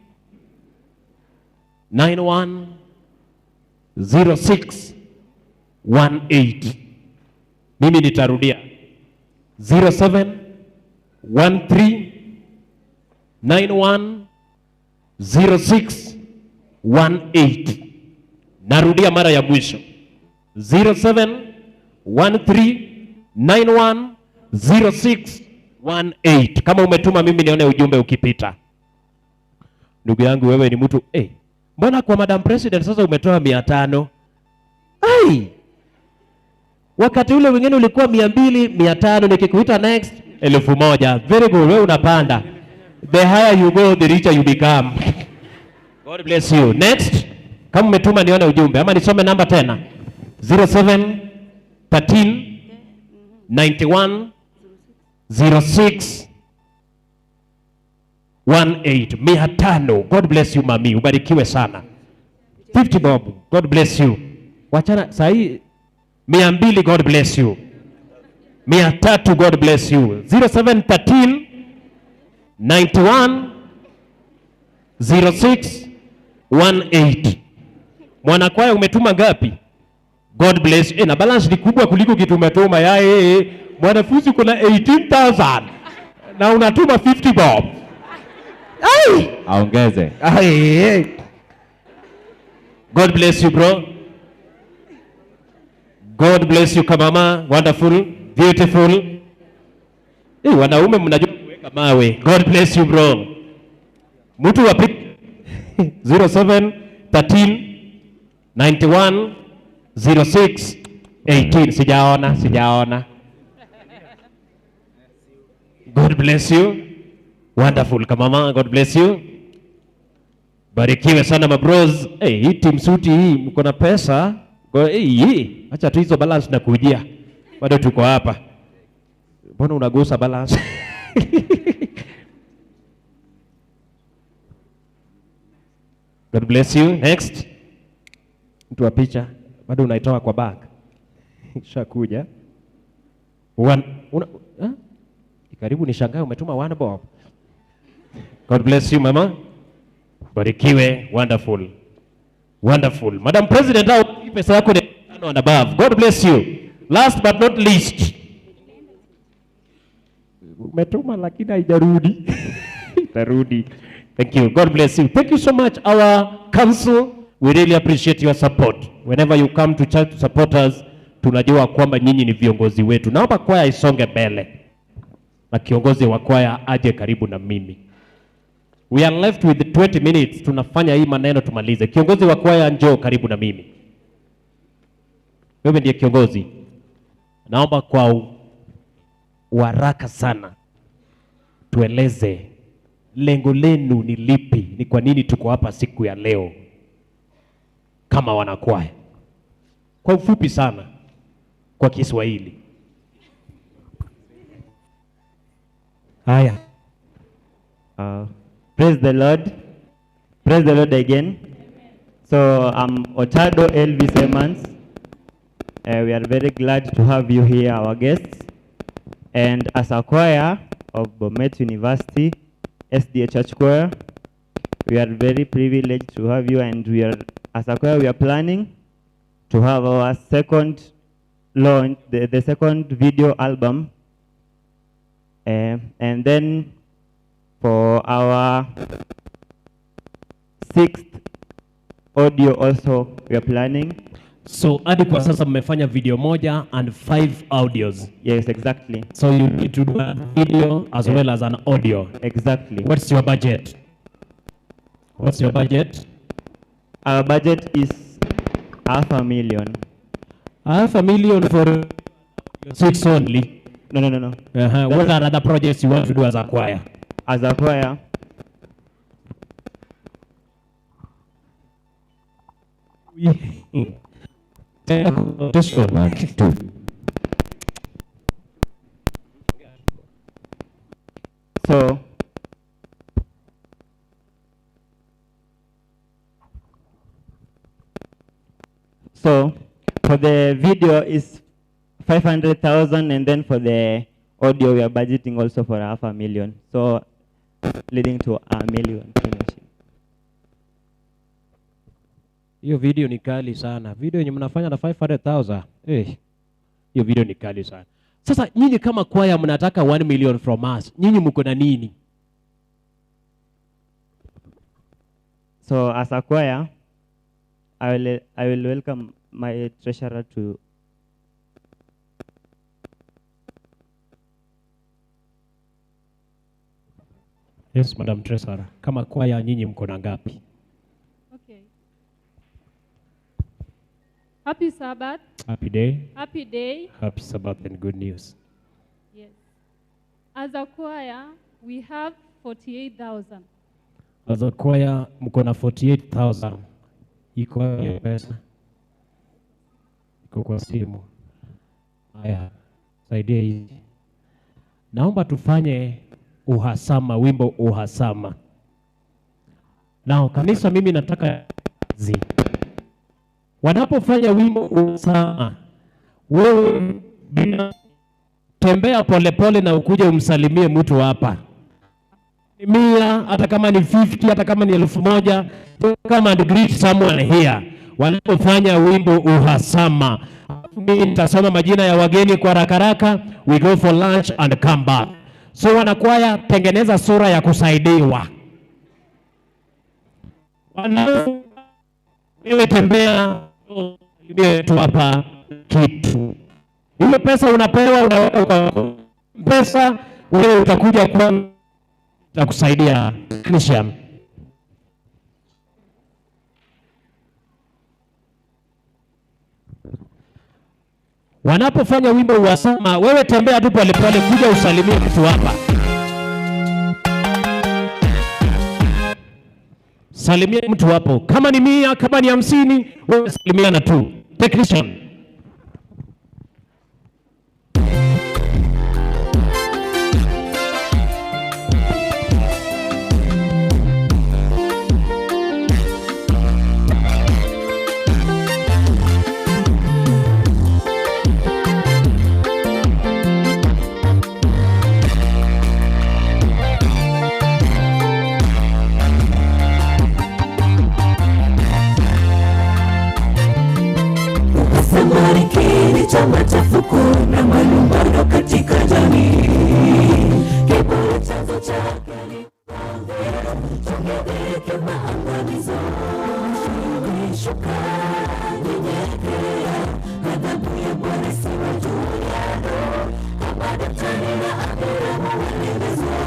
91 06 18. Mimi nitarudia 07 13 91 06 18. Narudia mara ya mwisho 07 13 91 06 18. Kama umetuma mimi nione ujumbe ukipita. Ndugu yangu wewe ni mtu mbona kwa Madam President sasa umetoa 500? Ai! Wakati ule wengine ulikuwa 200, 500, nikikuita next 1000. Very good, wewe unapanda. The higher you go, the richer you become. God bless you. Next, kama umetuma nione ujumbe ama nisome namba tena. 07 13 91 06 18. 500. God bless you mami, ubarikiwe sana. 50 bob. God bless you. Wachana sahi 200. God bless you. 300. God bless you. 07 13 91 06 18. Mwanakwaya umetuma ngapi? God bless you. Na balance ni kubwa kuliko kitu umetuma. Ya mwanafunzi kuna 18,000 na unatuma 50 bob. Ai! Aongeze. Ai. God bless you bro. God bless you kamama. Wonderful, beautiful. Wanaume mnajua kuweka mawe. God bless you bro. Mtu wa 07 13 91 06 18. Sijaona, sijaona. God bless you. Wonderful kamama, God bless you. Barikiwe sana mabros. Hii team suti hii mko na pesa. Acha tu hizo balance na kujia. Bado tuko hapa. Mbona unagusa balance? God bless you. Next. Mtu wa picha bado unaitoa kwa bag. Shakuja. Karibu nishangae umetuma 1 bob. God bless you mama. Barikiwe. Wonderful. Wonderful. Madam President, au pesa yako ni 5 and above. God bless you. Last but not least. Umetuma lakini haijarudi. Itarudi. Thank you. God bless you. Thank you so much our council. We really appreciate your support. Whenever you come to church to support us, tunajua kwamba nyinyi ni viongozi wetu. Naomba kwaya isonge mbele. Na kiongozi wa kwaya aje karibu na mimi. We are left with 20 minutes. Tunafanya hii maneno tumalize. Kiongozi wa kwaya njoo karibu na mimi. Wewe ndiye kiongozi. Naomba kwa waraka sana tueleze lengo lenu ni lipi, ni kwa nini tuko hapa siku ya leo kama wanakwaya. Kwa ufupi sana kwa Kiswahili. Haya. Praise the Lord. Praise the Lord again. So I'm Otado Elvis Evans. We are very glad to have you here, our guests. And as a choir of Bomet University, SDA Church Choir, we are very privileged to have you, and we are, as a choir, we are planning to have our second launch, the second video album. And then for our 6th audio also we are planning. So hadi kwa sasa mmefanya video moja and 5 audios. Yes, exactly. So you need to do a video as well as an audio. Exactly. What's your budget? What's your budget? Our budget is 500,000. 500,000 for 6 only? No, no, no, no. What are other projects you want to do as a choir? As a choir, So for the video is 500,000, and then for the audio we are budgeting also for 500,000. So leading to 1 million Kenya. Hiyo video ni kali sana. Video yenye mnafanya na 500,000. Eh. Hiyo video ni kali sana. Sasa nyinyi kama kwaya mnataka 1 million from us. Nyinyi mko na nini? So as a choir, I will welcome my treasurer to Yes, Madam Treasurer. Kama kwaya nyinyi mko na ngapi? Okay. Happy Sabbath. Happy day. Happy day. Happy Sabbath and good news. Yes. As a choir, we have 48,000. As a choir mko na 48,000. Iko wapi pesa? Iko kwa simu. Haya, saidia hizi. Naomba tufanye uhasama, wimbo uhasama. Na kanisa, mimi nataka zi. Wanapofanya wimbo uhasama, wewe bina tembea polepole na ukuje umsalimie mtu hapa. Ni 100, hata kama ni 50, hata kama ni 1000, come and greet someone here. Wanapofanya wimbo uhasama, mimi nitasoma majina ya wageni kwa haraka haraka, we go for lunch and come back. So wanakwaya, tengeneza sura ya kusaidiwa. Wana wewe tembea, salimie tu hapa kitu. Ile pesa unapewa unaweka kwa pesa, wewe utakuja kwa takusaidia. Christian. Wanapofanya wimbo uhasama, wewe tembea tu polepole, kuja usalimie mtu hapa. Salimia mtu hapo, kama ni 100, kama ni 50, wewe salimiana tu. Technician. Samari cha machafuko na malumbano katika jamii. Kiburi chanzo chake ni tuongezeke maangamizo. Shuka, nyenyekea, ghadhabu ya Bwana siwe juu yako. Kama Dathani na Abiramu walimezwa,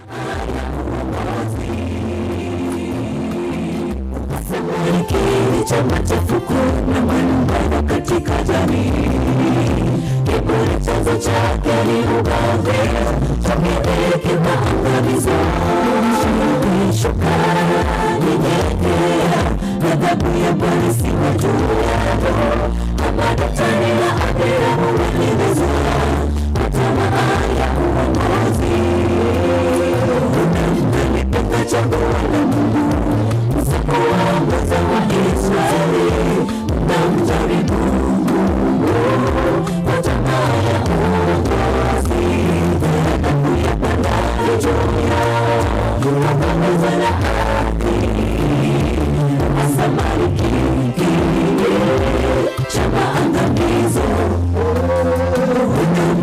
tamaa ya uongozi. Samari cha machafuko na malumbano katika jamii. Kiburi chanzo chake ni ugomvi, tuongezeke maangamizo. Shuka, nyenyekea, ghadhabu ya Bwana siwe juu yako. Kama Dathani na Abiramu walimezwa, kwa tamaa ya uongozi. Mnalipinga chaguo la Mungu, msipowaongoza Waisraeli, mnamjaribu Mungu kwa tamaa ya uongozi. Ghadhabu ya Bwana i juu yao, waangamiza na ardhi. Samari cha maangamizo.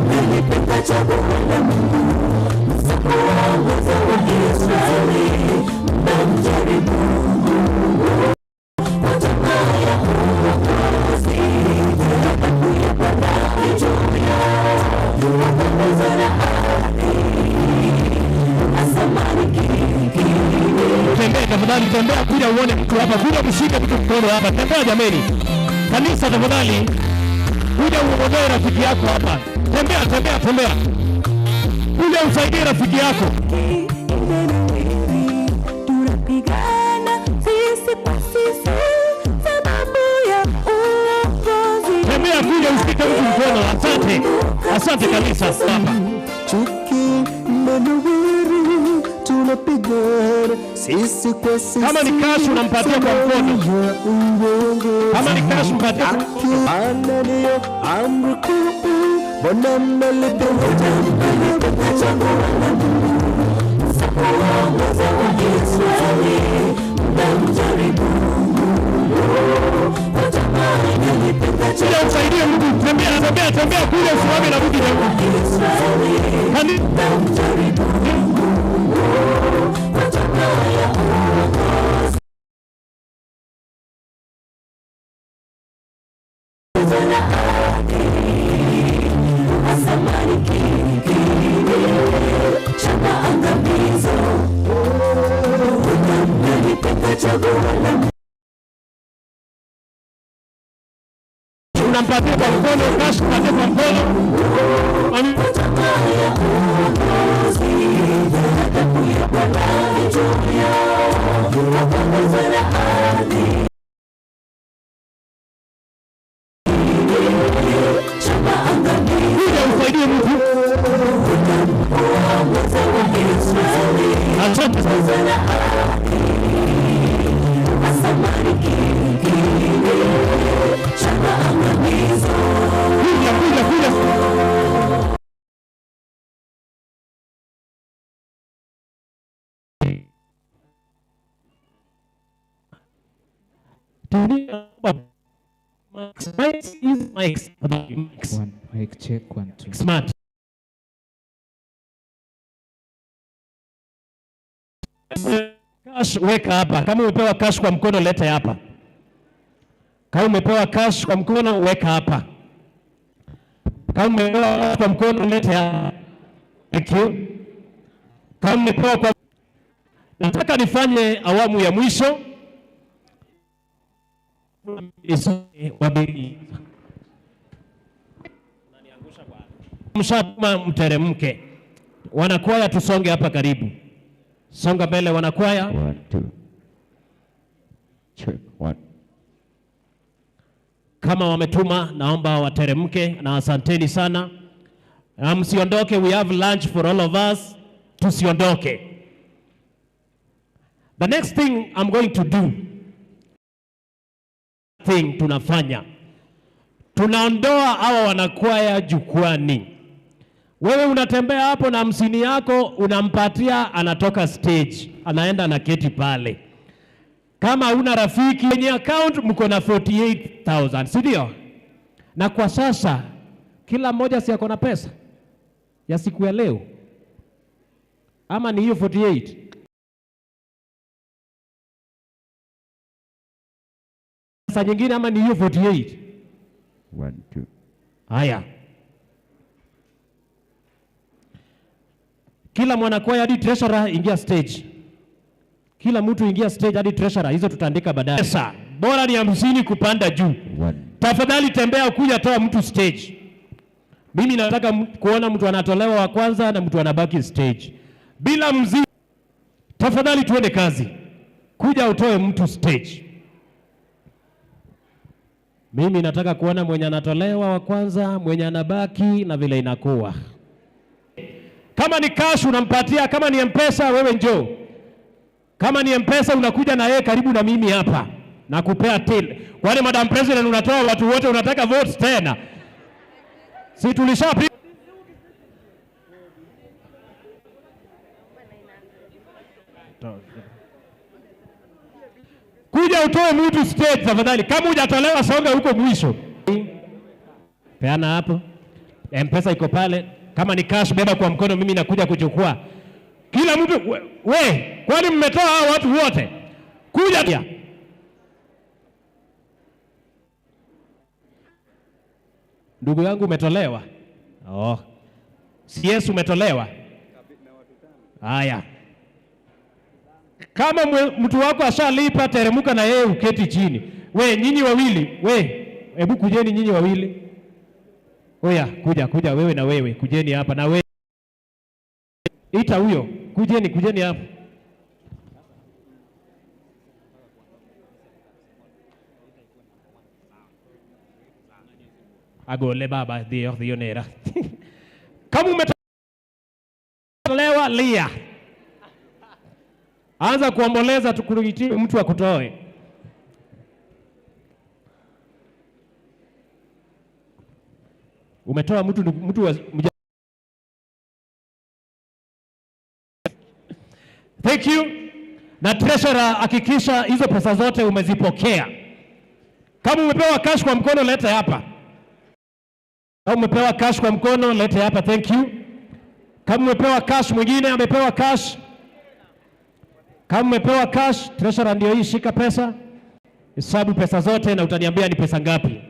Mnalipinga chaguo la Mungu, msipowaongoza Waisraeli, mnamjaribu Mungu kwa tamaa ya uongozi. Ghadhabu ya Bwana i juu yao, waangamiza na ardhi. Samari Tembea tafadhali, tembea kuja uone mtu hapa, kuja mshike mtu mkono hapa. Tembea jameni. Kanisa tafadhali, kuja uongoe rafiki yako hapa. Tembea, tembea, tembea. Kuja usaidie rafiki yako. Tunapigana sisi kwa sisi sababu ya uongozi. Tembea kuja ushike mtu mkono. Asante. Asante kanisa. Hapa. Chuki imenawiri, Tunapigana sisi kwa sisi. Kama ni cash unampatia kwa mkono. Kama ni cash mpatie kwa mkono. Maana ndiyo amri kuu, mbona Kuja usaidie mtu, tembea tembea tembea kule usimame na mtu. Unampatia kwa mkono, cash patia kwa mkono. Kuja usaidie mtu. Asante. Kuja, kuja, kuja. One, mic check, 1, 2. Smart. Cash weka hapa. Kama umepewa cash kwa mkono leta hapa. Kama umepewa cash kwa mkono weka hapa. Kama umepewa cash kwa mkono leta hapa. Thank you. Kama umepewa kwa, nataka nifanye awamu ya mwisho. Mshatuma mteremke. Wanakwaya tusonge hapa karibu. Songa mbele wanakwaya. 1, 2. Check, 1. Kama wametuma naomba wateremke na asanteni sana. Na msiondoke, we have lunch for all of us. Tusiondoke. The next thing I'm going to do, thing tunafanya, tunaondoa hawa wanakwaya jukwani. Wewe unatembea hapo na 50 yako unampatia, anatoka stage, anaenda anaketi pale. Kama una rafiki kwenye account mko na 48,000, si ndio? Na kwa sasa kila mmoja si ako na pesa ya siku ya leo, ama ni hiyo 48? Saa nyingine ama ni hiyo 48? 1, 2. Haya, kila mwanakwaya hadi treasurer ingia stage. Kila mtu ingia stage hadi treasurer, hizo tutaandika baadaye. Pesa bora ni 50 kupanda juu. Tafadhali tembea kuja toa mtu stage. Mimi nataka kuona mtu anatolewa wa kwanza na mtu anabaki stage. Bila mziki. Tafadhali tuende kazi. Kuja utoe mtu stage. Mimi nataka kuona mwenye anatolewa wa kwanza, mwenye anabaki na vile inakuwa. Kama ni cash unampatia, kama ni M-Pesa wewe njoo. Kama ni M-Pesa unakuja na yeye karibu na mimi hapa. Na kupea till. Kwani Madam President unatoa watu wote unataka votes tena? Si tulisha kuja utoe mtu stage tafadhali. Kama hujatolewa songa huko mwisho. Peana hapo. M-Pesa iko pale. Kama ni cash beba kwa mkono, mimi nakuja kuchukua. Kila mtu we, kwani mmetoa hao watu wote? Kuja. Ndugu yangu umetolewa? Oh. Si Yesu umetolewa? Haya. Kama mtu wako ashalipa, teremuka na yeye uketi chini. We nyinyi wawili, we hebu kujeni nyinyi wawili. Oya, kuja kuja wewe na wewe, kujeni hapa na wewe. Ita huyo, kujeni kujeni hapa. Agole baba dio dio nera. Kama umetolewa lia. Anza kuomboleza tukurugitie mtu akutoe. Umetoa mtu mtu wa, Thank you. Na treasurer, hakikisha hizo pesa zote umezipokea. Kama umepewa cash kwa mkono, leta hapa. Kama umepewa cash kwa mkono, leta hapa. Thank you. Kama umepewa cash, mwingine amepewa cash. Kama umepewa cash, treasurer ndio hii, shika pesa. Hesabu pesa zote na utaniambia ni pesa ngapi.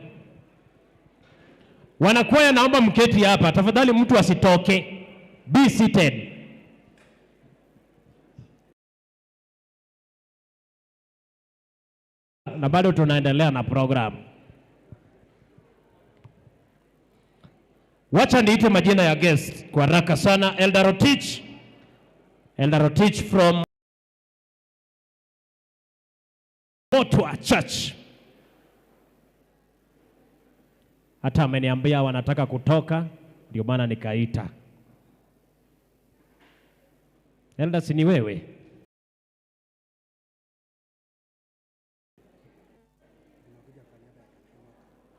Wanakwaya, naomba mketi hapa tafadhali, mtu asitoke. Be seated. Na bado tunaendelea na program. Wacha niite majina ya guest kwa haraka sana. Elder Rotich, Elder Rotich from Motwa Church. Hata ameniambia wanataka kutoka, ndio maana nikaita. Elder, si ni wewe?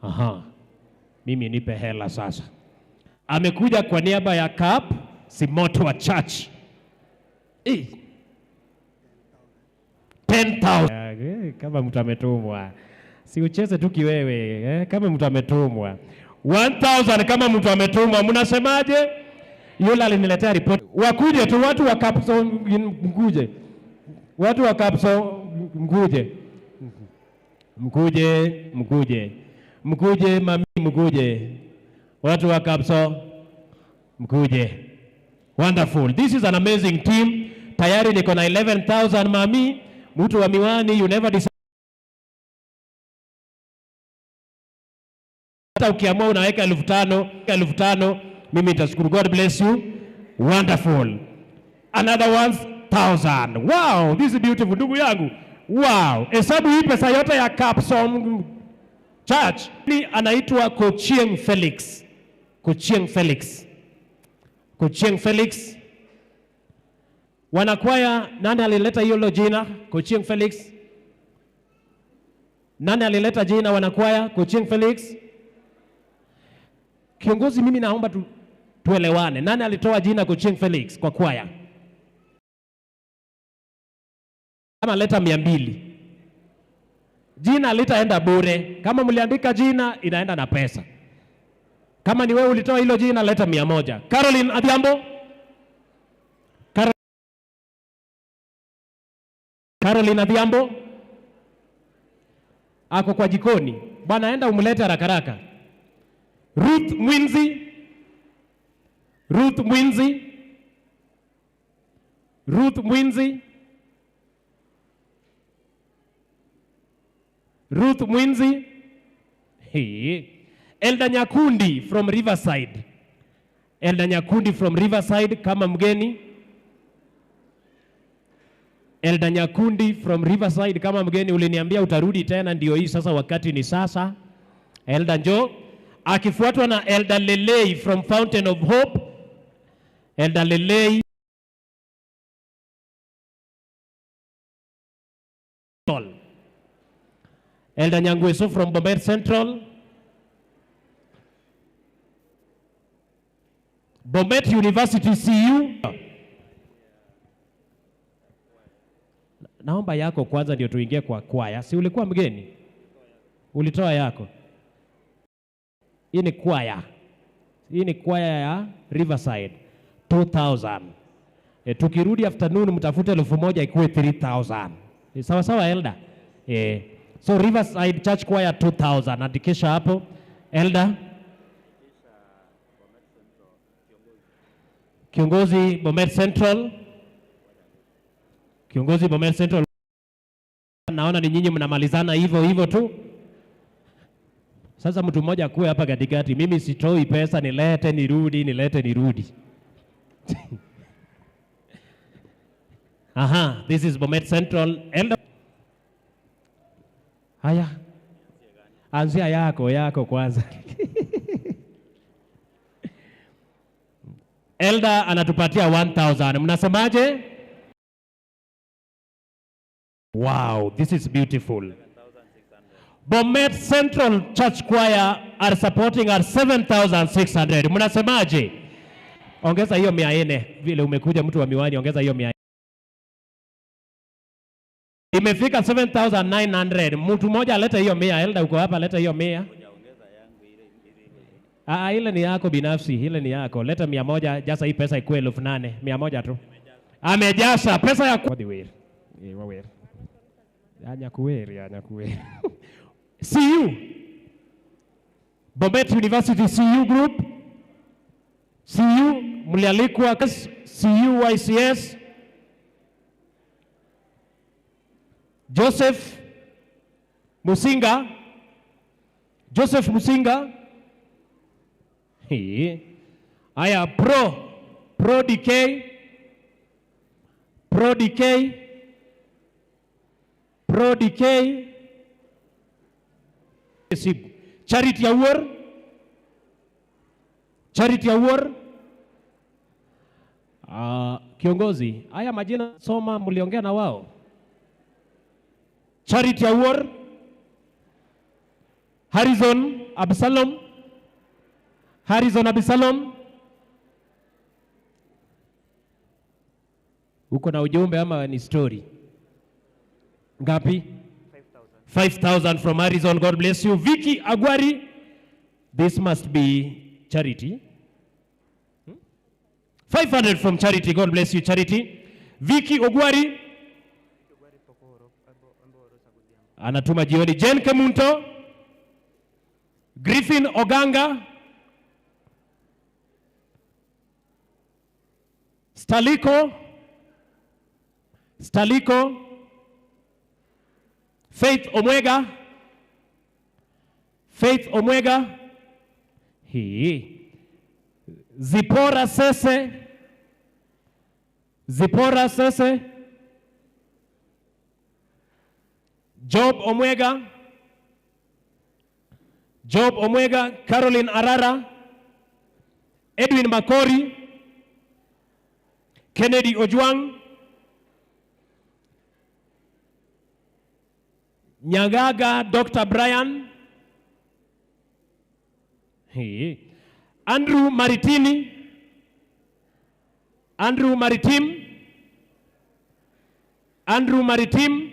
Aha. Mimi nipe hela sasa. Amekuja kwa niaba ya Cap Simotwa Church. 10,000. Kama mtu ametumwa. Si ucheze tu kiwewe, kama mtu ametumwa. 1,000 kama mtu ametumwa, mnasemaje? Yule aliniletea report. Wakuje tu watu wa Kapso mkuje. Watu wa Kapso mkuje. Mkuje, mkuje. Mkuje mami, mkuje. Watu wa Kapso mkuje. Wonderful. This is an amazing team. Tayari niko na 11,000 mami. Mtu wa miwani, you never decide. Hata ukiamua unaweka 5,000, 5,000, mimi nitashukuru. God bless you. Wonderful. Another 1,000. Wow, this is beautiful. Ndugu yangu. Wow. Hesabu hii pesa yote ya Kapsom Church. Ni anaitwa Kochieng Felix. Kochieng Felix. Kochieng Felix. Wanakwaya, nani alileta hiyo jina? Kochieng Felix. Nani alileta jina wanakwaya? Kochieng Felix. Kiongozi, mimi naomba tuelewane. Nani alitoa jina Kochieng Felix kwa kwaya? Kama leta 200. Jina litaenda bure. Kama mliandika jina, inaenda na pesa. Kama ni wewe ulitoa hilo jina, leta 100. Caroline Adhiambo. Caroline Adhiambo ako kwa jikoni. Bwana, enda umlete haraka haraka. Ruth Mwinzi. Ruth Mwinzi. Ruth Mwinzi. Ruth Mwinzi. Hey. Elder Nyakundi from Riverside. Elder Nyakundi from Riverside kama mgeni. Elder Nyakundi from Riverside kama mgeni, uliniambia utarudi tena, ndio hii sasa, wakati ni sasa. Elder njoo, akifuatwa na Elder Lelei from Fountain of Hope. Elder Lelei. Elder Nyangweso from Bomet Central. Bomet University CU. Naomba yako kwanza ndio tuingie kwa kwaya. Si ulikuwa mgeni? Ulitoa yako. Hii ni kwaya. Hii ni kwaya ya Riverside 2000. Tukirudi afternoon mtafute 1,000 ikuwe 3000. Sawa sawa Elder. So Riverside Church Choir 2000. Andikisha hapo Elder. Kiongozi Bomet Central. Kiongozi Bomet Central. Naona ni nyinyi mnamalizana hivyo hivyo tu. Sasa mtu mmoja akuwe hapa katikati, mimi sitoi pesa, nilete nirudi, nilete nirudi. Aha, this is Bomet Central. Elder. Haya. Anzia yako kwanza. Elder anatupatia 1000. Mnasemaje? Wow, this is beautiful. Bomet Central Church Choir are supporting at 7,600. Mnasemaje? Ongeza hiyo 400 vile umekuja mtu wa miwani, ongeza hiyo 400. Imefika 7,900. Mtu mmoja alete hiyo 100. Elda uko hapa, leta hiyo 100. Ah, ile ni yako binafsi, ile ni yako. Leta 100, jaza hii pesa ikuwe 8,000. 100 tu. Amejaza pesa ya Wadhi wer. Anyakuweri, anyakuweri. CU. Bomet University CU Group. CU mlialikwa CU YCS. Joseph Musinga. Joseph Musinga. Hii. Aya, Pro DK. Pro DK. Pro DK. Charity Award. Charity Award. Kiongozi, haya majina soma, mliongea na wao. Charity Award. Harrison Absalom. Harrison Absalom. Uko na ujumbe ama ni story? Ngapi? 5,000 from Harrison. God bless you. Vicky Agwari. This must be Charity. 500 from Charity. God bless you, Charity. Vicky Ogwari. Anatuma jioni. Jen Kemunto. Griffin Oganga. Staliko. Staliko. Faith Omwega. Faith Omwega. Hii. Zipora Sese. Zipora Sese. Job Omwega. Job Omwega. Caroline Arara. Edwin Makori. Kennedy Ojwang. Nyagaga Dr. Brian. Hey. Andrew Maritini. Andrew Maritim. Andrew Maritim.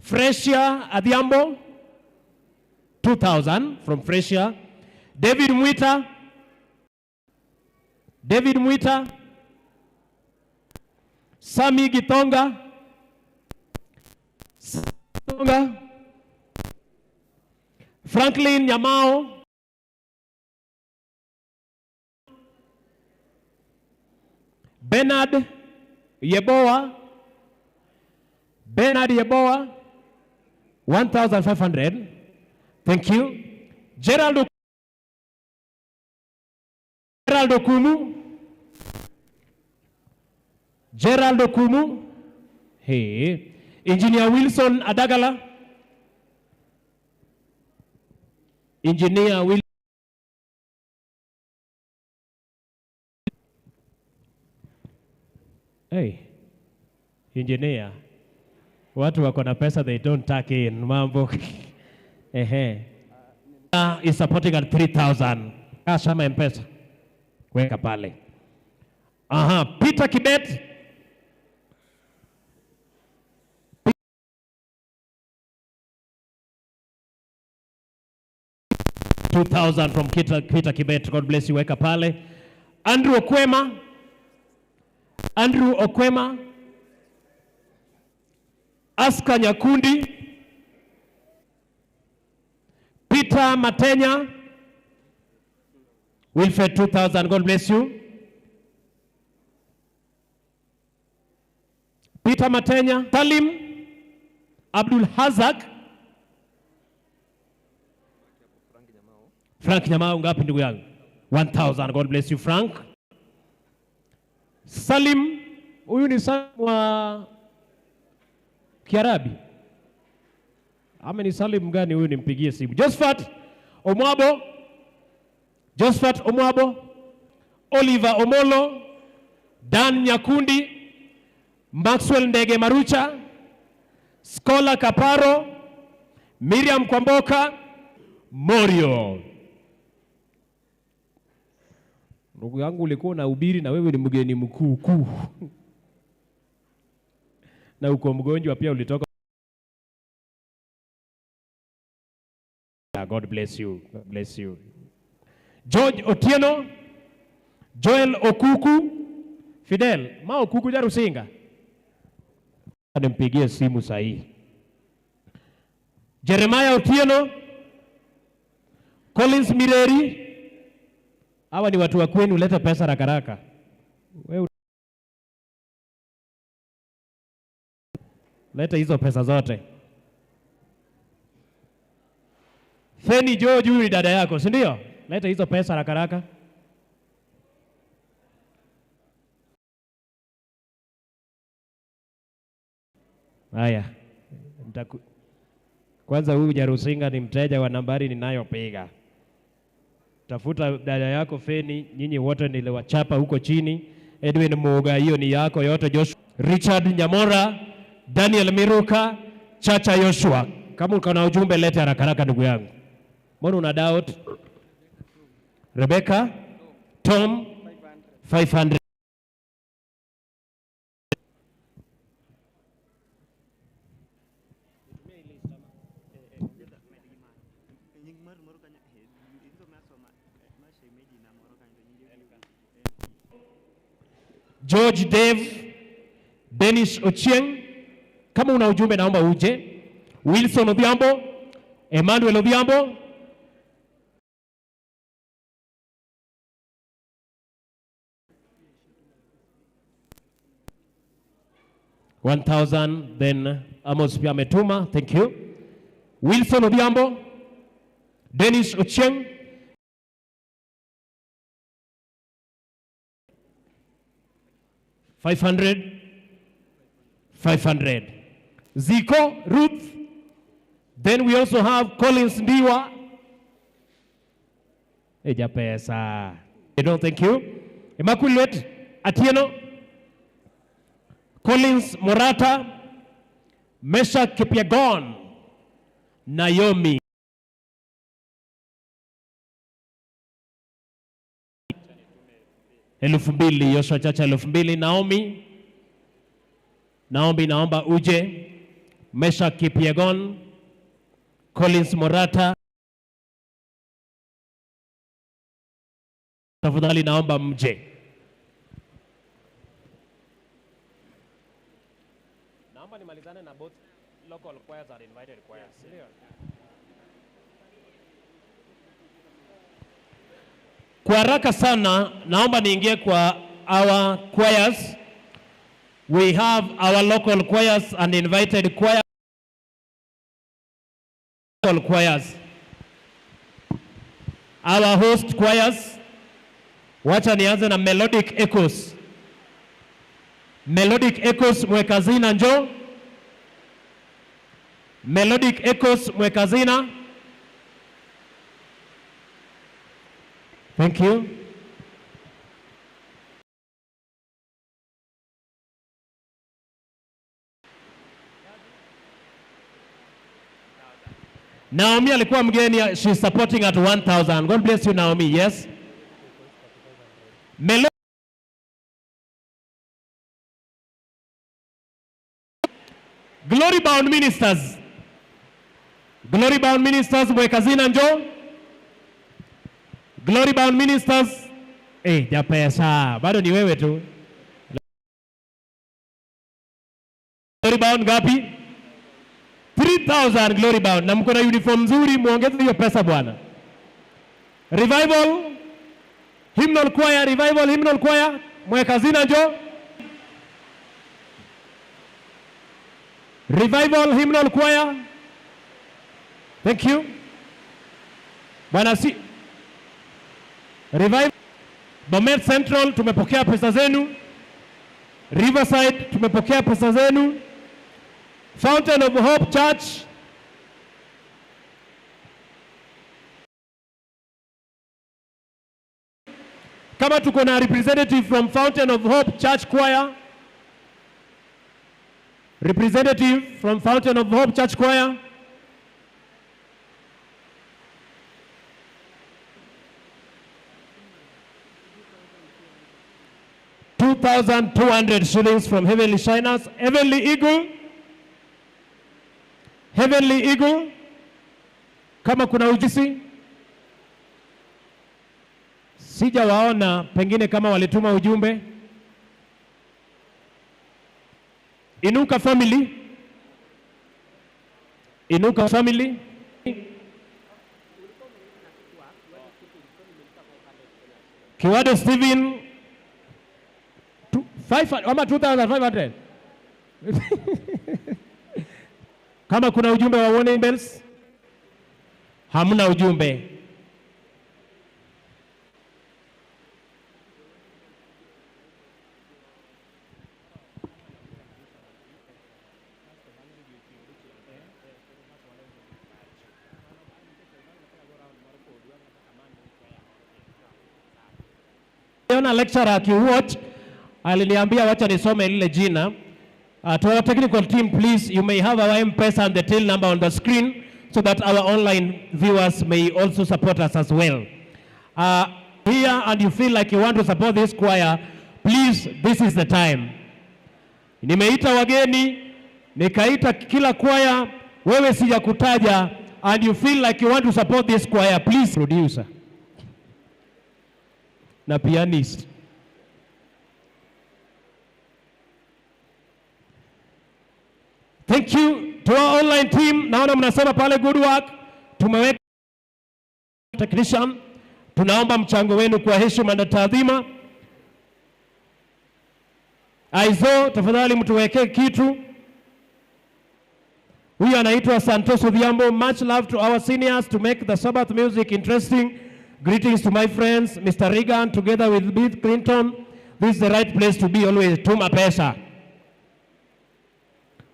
Freshia Adhiambo. 2,000 from Freshia. David Mwita. David Mwita. Sami Gitonga. Gitonga. Franklin Nyamao. Bernard Yeboa. Bernard Yeboa. 1,500. Thank you. Gerald Okumu. Gerald Okumu. Hey. Engineer Wilson Adagala. Engineer Wilson. Hey. Engineer. Watu wako na pesa, they don't tuck in. Mambo. Ehe. Is supporting at 3,000. Cash ama M-Pesa. Weka pale. Aha, Peter Kibet. $2,000 from Peter Kibet. God bless you. Weka pale. Andrew Okwema. Andrew Okwema. Aska Nyakundi. Peter Matenya. Wilfred 2,000. God bless you. Peter Matenya. Salim Abdul Hazak. Frank Nyamau, ngapi ndugu yangu? 1,000. God bless you, Frank. Salim, huyu ni Salim wa Kiarabi. Ama ni Salim gani huyu, nimpigie simu. Josephat Omwabo. Josephat Omwabo. Oliver Omolo. Dan Nyakundi. Maxwell Ndege Marucha, Scholar Kaparo, Miriam Kwamboka, Morio. Ndugu yangu ulikuwa unahubiri na wewe ni mgeni mkuu kuu. Na uko mgonjwa pia ulitoka. God bless you. God bless you. George Otieno, Joel Okuku, Fidel, ma Okuku Jarusinga. Nimpigie simu sahihi. Jeremiah Otieno, Collins Mireri. Hawa ni watu wa kwenu, leta pesa haraka haraka. Wewe leta hizo pesa zote. Feni George, huyu ni dada yako, si ndio? Leta hizo pesa haraka haraka. Haya. Kwanza huyu Jarusinga ni mteja wa nambari ninayopiga. Tafuta dada yako Feni, nyinyi wote niliwachapa huko chini. Edwin Muga, hiyo ni yako yote. Joshua, Richard Nyamora, Daniel Miruka, Chacha Joshua. Kama uko na ujumbe lete haraka haraka ndugu yangu. Mbona una doubt? Rebecca, Tom 500. George Dave, Dennis Ochieng, kama una ujumbe naomba uje. Wilson Odhiambo, Emmanuel Odhiambo, $1,000, then Amos pia ametuma, thank you. Wilson Odhiambo, Dennis Ochieng, $500, $500. Ziko, Ruth. Then we also have Collins Ndiwa. Eja pesa. No, thank you. Immaculate Atieno, Collins Morata, Mesha Kipyegon, Naomi. $2,000, Joshua Chacha 2,000. Naomi, Naomi naomba uje. Mesha Kipyegon, Collins Morata, tafadhali naomba mje. Naomba nimalizane na both local choirs and invited choirs. Kwa haraka sana naomba niingie kwa our choirs. We have our local choirs and invited choirs. Choirs. Our host choirs. Wacha nianze na Melodic Echoes. Melodic Echoes Mwekazina njoo. Melodic Echoes Mwekazina. Thank you. Naomi alikuwa mgeni, she's supporting at 1,000. God bless you, Naomi. Yes. Glory Bound Ministers. Glory Bound Ministers Mwekazina njoo. Glory Bound Ministers. Japesa. Bado ni wewe tu. Glory Bound ngapi? 3,000 Glory Bound. Na mko na uniform nzuri, muongeze hiyo pesa bwana. Revival Hymnal Choir, Revival Hymnal Choir, Mwekazina njoo. Revival Hymnal Choir. Thank you. Bwana si Revival Bomet Central tumepokea pesa zenu. Riverside tumepokea pesa zenu. Fountain of Hope Church. Kama tuko na representative from Fountain of Hope Church Choir. Representative from Fountain of Hope Church Choir. 2,200 shillings from Heavenly Shiners. Heavenly Eagle. Heavenly Eagle. Kama kuna ujisi. Sijawaona, pengine kama walituma ujumbe. Inuka Family. Inuka Family. Kiwado Steven ama 2,500. Kama kuna ujumbe wa warning bells, hamna ujumbe. Ona lecturer akiwatch aliniambia wacha nisome lile jina. To our technical team, please, you may have our M-Pesa and the till number on the screen so that our online viewers may also support us as well. Here and you feel like you want to support this choir, please, this is the time. Nimeita wageni, nikaita kila choir, wewe sijakutaja, and you feel like you want to support this choir, please, producer na pianist. Thank you to our online team. Naona mnasema pale good work. Tumeweka technician. Tunaomba mchango wenu kwa heshima na taadhima. Aizo, tafadhali mtuwekee kitu. Huyu anaitwa Santos Odhiambo. Much love to our seniors to make the Sabbath music interesting. Greetings to my friends, Mr. Reagan, together with Bill Clinton. This is the right place to be always. Tuma pesa.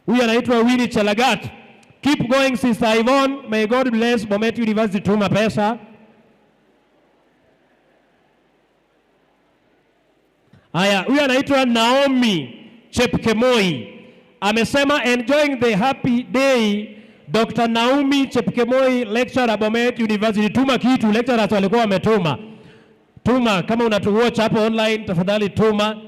Huyu anaitwa Winnie Chelagat. Keep going, Sister Yvonne. May God bless Bomet University. Tuma pesa. Haya, huyu anaitwa Naomi Chepkemoi. Amesema enjoying the happy day. Dr. Naomi Chepkemoi, lecturer Bomet University. Tuma kitu, lecturers walikuwa wametuma. Tuma, kama unatuwatch hapo online, tafadhali tuma.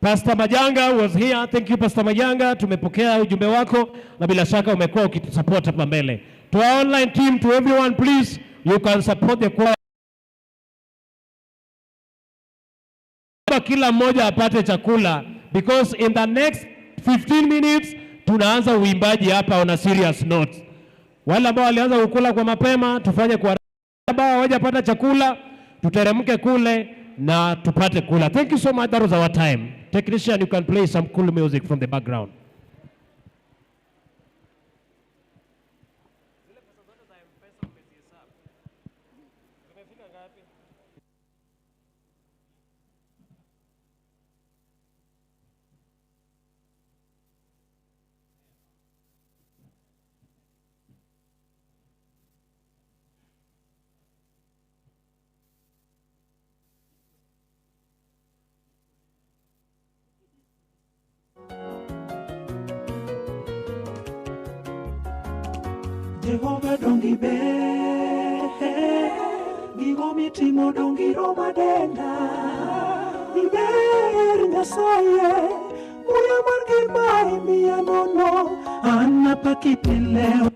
Pastor Majanga was here. Thank you, Pastor Majanga. Tumepokea ujumbe wako na bila shaka umekuwa ukitusupport hapa mbele. To our online team, to everyone, please, you can support the choir. Kila mmoja apate chakula because in the next 15 minutes tunaanza uimbaji hapa on a serious note. Wale ambao walianza kukula kwa mapema tufanye kwa ambao hawajapata chakula tuteremke kule na tupate kula. Thank you so much. That was our time. Technician, you can play some cool music from the background. Jehova dongi ber, gigo mitimo dongi roma denda. Iber Nyasaye, muya mar ngima imiya nono, an apaki pile.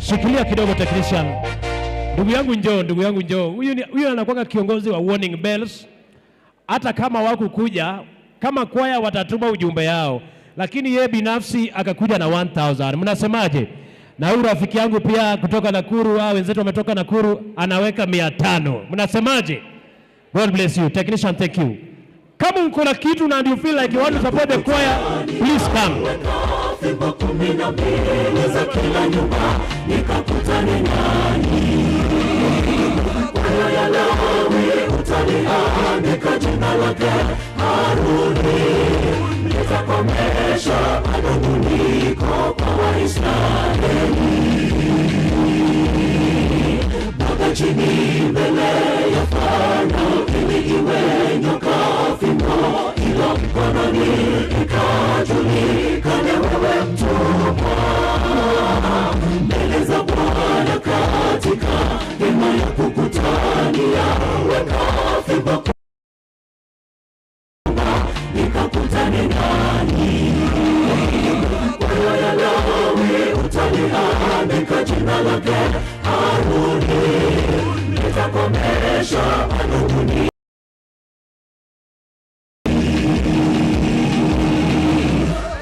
Shikilia kidogo technician. Ndugu yangu njoo, ndugu yangu njoo. Huyu anakuwa kiongozi wa Warning Bells. Hata kama wakukuja, kama kwaya watatuma ujumbe yao, lakini yeye binafsi akakuja na 1000. Mnasemaje? Na huyu rafiki yangu pia kutoka Nakuru, hao wenzetu wametoka Nakuru, anaweka 500. Mnasemaje? God bless you. Technician, thank you. Kama uko na kitu na you feel like you want to support the choir, please come. Fimbo 12 za kila nyumba nikakutane nanyi. Kwa ya Lawi utaliandika jina lake Haruni. manunguniko kwa Waisraeli. Baba chini mbele ya Farao ili iwe nyoka fimbo ilo mkononi ikajulikane wewe mtumwa mbele za Bwana katika hema ya kukutania, weka fimbo nikakutane nani. Wewe ya Lawi utaliandika jina lake Haruni, nitakomesha manung'uniko.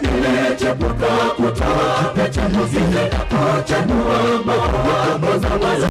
Nilichepuka kutoa pete mzizi na kuchanua maua za maza.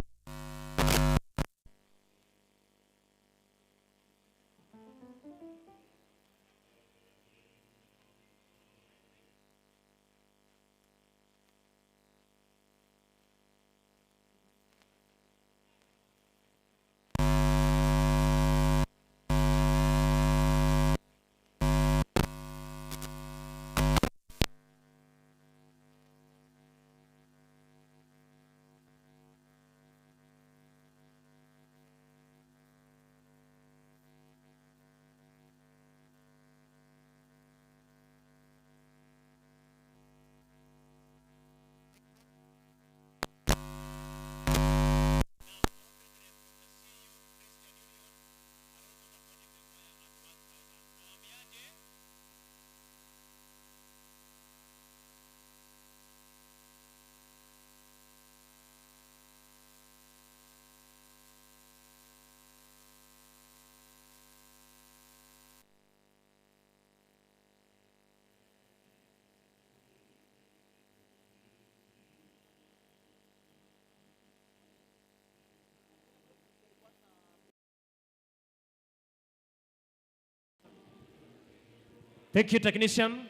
Thank you, technician.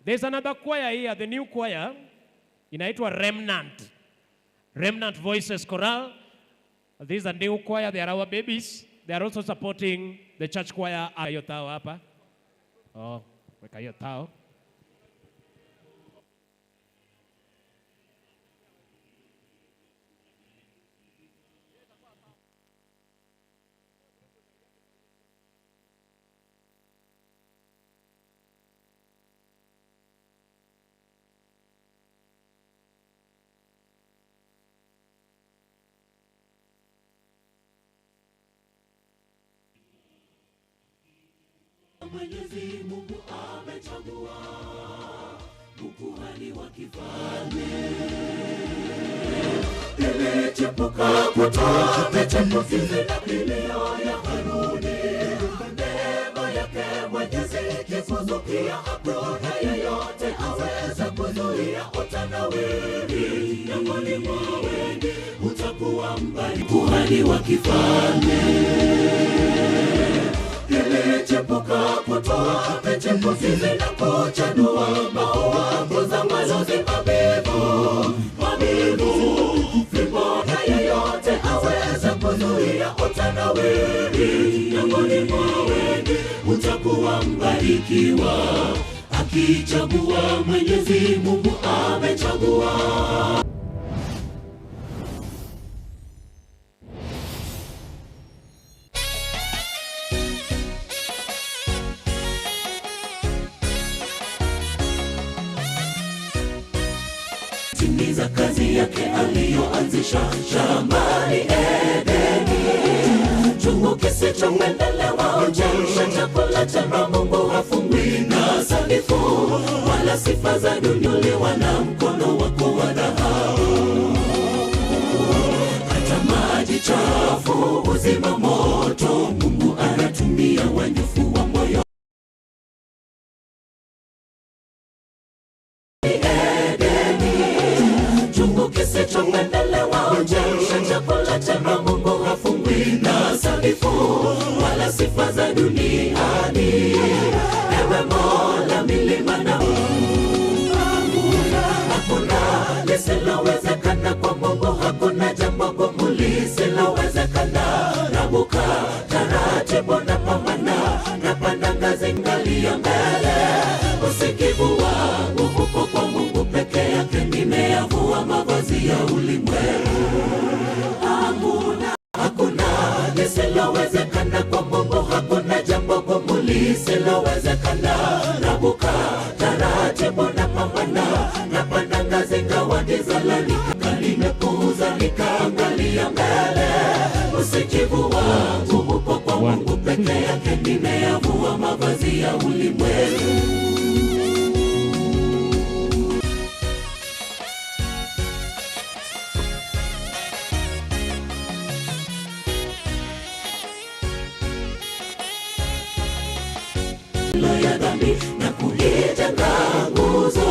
There's another choir here, the new choir. Inaitwa Remnant. Remnant Voices Chorale. This is a new choir. They are our babies. They are also supporting the church choir. Hiyo tao hapa. Oh, weka hiyo tao. Mwenyezi Mungu amechagua ukuhani wa kifalme. Ilichepuka kutoa pete mzizi na kilio ya Haruni. Neema yake Mwenyezi kifuzu pia, hakuna yeyote aweza kuzuia utanawiri. Miongoni mwa wengi utakuwa mbali, kuhani wa kifalme. Ilichepuka kutoa pete mzizi na kuchanua maua za malozi mabivu, mabivu. Fimbo na yeyote aweza kuzuia utanawiri. Miongoni mwa wengi utakuwa mbarikiwa, akichagua Mwenyezi Mungu amechagua. Timiza kazi yake aliyoanzisha shambani Edeni. Chungu kisichopendelewa uchemsha chakula chema, Mungu hafungwi na sanifu wala sifa za dunuliwa na mkono wako wa dhahabu. Hata maji chafu uzima moto, Mungu anatumia wanyofu wa moyo. Kisichopendelewa uchemsha chakula chema, Mungu hafungwi na sanifu wala sifa za duniani. Ewe Mola, milima na hakuna lisilowezekana kwa Mungu, hakuna jambo gumu lisilowezekana. Nabuka taratibu na pambana, napanda ngazi ngali ya mbele, usikivu wangu upo nikaangalia mbele. Usikivu wangu upo kwa Mungu peke yake, nimeyavua mavazi ya ulimwengu. Ya dhambi na kuijenga nguzo.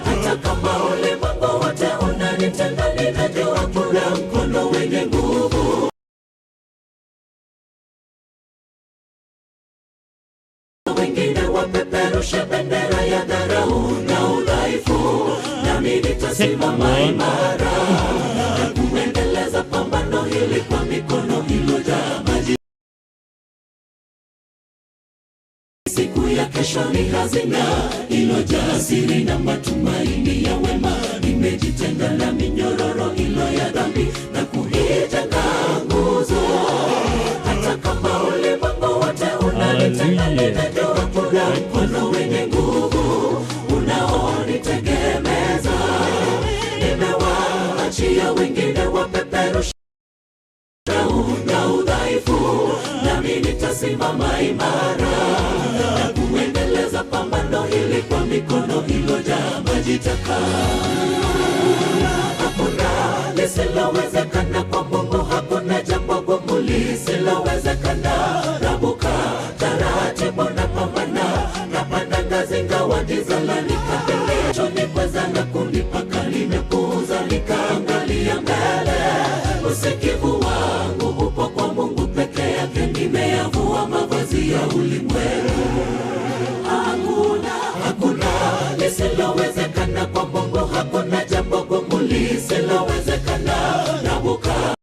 Hata kama ulimwengu wote unanitenga, ninajua kuna mkono wenye nguvu. Wengine wapeperushe bendera ya dharau na udhaifu, nami nitasimama imara na kuendeleza pambano hili kwa mikono iliyojaa maji. Siku ya kesho ni hazina iliyojaa siri na matumaini ya wema. Nimejitenga na minyororo ilo ya dhambi na kuijenga nguzo. Hata kama ulimwengu wote unanitenga, ninajua kuna mkono wenye nguvu unaonitegemeza. Nimewaachia wengine wapeperushe na udhaifu, nami nitasimama imara na kuendeleza pambano hili kwa mikono iliyojaa maji taka. Hakuna lisilowezekana kwa Mungu, hakuna jambo gumu lisilowezekana. Rabuka taratibu na pambana, napanda ngazi ingawa giza lanikabili. Chonikweza na kunipaka, nimepuuza nikaangalia mbele. Usikivu wangu upo kwa Mungu peke yake, nimeyavua mavazi ya ulimwengu. Hakuna lisilowezekana kwa Mungu, hakuna jambo gumu lisilowezekana. Nabuka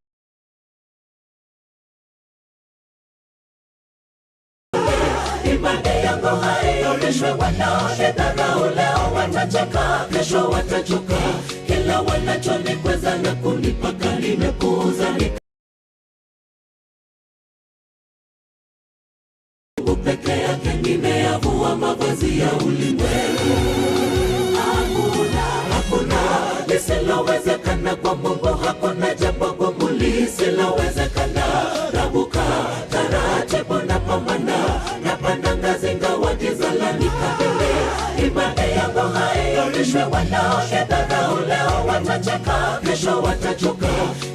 imani yangu haioneshwe, wanaonidharau leo watacheka, kesho watachoka. Kila wanachonikweza na kunipaka, nimepuuza Mungu peke yake, nimeyavua mavazi ya ulimwengu. Hakuna lisilowezekana kwa Mungu, hakuna jambo gumu lisilowezekana. Rabuka taratibu na pambana, napanda ngazi ingawa giza lanikabili. Imani yangu haioneshwe, wanaonidharau leo watacheka, kesho watachoka.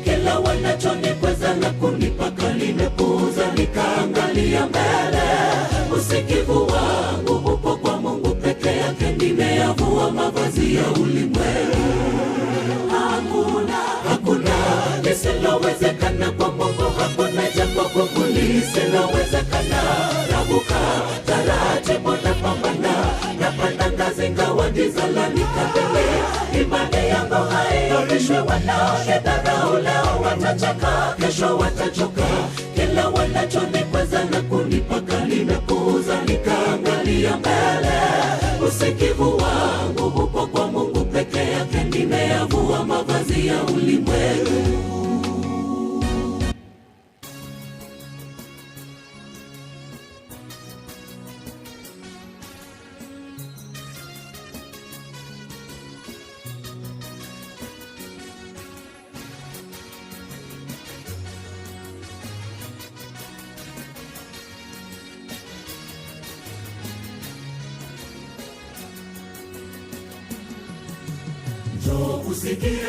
Kila wanachonikweza na kunipaka, nimepuuza nikaangalia mbele. Usikivu wangu upo kwa Mungu peke yake, nimeyavua mavazi ya ulimwengu. Hakuna lisilowezekana kwa Mungu, hakuna jambo gumu lisilowezekana. Rabuka taratibu na pambana, napanda ngazi ingawa giza lanikabili. Imani yangu haioneshwe, wanaonidharau leo watacheka, kesho watachoka. Kila wanachonikweza na kunipaka, nimepuuza nikaangalia mbele. Usikivu wangu upo kwa Mungu peke yake, nimeyavua mavazi ya ulimwengu. Usikie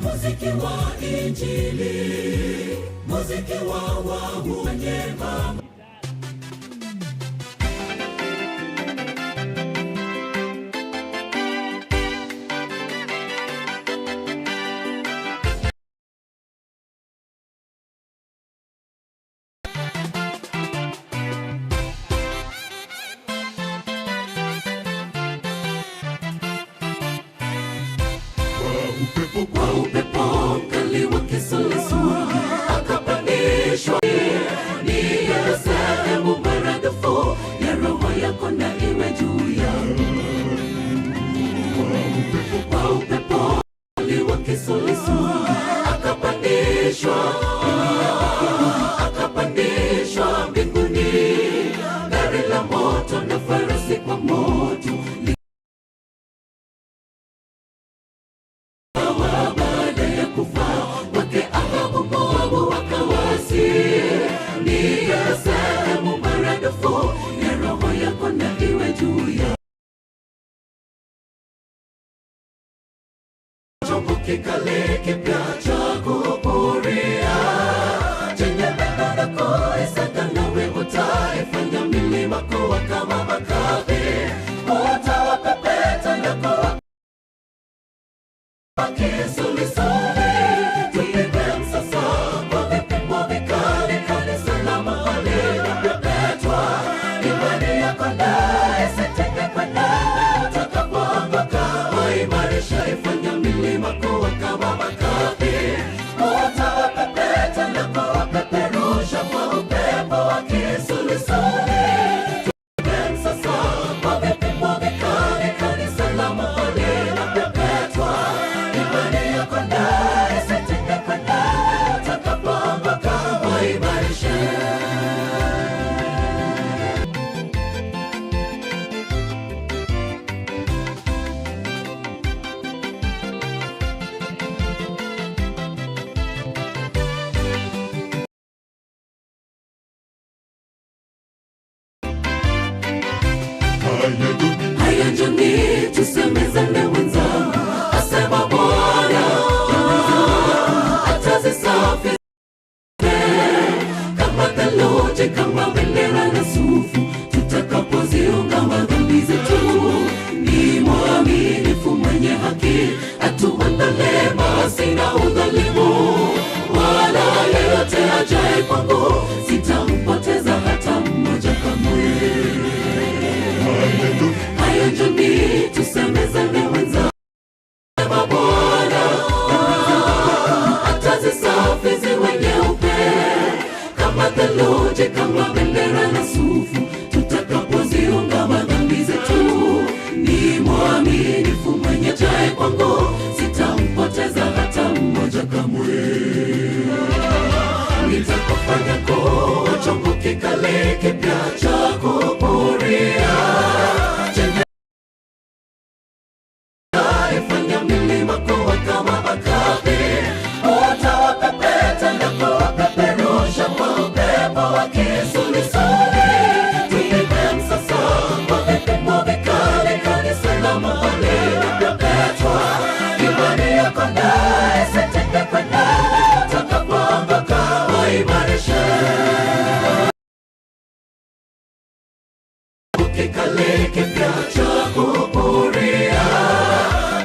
muziki wa Injili, muziki wa wenye mama. Kwa upepo mkali wa kisulisuli akapandishwa. Ni sehemu maradufu ya roho yako na iwe juu yangu. Kwa upepo mkali wa kisulisuli akapandishwa, akapandishwa mbinguni, gari la moto na farasi kwa moto. Kikale kipya cha kupuria chenye meno na kuisaga, nawe utaifanya milima kuwa kama makapi, utawapepeta na kuwa kisulisuli. Tupige msasa kwa vipimo vikali, kanisa la mahali linapepetwa. Imani yako na isitenge kwenda, utakapoanguka waimarisha, ifanya milima kuwa kama makapi, utawapepeta na kuwapeperusha kwa upepo wa kisulisuli. Tupige msasa kwa vipimo vikali, kanisa la mahali linapepetwa. Imani yako na isitenge kwenda, utakapoanguka waimarishe. Haya njoni tusemezane wenzangu, asema Bwana, atazisafi kama theluji, kama bendera na sufu, tutakapoziungama dhambi zetu. Ni mwaminifu mwenye haki, atuondolee maasi na udhalimu, wala yeyote ajaye kwangu sitampoteza hata mmoja kamwe. Haya njoni tusemezane wenzangu, asema Bwana, atazisafi ziwe nyeupe kama theluji, kama bendera na sufu, tutakapoziungama dhambi zetu. Ni mwaminifu mwenye ajaye kwangu, sitampoteza hata mmoja kamwe. Nitakufanya kuwa chombo kikale kipya cha kupuria, chenye ifanya milima kuwa kama makapi, utawapepeta na kuwapeperusha kwa upepo wa kisulisuli. Tupige msasa kwa vipimo vikali, kanisa la mahali linapepetwa. Imani yako na isitenge kwenda, utakapoanguka waimarishe. Kikale kipya cha kupuria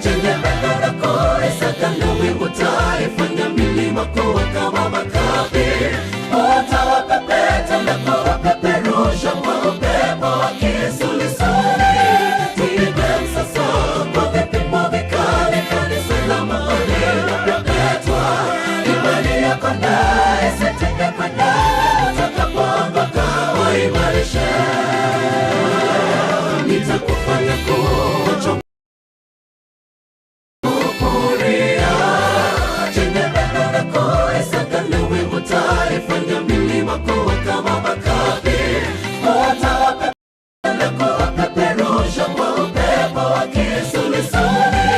chenye meno na kuisaga, nawe utaifanya milima kuwa kama makapi, utawapepeta na kuwapeperusha kwa upepo wa kisulisuli. Tupige msasa kwa vipimo vikali, kanisa la mahali linapepetwa. Imani yako na isitenge kwenda, utakapoanguka waimarishe. Nitakufanya kuwa chombo kupuria chenye meno na kuisaga, nawe utaifanya milima kuwa kama makapi, utawapepeta na kuwapeperusha kwa upepo wa kisulisuli.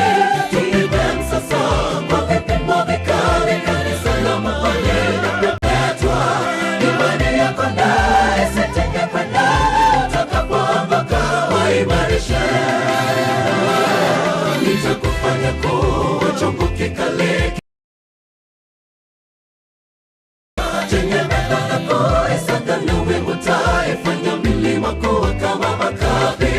Tupige msasa kwa vipimo vikali, kanisa la mahali linapepetwa. Imani yako na isitenge kwenda, utakapoanguka waimarishe. Nitakufanya kuwa chombo kikale chenye meno na kuisaga, nawe utaifanya milima kuwa kama makapi,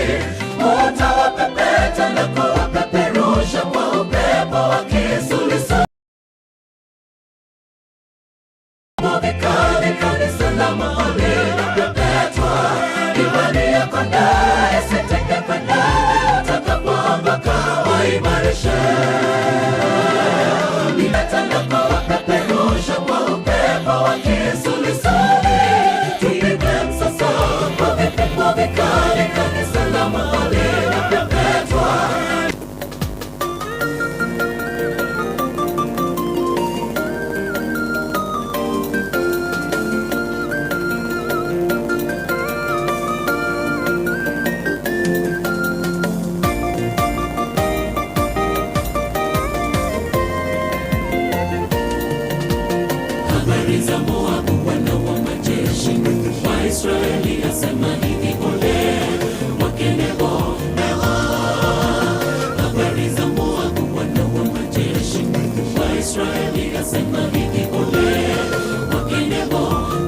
utawapepeta na kuwapeperusha kwa upepo wa kisulisuli. Vikali, kanisa la mahali linapepetwa. Imani yako na isitenge kwenda, utakapoanguka waimarishe. Nitapepeta na kuwapeperusha kwa upepo wa kisulisuli. Tupige msasa kwa vipimo vikali, kanisa la mahali linapepetwa. Habari za Moabu, wana wa majeshi wa Israeli, asema hivi: ole wake Nebo. Habari za Moabu, wana wa majeshi Israeli asema hivi, ole wake Nebo,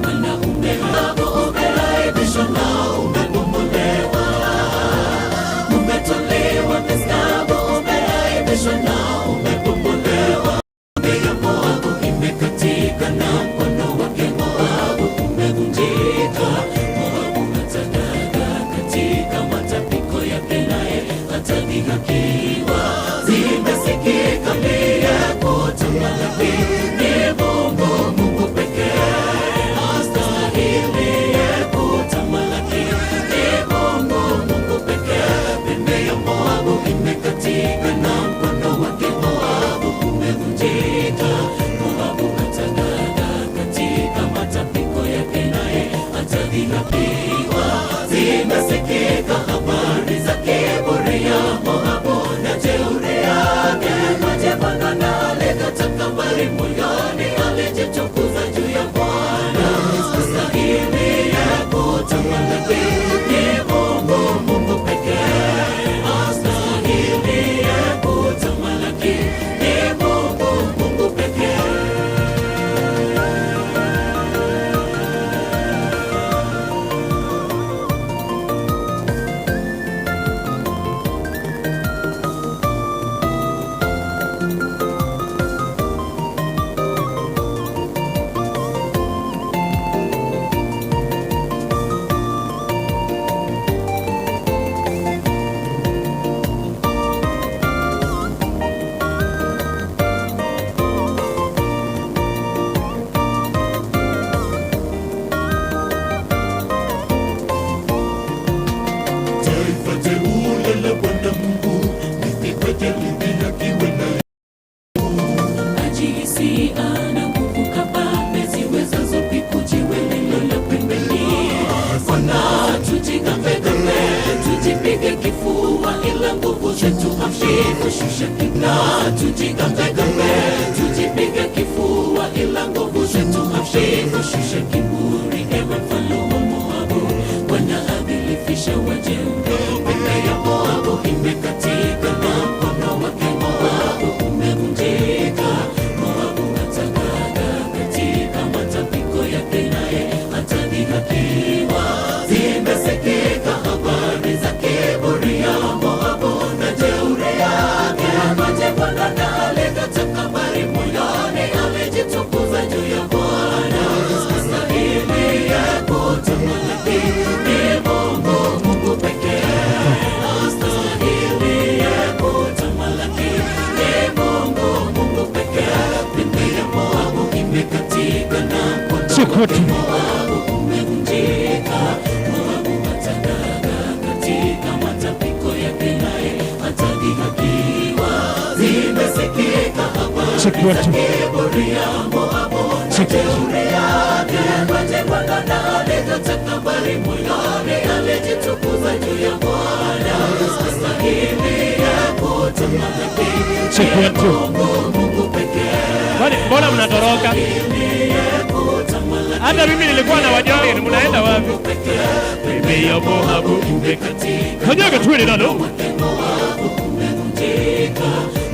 maana umeaibishwa na umebomolewa. Umetolewa Misgabo, umeaibishwa na umebomolewa. Pembe ya Moabu imekatika na mkono wake Moabu umevunjika. Moabu atagaga katika matapiko yake, naye atadhihakiwa. Zimesikika mbio kutamalaki, ni Mungu, Mungu pekee astahiliye kutamalaki, ni Mungu, Mungu pekee. Pembe ya Moabu imekatika na mkono wake Moabu umevunjika. Moabu atagaga katika matapiko yake, naye atadhihakiwa. Zimesikika habari za kiburi ya Moabu na jeuri yake, majivuno na aligotakabari moyoni, alijitukuza juu ya Bwana. Astahiliye kutamalaki ni Mungu, Mungu pekee. Astahiliye kutamalaki ni Mungu, Mungu pekee. Taifa teule la Bwana Mungu lisipate lidhihakiwe na ajihisi ana nguvu kabambe ziwezazo kujiwe lilo la pembeni. Bwana, tujigambe-gambe, tujipige kifua, ila nguvu zetu hamshi kushusha kibla. Tujigambe-gambe, tujipige kifua, ila nguvu zetu hamshi kushusha kiburi. Ewe mfalme wa Moabu, Bwana adhilifisha wajeuri. Pembe ya Moabu imekatika na mkono wake Moabu umevunjika. Moabu atagaga katika matapiko yake, naye atadhihakiwa. Zimesikika habari za kiburi ya Moabu na jeuri yake, majivuno na aligotakabari moyoni, alijitukuza juu ya Bwana. Astahiliye kutamalaki ni Mungu, Mungu pekee. Astahiliye kutamalaki ni Mungu, Mungu pekee. Pembe ya Moabu imekatika na mkono wake Moabu umevunjika. Moabu atagaga katika matapiko yake, naye atadhihakiwa. Zimesikika habari za kiburi ya Moabu na jeuri yake, majivuno na aligotakabari moyoni, alijitukuza juu ya Bwana. Astahiliye kutamalaki ni Mungu, Mungu pekee. Kwani mbona mnatoroka? Hata mimi nilikuwa na wajoin, mnaenda wapi? Pembe ya Moabu imekatika. Kanyaga twende nalo. Umevunjika.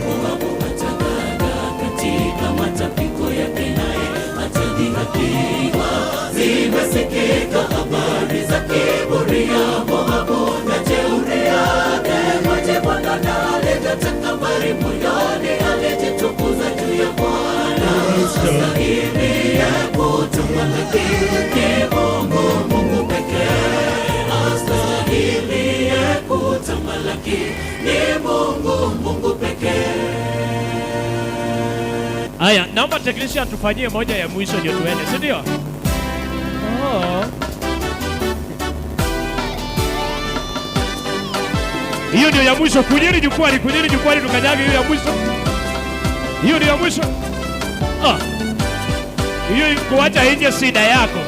Moabu atagaga katika matapiko yake, naye atadhihakiwa. Zimesikika habari za kiburi ya Moabu na jeuri yake, majivuno na aligotakabari moyoni, alijitukuza juu ya Bwana. Astahiliye kutamalaki ni Mungu, Mungu pekee. Astahiliye kutamalaki ni Mungu, Mungu pekee. Haya, naomba technician tufanyie moja ya mwisho ndio tuende, si ndio? Oh. Hiyo ndio ya mwisho. Kujeni jukwani, kujeni jukwani tukanyage hiyo ya mwisho. Hiyo ndio ya mwisho. Ah. Hiyo kuacha nje shida yako.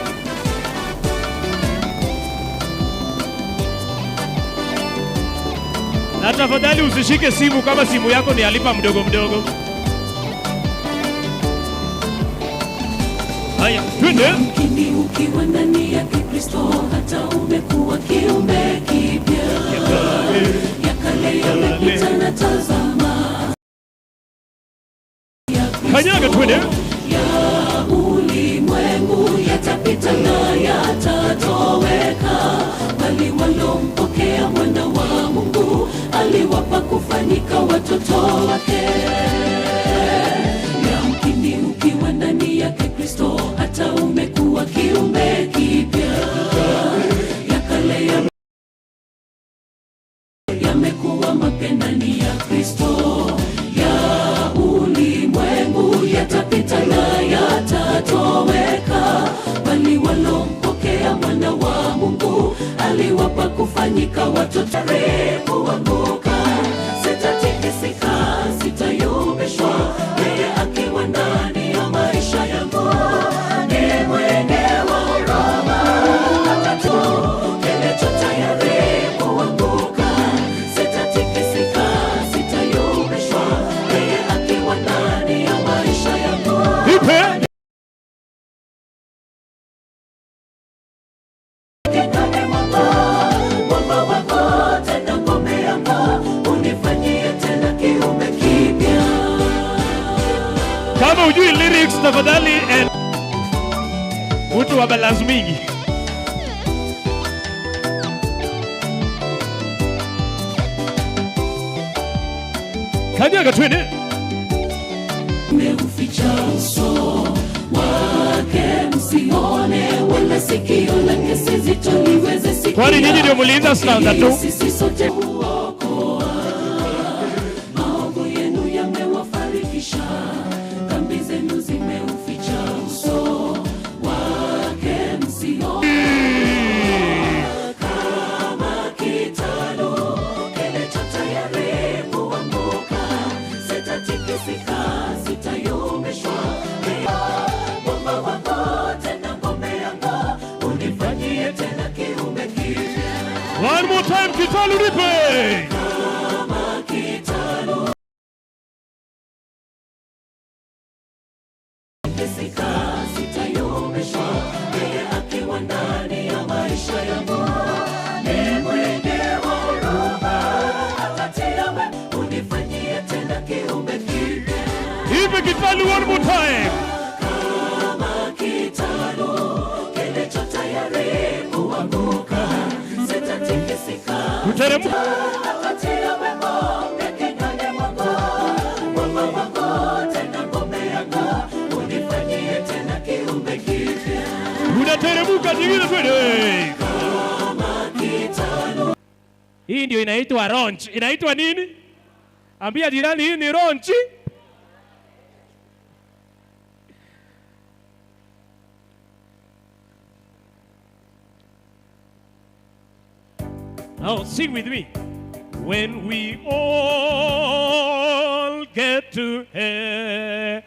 Na tafadhali usishike simu kama simu yako ni alipa mdogo mdogo. Haya, twende. Lakini ukiwa ndani yake Kristo, hata umekuwa kiumbe kipya. Ya kale yamepita na tazama, ya Kristo. Kanyaga twende. Ya ulimwengu yatapita na yatatoweka, bali walompokea mwana wa Mungu aliwapa kufanyika watoto wake. Yamkini ukiwa ndani yake Kristo, hata umekuwa kiumbe kipya. Ya kale yamekuwa mapya ndani ya Kristo. Ya ulimwengu yatapita na yatatoweka, bali walompokea mwana wa Mungu aliwapa kufanyika watoto. Kuanguka sitatikisika, sitayumbishwa, yeye akiwa ndani ya maisha yangu. Ni mwenye wa huruma, atatu kilicho tayari kuanguka. Sitatikisika, sitayumbishwa, yeye akiwa ndani ya maisha yangu. Ipe. Kama hujui lyrics tafadhali mtu wa balance mingi. Kanyaga twende. Umeuficha uso wake msione, wala sikio lake si zito liweze sikia. Kwani nyinyi ndio mlianza stanza tu? Sisi sote huokoa. Maovu yenu yamewafarikisha, dhambi zenu zimeuficha uso wake msione. Kama kitalu kilicho tayari kuanguka, sitatikisika, sitayumbishwa. Mwamba wangu tena ngome yangu, unifanyie tena kiumbe kipya. One more time, kitalu nipe. Kama kitalu tikisika, sitayumbishwa, yeye akiwa ndani ya maisha yangu. Ni mwenye wa huruma, atatia wema, unifanyie tena kiumbe kipya. Ipe kitalu one more time. Kama kitalu kilicho tayari kuanguka, sitatikisika, Kuteremka. Atatia wema kinywani mwangu. Mwamba wangu tena ngome yangu, unifanyie tena kiumbe kipya. Unateremka nyingine twende. Kama kitalu. Hii ndio inaitwa launch. Inaitwa nini? Ambia jirani hii ni launch. Now sing with me. When we all get to heaven,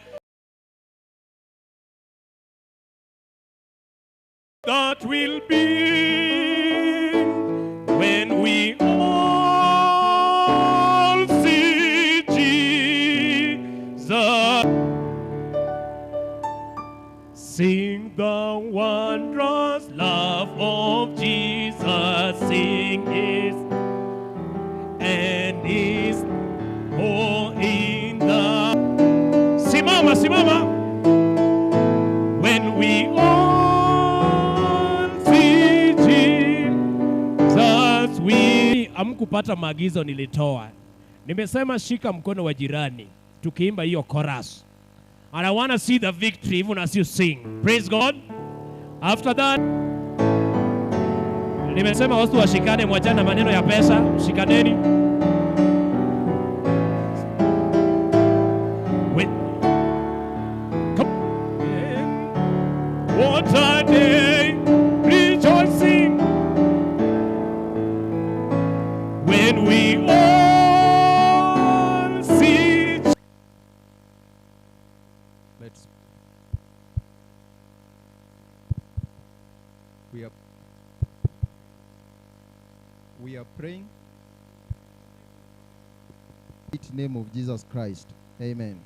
that will be when we all see Jesus. Sing the wondrous love of Jesus, sing his and his oh in the Simama, simama. When we all see Jesus, we amkupata maagizo nilitoa. Nimesema shika mkono wa jirani tukiimba hiyo chorus. And I want to see the victory even as you sing. Praise God. After that, nimesema watu washikane, mwachane maneno ya pesa, shikaneni. Wait. Come. What a day, rejoicing when we all see. Let's. We are praying in the name of Jesus Christ. Amen.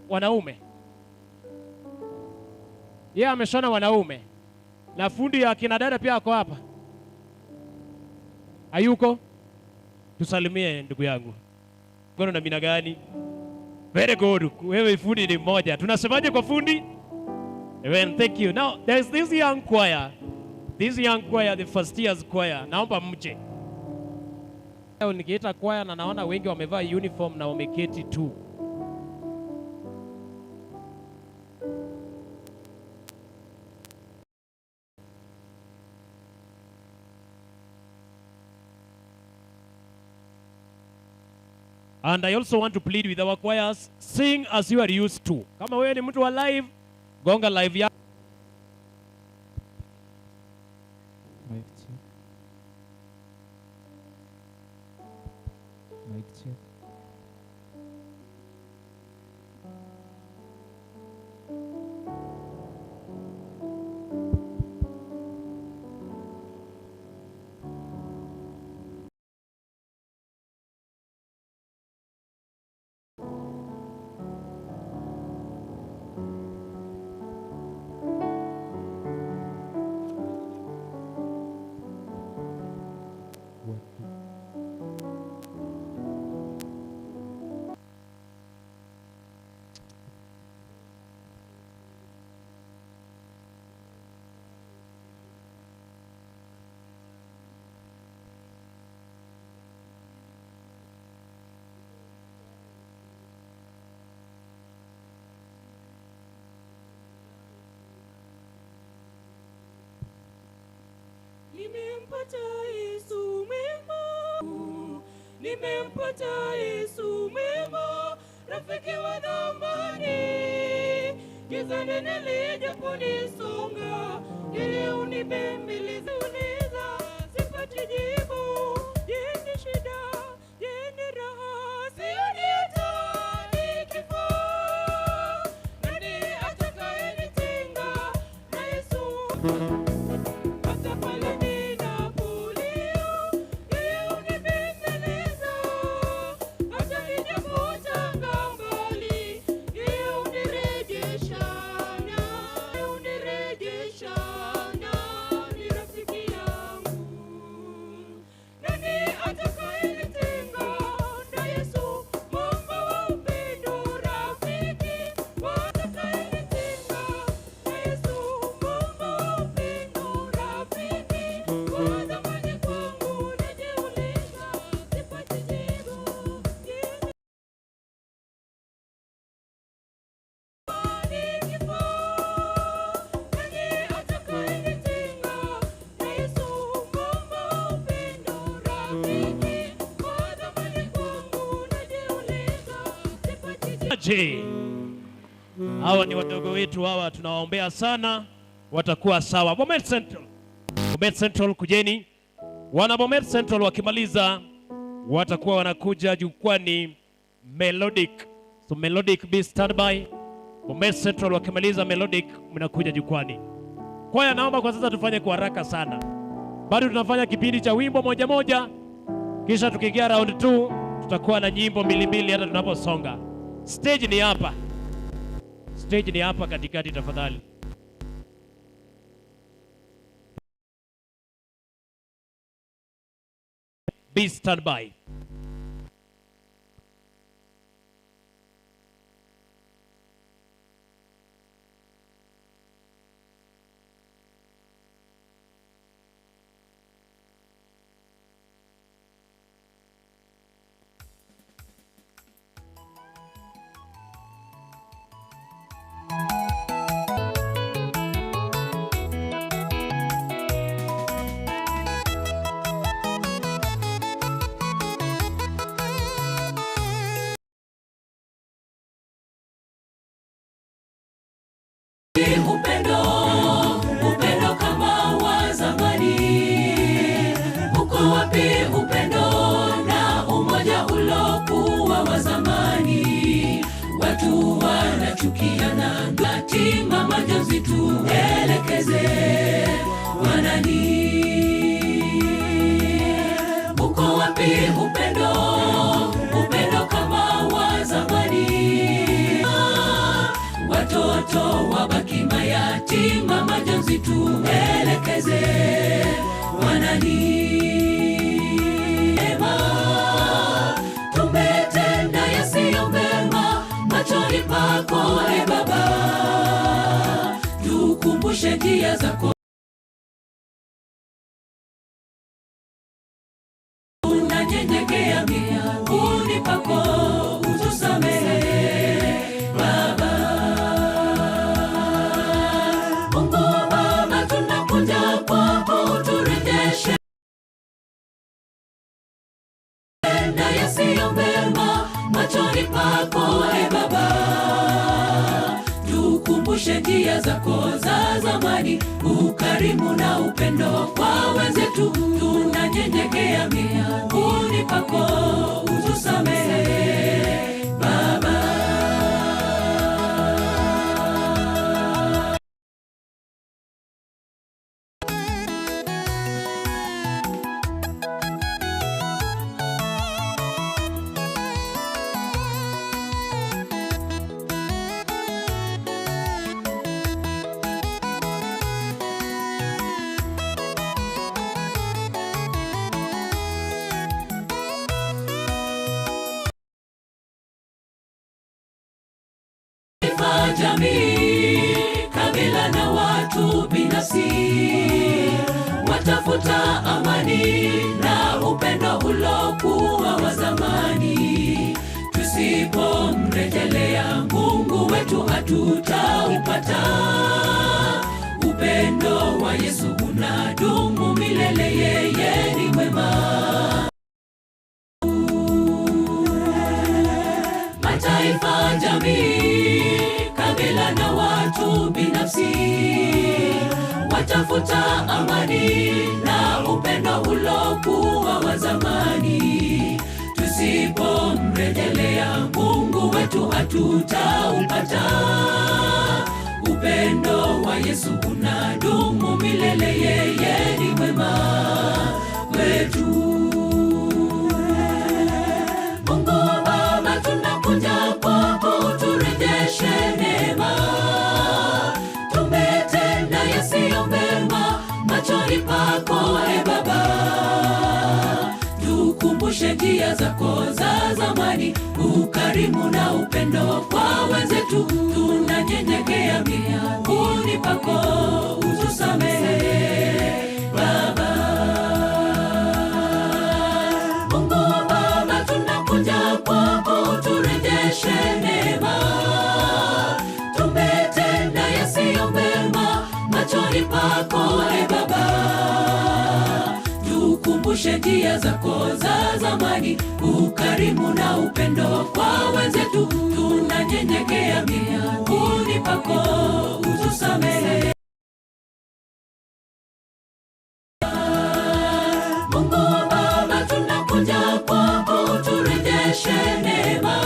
Wanaume. Yeye ameshona wanaume. Na fundi ya kina dada pia ako hapa. Hayuko? Tusalimie ndugu yangu. Mkono na mina gani? Very good. Wewe fundi ni mmoja. Tunasemaje kwa fundi? Amen. Thank you. Now, there's this young choir. This young choir, the first years choir. Naomba mje. Leo nikiita choir na naona wengi wamevaa uniform na wameketi tu. And I also want to plead with our choirs, sing as you are used to. Kama wewe ni mtu wa live, gonga live yako. Mic check. Mic check. Nimempata Yesu mwema, nimempata Yesu mwema, rafiki wa thamani. Giza nene lijaponisonga, yeye unibembeleza, uliza, sipati jibu. Je, ni shida? Je, ni raha? Sioni hata nikifa. Nani atakayenitenga na Yesu? Hata pale ninapolia, yeye hunibembeleza. Hata nijapotanga mbali, yeye hunirejesha na hunirejesha na ni rafiki yangu. Nani atakayenitenga na Yesu, mwamba wa upendo, rafiki atakayenitenga na Yesu, mwamba wa upendo, rafiki wa thamani kwangu, najiuliza, sipati jibu. Nani atakayenitenga na Yesu, mwamba wa upendo, rafiki wa thamani kwangu, najiuliza, sipati jibu. Je, hawa ni wadogo wetu hawa, tunawaombea sana, watakuwa sawa. Bomet Central, Bomet Central kujeni. Wana Bomet Central wakimaliza watakuwa wanakuja jukwani Melodic. So Melodic be standby. Bomet Central wakimaliza Melodic mnakuja jukwani. Kwaya, naomba kwa sasa tufanye kwa haraka sana. Bado tunafanya kipindi cha wimbo moja moja, kisha tukiingia round 2 tutakuwa na nyimbo mbili mbili hata tunaposonga. Stage ni hapa. Stage ni hapa katikati tafadhali. Be standby. Upendo, upendo kama wa zamani. Uko wapi upendo na umoja ulokuwa wa zamani? Watu wanachukiana, datima majonzi tuelekeze wanani. Uko wapi upendo, upendo kama wa zamani? Watoto wabaki mayatima, majonzi tuelekeze. Wanani tumetenda yasiyo mema machoni pako, e Baba, tukumbushe njia zako. Tunanyenyekea miguuni pako, utusamehe Baba. Mungu Baba, tunakuja kwako, uturejeshe na yasiyo mema machoni pako, e Baba, tukumbushe njia zako za zamani, ukarimu na upendo kwa wenzetu. Tunanyenyekea miguuni pako, utusamehe Baba. Jamii, kabila na watu binafsi watafuta amani na upendo ulokuwa wa zamani. Tusipomrejelea Mungu wetu hatutaupata. Upendo wa Yesu unadumu milele, yeye ni mwema. Mataifa, jamii, kabila na watu binafsi watafuta amani na upendo ulokuwa wa zamani. Tusipomrejelea Mungu wetu hatutaupata. Upendo wa Yesu unadumu milele, yeye ni mwema kwetu. Mungu Baba, tunakuja kwako, uturejeshe neema. Tumetenda yasiyo mema machoni pako, e Baba, tukumbushe njia zako za zamani, ukarimu na upendo kwa wenzetu. Tunanyenyekea miguuni pako, utusamehe Baba. Mungu Baba, tunakuja kwako, uturejeshe neema. Tumetenda yasiyo mema machoni pako, e Baba, tukumbushe njia zako za zamani, ukarimu na upendo kwa wenzetu. Tunanyenyekea miguuni pako, utusamehe. Mungu Baba, tunakuja kwako, uturejeshe neema.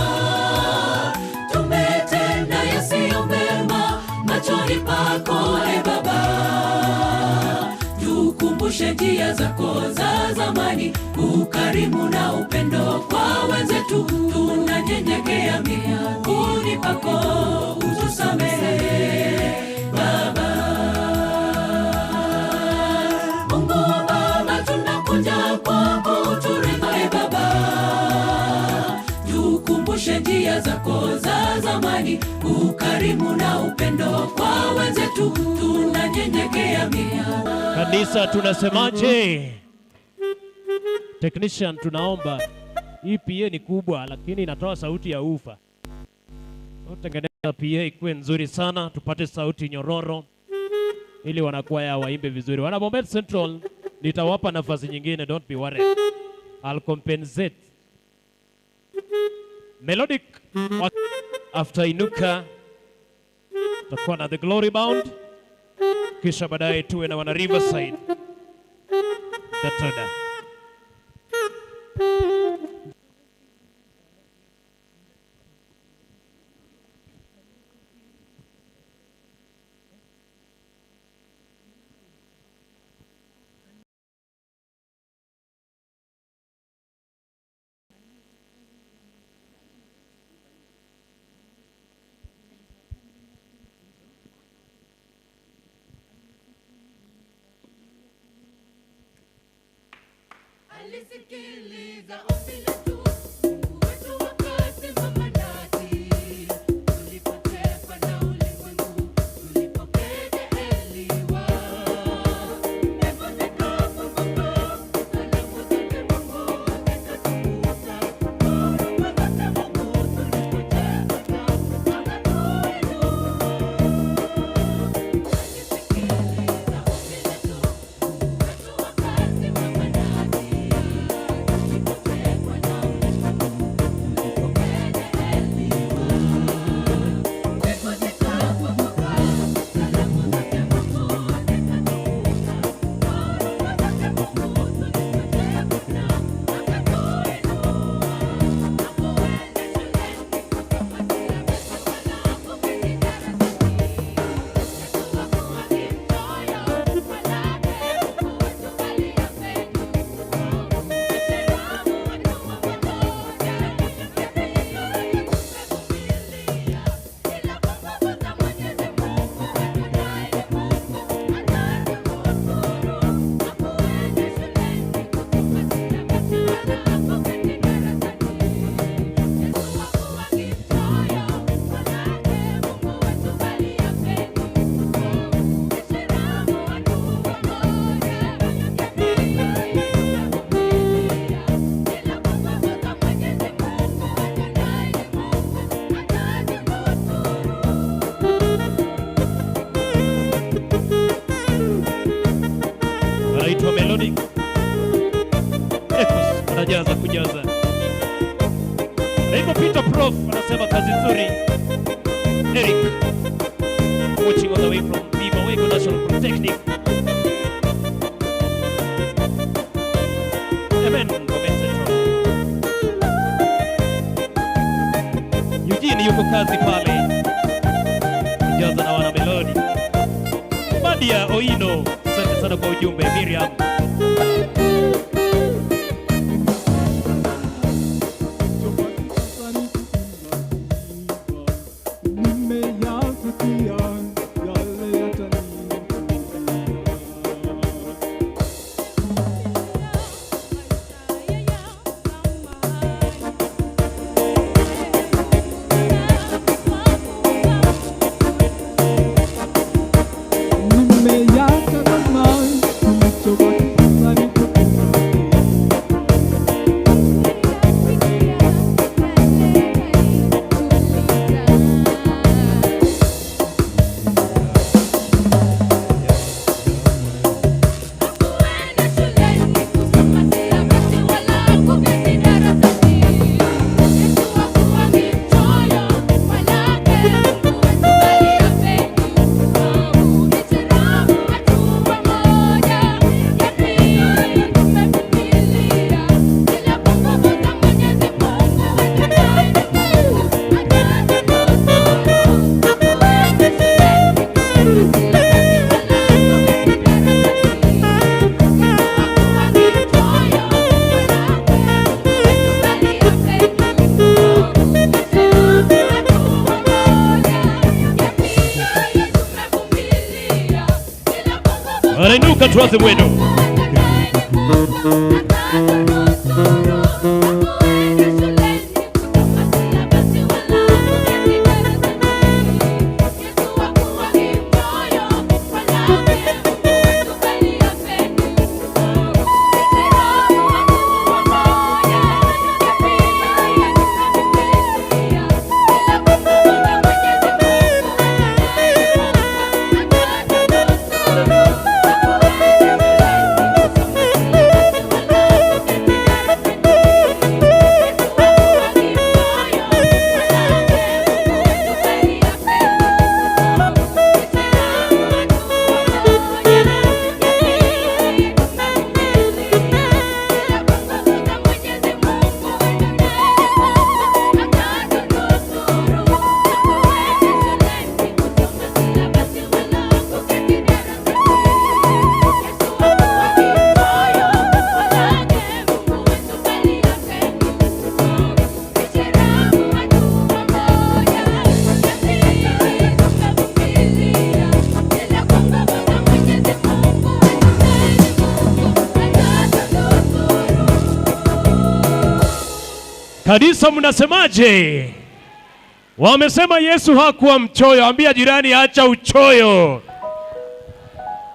Tumetenda yasiyo mema machoni pako, e Baba, tukumbushe njia zako za zamani, ukarimu na upendo kwa wenzetu. Tunanyenyekea miguuni pako, utusamehe Baba. Mungu Baba, tunakuja kwako, uturejeshe Baba, tukumbushe njia zako za zamani, ukarimu na upendo kwa wenzetu. Tunanyenyekea miguuni. Kanisa tunasemaje? Technician, tunaomba hii PA ni kubwa lakini inatoa sauti ya ufa. Tengeneza PA ikuwe nzuri sana, tupate sauti nyororo ili wanakwaya waimbe vizuri. Wana Bomet Central, nitawapa nafasi nyingine, don't be worried. I'll compensate. Melodic after Inuka tutakuwa na The Glory Bound, kisha baadaye tuwe na wana Riverside. Tatoda. Alisikiliza ombi letu, Mungu wetu akasimama nasi. Tulipotekwa na ulimwengu, tulipokejeliwa, mbingu zikafunguka, salamu zote Mungu zikatukuta. Huruma zake Mungu tulipotekwa akatuinua. Alisikiliza ombi letu, Mungu wetu akasimama nasi. Tulipotekwa na ulimwengu, tulipokejeliwa, mbingu zikafunguka, salamu zake Mungu zikatukuta. Huruma zake Mungu tulipotekwa akatuinua. Hakuenda shuleni kusoma silabasi wala kuketi darasani. Yesu hakuwa mchoyo, manake Mungu wetu bali hapendi Ishiramu hatua moja, ya pili tumevumilia, ila kwa nguvu za Mwenyezi Mungu wetu naye ni Mungu atatufuru. Hakuenda shuleni kusoma silabasi wala kuketi darasani. Yesu hakuwa mchoyo, manake Mungu wetu bali hapendi Ishiramu hatua moja, ya pili tumevumilia, ila kwa nguvu za Mwenyezi Mungu wetu naye ni Mungu atatufuru. Wanaitwa Melodic Echoes, wanajaza kujaza. Na hivyo Peter Prof anasema kazi nzuri. Eric watching all the way from the Mawego National Polytechnic. Amen. Bomet Central. Eugene yuko kazi pale, kujaza na wana Melody. Madia Oino, asante sana kwa ujumbe. Miriam. Nimeyasikia yale yatanitukia. Nimeyatazama kilichobaki sasa ni kukusikia. Hakuenda shuleni kusoma silabasi wala kuketi darasani. Yesu hakuwa mchoyo, manake Mungu wetu bali hapendi Ishiramu hatua moja, ya pili tumevumilia, ila kwa nguvu za Mwenyezi Mungu wetu naye ni Mungu atatufuru. Hakuenda shuleni kusoma silabasi wala kuketi darasani. Yesu hakuwa mchoyo, manake Mungu wetu bali hapendi Ishiramu hatua moja, ya pili tumevumilia, ila kwa nguvu za Wanainuka tuanze mwendo. Mungu wetu naye ni Mungu atatufuru. Hakuenda shuleni kusoma silabasi wala kuketi darasani. Yesu hakuwa mchoyo, manake Mungu wetu bali hapendi Ishiramu hatua moja, ya pili tumevumilia, ila kwa nguvu za Mwenyezi Mungu wetu naye ni Mungu atatufuru. Hakuenda shuleni kusoma silabasi wala kuketi Kanisa mnasemaje? Wamesema Yesu hakuwa mchoyo. Ambia jirani acha uchoyo.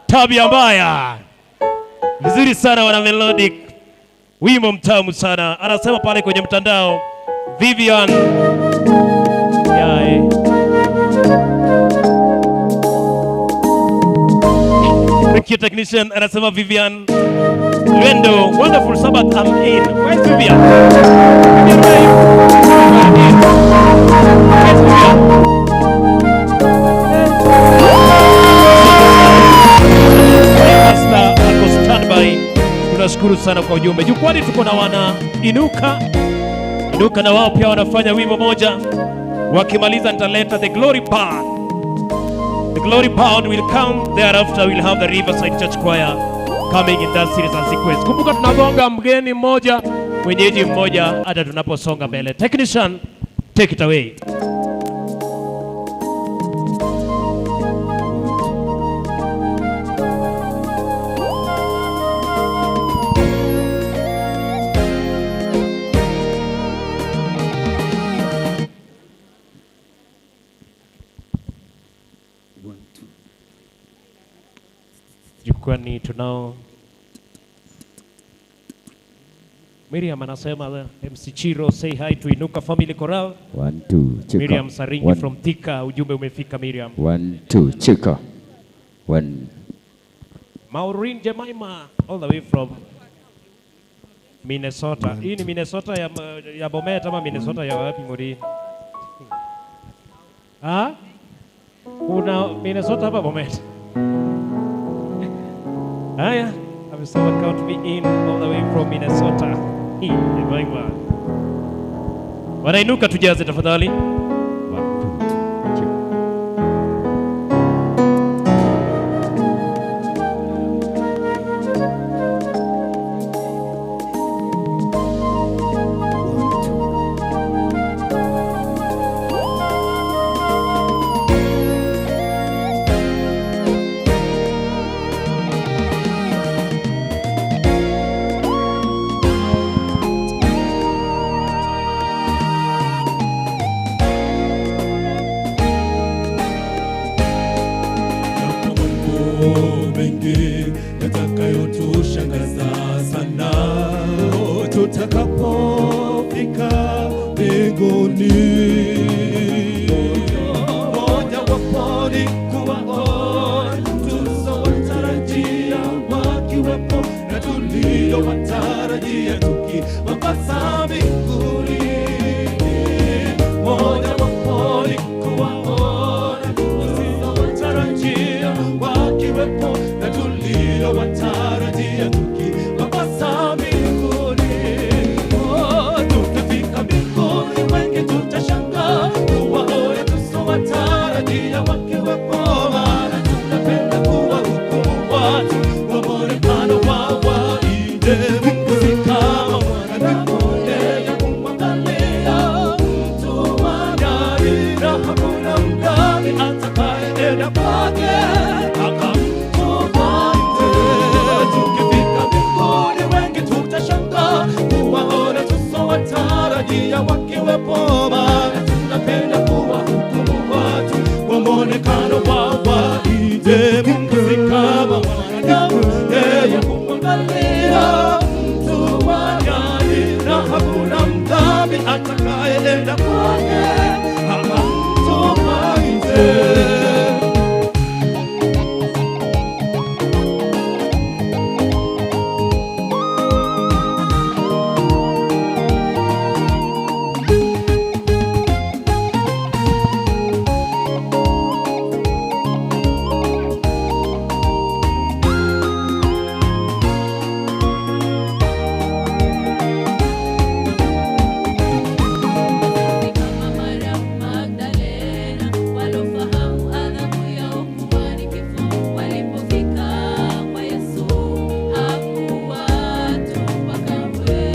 Tabia mbaya. Vizuri sana wana Melodic. Wimbo mtamu sana. Anasema pale kwenye mtandao Vivian. Yae. Thank you technician. Anasema Vivian Lwendo, wonderful Sabbath I'm in. Where's Vivian? Where's Vivian? Pastor ako standby. Tunashukuru sana kwa ujumbe. Jukwani tuko na wana Inuka. Inuka na wao pia wanafanya wimbo moja. Wakimaliza nitaleta the glory part. The glory pound will come. Thereafter we'll have the Riverside Church Choir coming in that series and sequence. Kumbuka tunagonga mgeni mmoja, mwenyeji mmoja hata tunaposonga mbele. Technician, take it away. Jukwani tunao Miriam anasema MC Chiro say hi to Inuka Family Choral. 1 2 chika. Miriam Saringi One, from Thika, ujumbe umefika Miriam. 1 2 chika. 1. Maureen Jemima all the way from Minnesota. Hii ni Minnesota ya Bomet ama Minnesota ya wapi Maureen? Ah? Kuna Minnesota hapa Bomet. Haya, amesema count me in all the way from Minnesota. Hii Jemima. Wanainuka tujaze tafadhali. Mengi yatakayotushangaza sana tutakapofika mbinguni. Moja wapo ni kuwaona tusowatarajia wakiwepo na tuliowatarajia tukiwapasa mbinguni. Moja wapo ni kuwaona tusowatarajia wakiwepo na tuliowatarajia tukiwapasa mbinguni. Oh, tukifika mbinguni wengi tutashangaa kuwaona tusowatarajia wakiwepo, maana tunapenda kuwahukumu watu kwa mwonekano wao wa nje. Mungu si kama mwanadamu, yeye humwangalia mtu wa ndani, na hakuna mdhambi atakayeenda kwake akamtupa nje. Tukifika mbinguni wengi tutashangaa kuwaona tusowatarajia wakiwepo, maana tunapenda kuwahukumu watu kwa mwonekano wao wa nje. Mungu si kama mwanadamu, yeye humwangalia mtu wa ndani, na hakuna mdhambi atakayeenda kwake akamtupa nje. Magdalena walofahamu adhabu yao kuwa ni kifo, walipofika kwa Yesu hakuwatupa kamwe.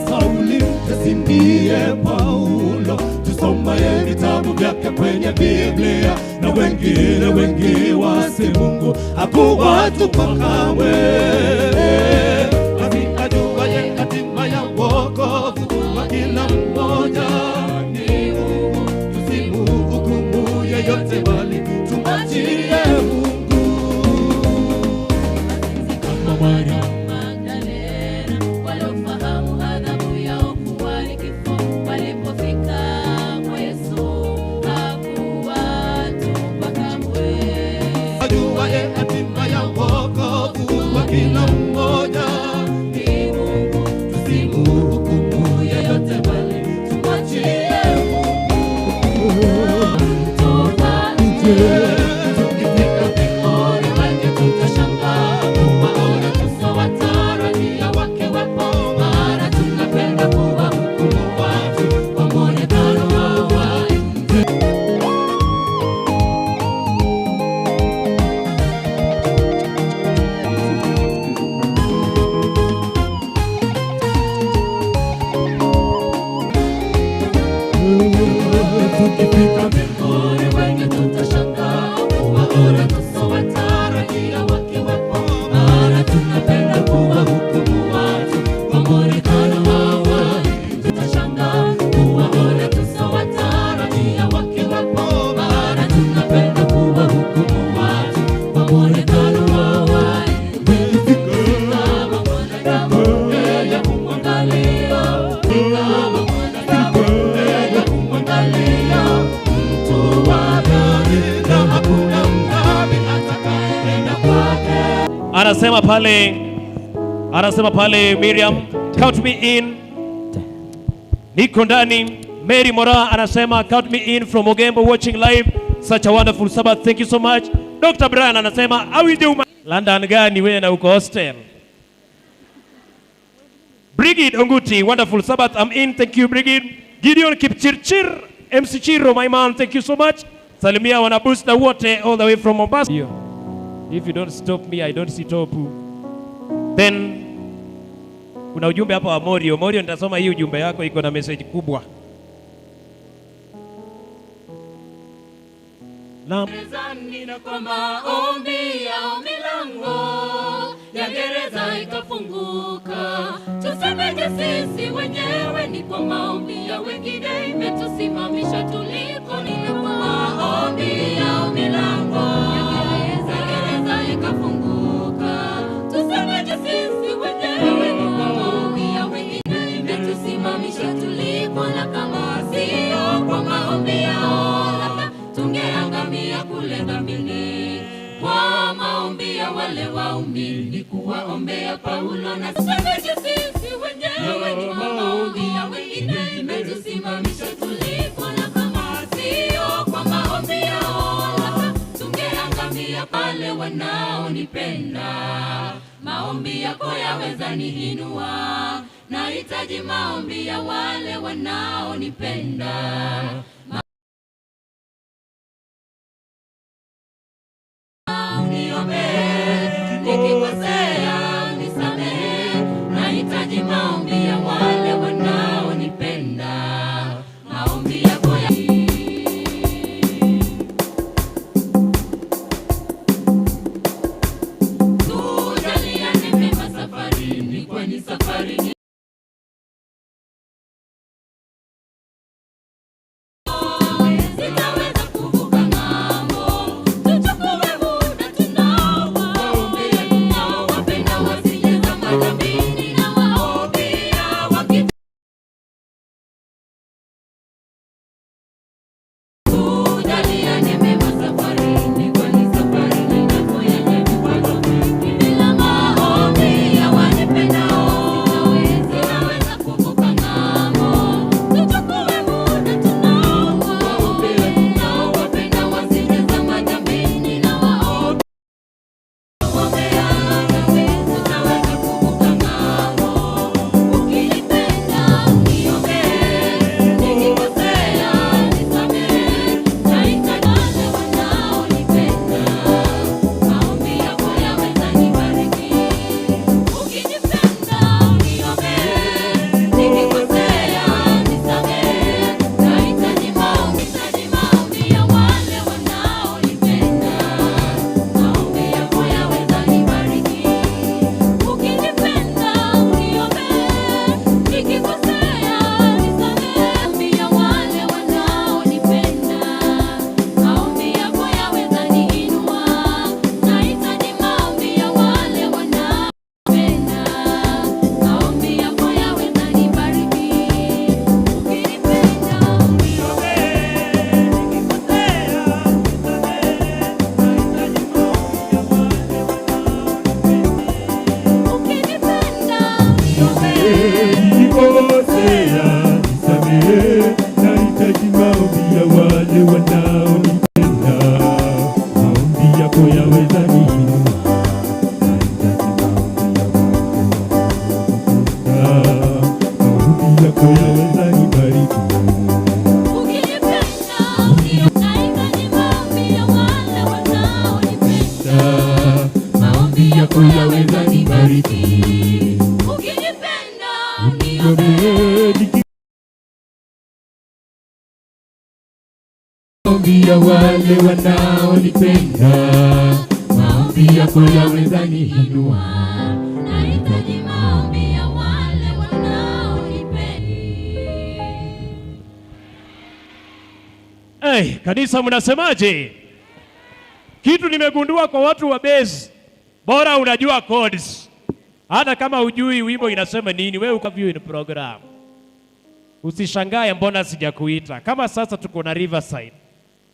Sauli mtesi ndiye Paulo, tusomaye vitabu vyake kwenye Biblia, na wengine wengi wasi Mungu hakuwatupa kamwe. Basi ajuaye hatima ya wokovu wa kila mtu Magdalena, waliofahamu adhabu yao kuwa ni kifo, walipofika kwa Yesu hakuwatupa kamwe. Ajuaye hatima ya wokovu wa kila mmoja ni Mungu, tusimhukumu yeyote bali tumwachie Mungu. Toka nje, tukifika mbinguni wengi tutashangaa kuwaona tusiwatarajia wakiwepo, maana tunapenda kuwahukumu watu kwa mwonekano wao wa nje. Tukifika mbinguni wengi tutashangaa kuwaona tusiwatarajia wakiwepo, maana tunapenda kuwahukumu watu kwa mwonekano wao wa nje. Tutashangaa kuwaona tusiwatarajia wakiwepo, maana tunapenda kuwahukumu watu kwa mwonekano wao wa nje. Kama mwanadamu yeye humwangalia, kama mwanadamu yeye humwangalia mtu wa dhambi, na hakuna mdhambi atakayeenda kwake. Anasema pale Miriam, count me in, niko ndani. Mary Mora anasema count me in from Ogembo watching live, such a wonderful Sabbath, thank you so much. Dr. Brian anasema I will do my London gani wewe na uko hostel. Brigid Onguti, wonderful Sabbath, I'm in, thank you Brigid. Gideon Kipchirchir, MC Chiro, my man, thank you so much. Salimia wana booster wote all the way from Mombasa. If you don't stop me, I don't stop. Then kuna ujumbe hapa wa Morio. Morio, nitasoma hii ujumbe yako, iko na message kubwa. Na Gerezani na kwa maombi yao milango ya gereza ikafunguka. Tusemeje sisi wenyewe? Ni kwa maombi ya wengine imetusimamisha tuliko. Ni kwa maombi yao milango ya gereza ikafunguka. Tusemeje sisi wenyewe? Ni kwa maombi ya wengine imetusimamisha tuliko, na kama sio kwa maombi yao labda tungeangamia kule dhambini. Kwa maombi ya wale waumini kuwaombea Paulo na tusemeje sisi wenyewe? Ni kwa maombi ya wengine imetusimamisha tuliko, na kama sio kwa maombi yao labda tungeangamia pale. Wanaonipenda, maombi yako yaweza niinua. Nahitaji maombi ya wale wanaonipenda. Uniombee, nikikosea unisamehe. Nahitaji maombi ya wale wanaonipenda. Maombi yako ya tujaliane mema safarini, kwani safari ni Nimekosea, nisamehe, nahitaji maombi ya wale wanaonipenda. Maombi yako yaweza niinua, nahitaji maombi ya wale wanaonipenda. Maombi yako yaweza nibariki. Ukinipenda, nahitaji maombi ya wale wanaonipenda. Maombi yako yaweza nibariki. Ukinipenda, Uniombee maombi ya wale wanaonipenda. Maombi yako yaweza niinua. Nahitaji maombi ya wale wanaonipenda. Hey, kanisa mnasemaje? Kitu nimegundua kwa watu wa bass, bora unajua chords. Hata kama hujui wimbo inasema nini, wewe uko view in program. Usishangae mbona sijakuita. Kama sasa tuko na Riverside.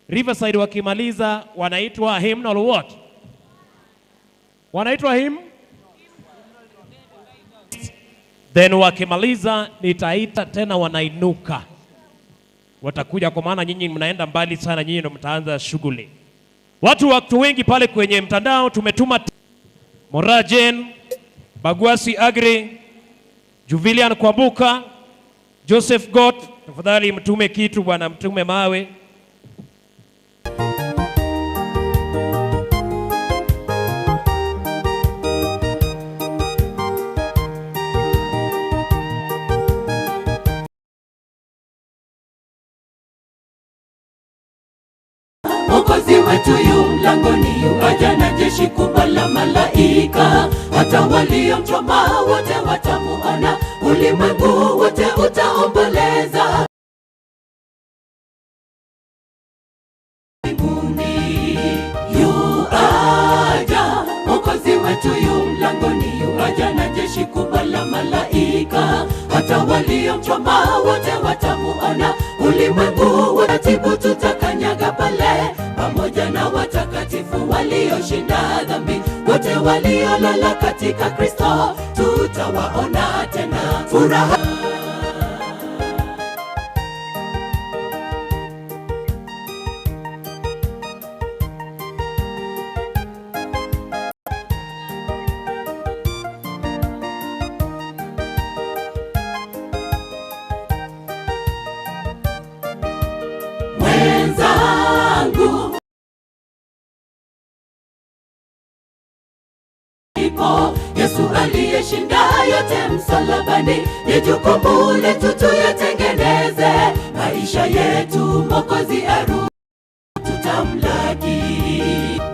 Riverside wakimaliza wanaitwa hymnal what? Wanaitwa hymn? Then wakimaliza nitaita tena wanainuka. Watakuja kwa maana nyinyi mnaenda mbali sana, nyinyi ndio mtaanza shughuli. Watu wengi pale kwenye mtandao tumetuma Morajen, Baguasi Agri, Juvilian Kwambuka, Joseph Got, tafadhali mtume kitu bwana, mtume mawe. Mwokozi wetu yu mlangoni, yuaja na jeshi kubwa la malaika. Hata waliomchoma wote watamuona, ulimwengu wote utaomboleza. Mbinguni yuaja, Mwokozi wetu yu mlangoni, yuaja na jeshi kubwa la malaika. Hata waliomchoma wote watamuona, ulimwengu wote tutakanyaga pale, pamoja na watakatifu walioshinda dhambi, wote waliolala katika Kristo tutawaona tena. Furaha mwenzangu, ipo Yesu aliyeshinda yote msalabani, ni jukumu letu tuyatengeneze maisha yetu, Mwokozi arudi tutamlaki.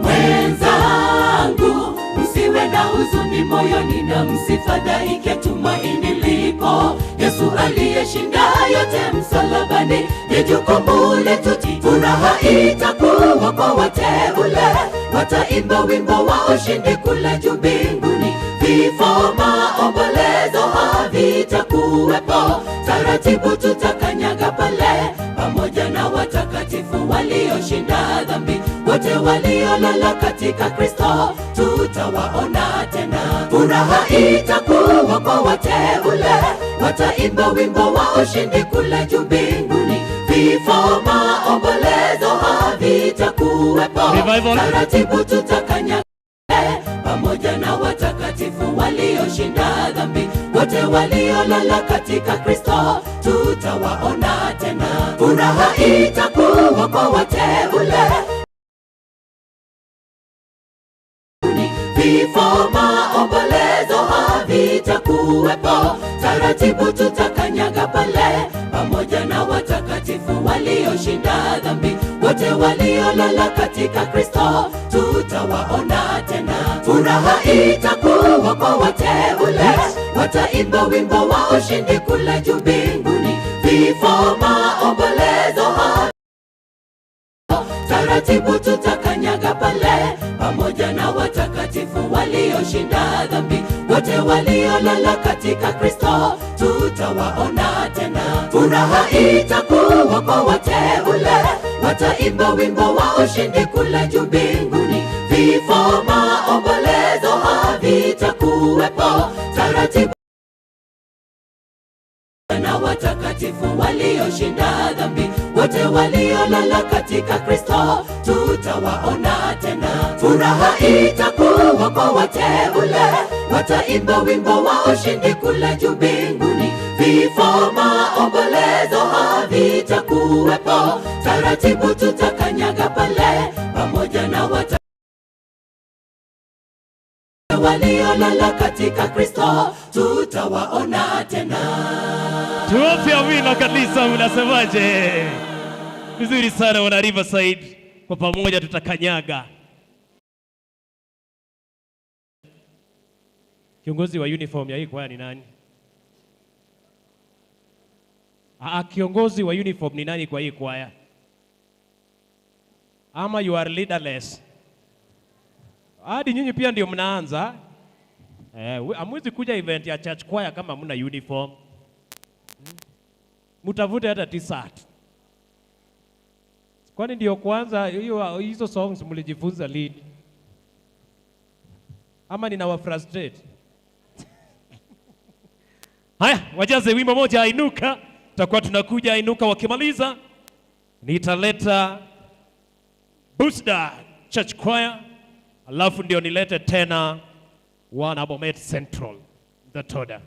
Mwenzangu, msiwe na huzuni moyoni na msifadhaike, tumaini lipo. Yesu aliyeshinda yote msalabani, ni jukumu letu. Furaha itakuwa kwa wateule, wataimba wimbo wa ushindi kule juu mbinguni. Vifo, maombolezo havitakuwepo, taratibu tutakanyaga pale, pamoja na watakatifu walioshinda dhambi, wote waliolala katika Kristo tutawaona tena. Furaha itakuwa kwa wateule, wataimba wimbo wa ushindi kule juu mbinguni. Vifo, maombolezo havitakuwepo, taratibu tutakanyaga pamoja na watakatifu walioshinda dhambi, wote waliolala katika Kristo tutawaona tena. Furaha itakuwa kwa wateule, vifo, maombolezo havitakuwepo, taratibu tutakanyaga pale, pamoja na watakatifu walioshinda dhambi, wote waliolala katika Kristo tutawaona tena. Furaha itakuwa kwa wateule, wataimba wimbo wa ushindi kule juu mbinguni. Vifo, maombolezo taratibu tutakanyaga pale, pamoja na watakatifu walioshinda dhambi, wote waliolala katika Kristo tutawaona tena. Furaha itakuwa kwa wateule, wataimba wimbo wa ushindi kule juu mbinguni. Vifo, maombolezo havitakuwepo, taratibu na watakatifu walioshinda dhambi, wote waliolala katika Kristo tutawaona tena. Furaha itakuwa kwa wateule, wataimba wimbo wa ushindi kule juu mbinguni. Vifo, maombolezo havitakuwepo, taratibu tutakanyaga pale pamoja na wata waliolala katika Kristo tutawaona tena. Tuwape amina kanisa, mnasemaje? Vizuri sana wana Riverside, kwa pamoja tutakanyaga. Kiongozi wa uniform ya hii kwaya ni nani? Kiongozi wa uniform ni nani kwa hii kwaya? Ama you are leaderless? Hadi nyinyi pia ndio mnaanza. Hamwezi kuja event ya church choir kama mna uniform. Mtavute hata t-shirt. Kwani ndio kwanza hiyo hizo songs mlijifunza lini? Ama ninawa frustrate? Haya, wajaze wimbo moja Inuka. Tutakuwa tunakuja Inuka wakimaliza. Nitaleta Busda Church Choir, alafu ndio nilete tena wana Bomet Central, the Toda.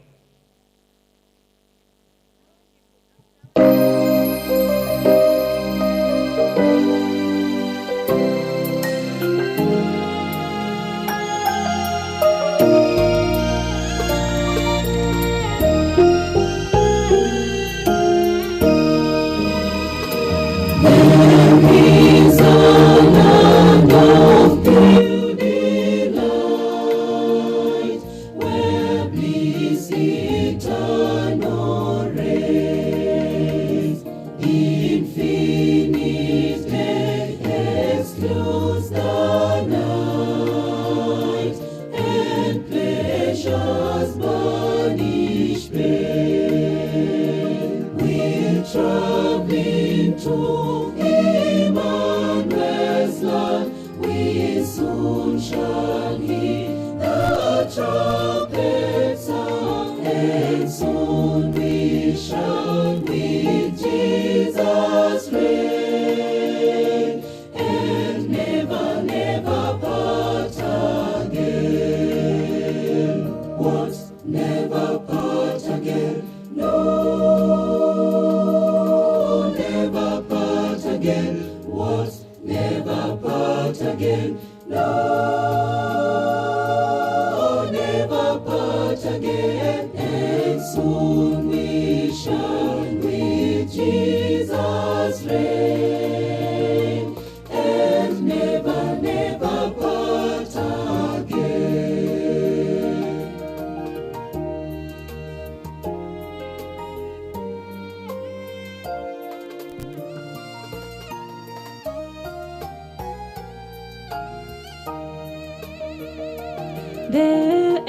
The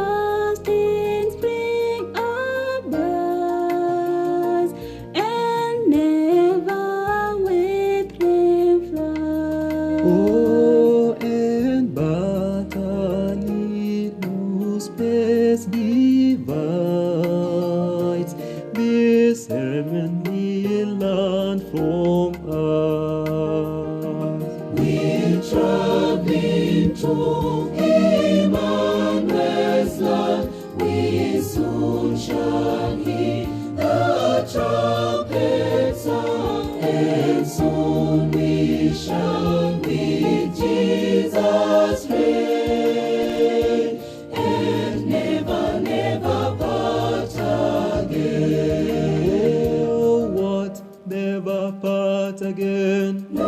everlasting spring abides, and never withering flows. Oh, and but a little space divides this heavenly land from us. We're traveling to Emmanuel's land. We soon shall hear the trumpet sound, and soon we shall with Jesus reign, and never, never part again. Oh, what never part again? No,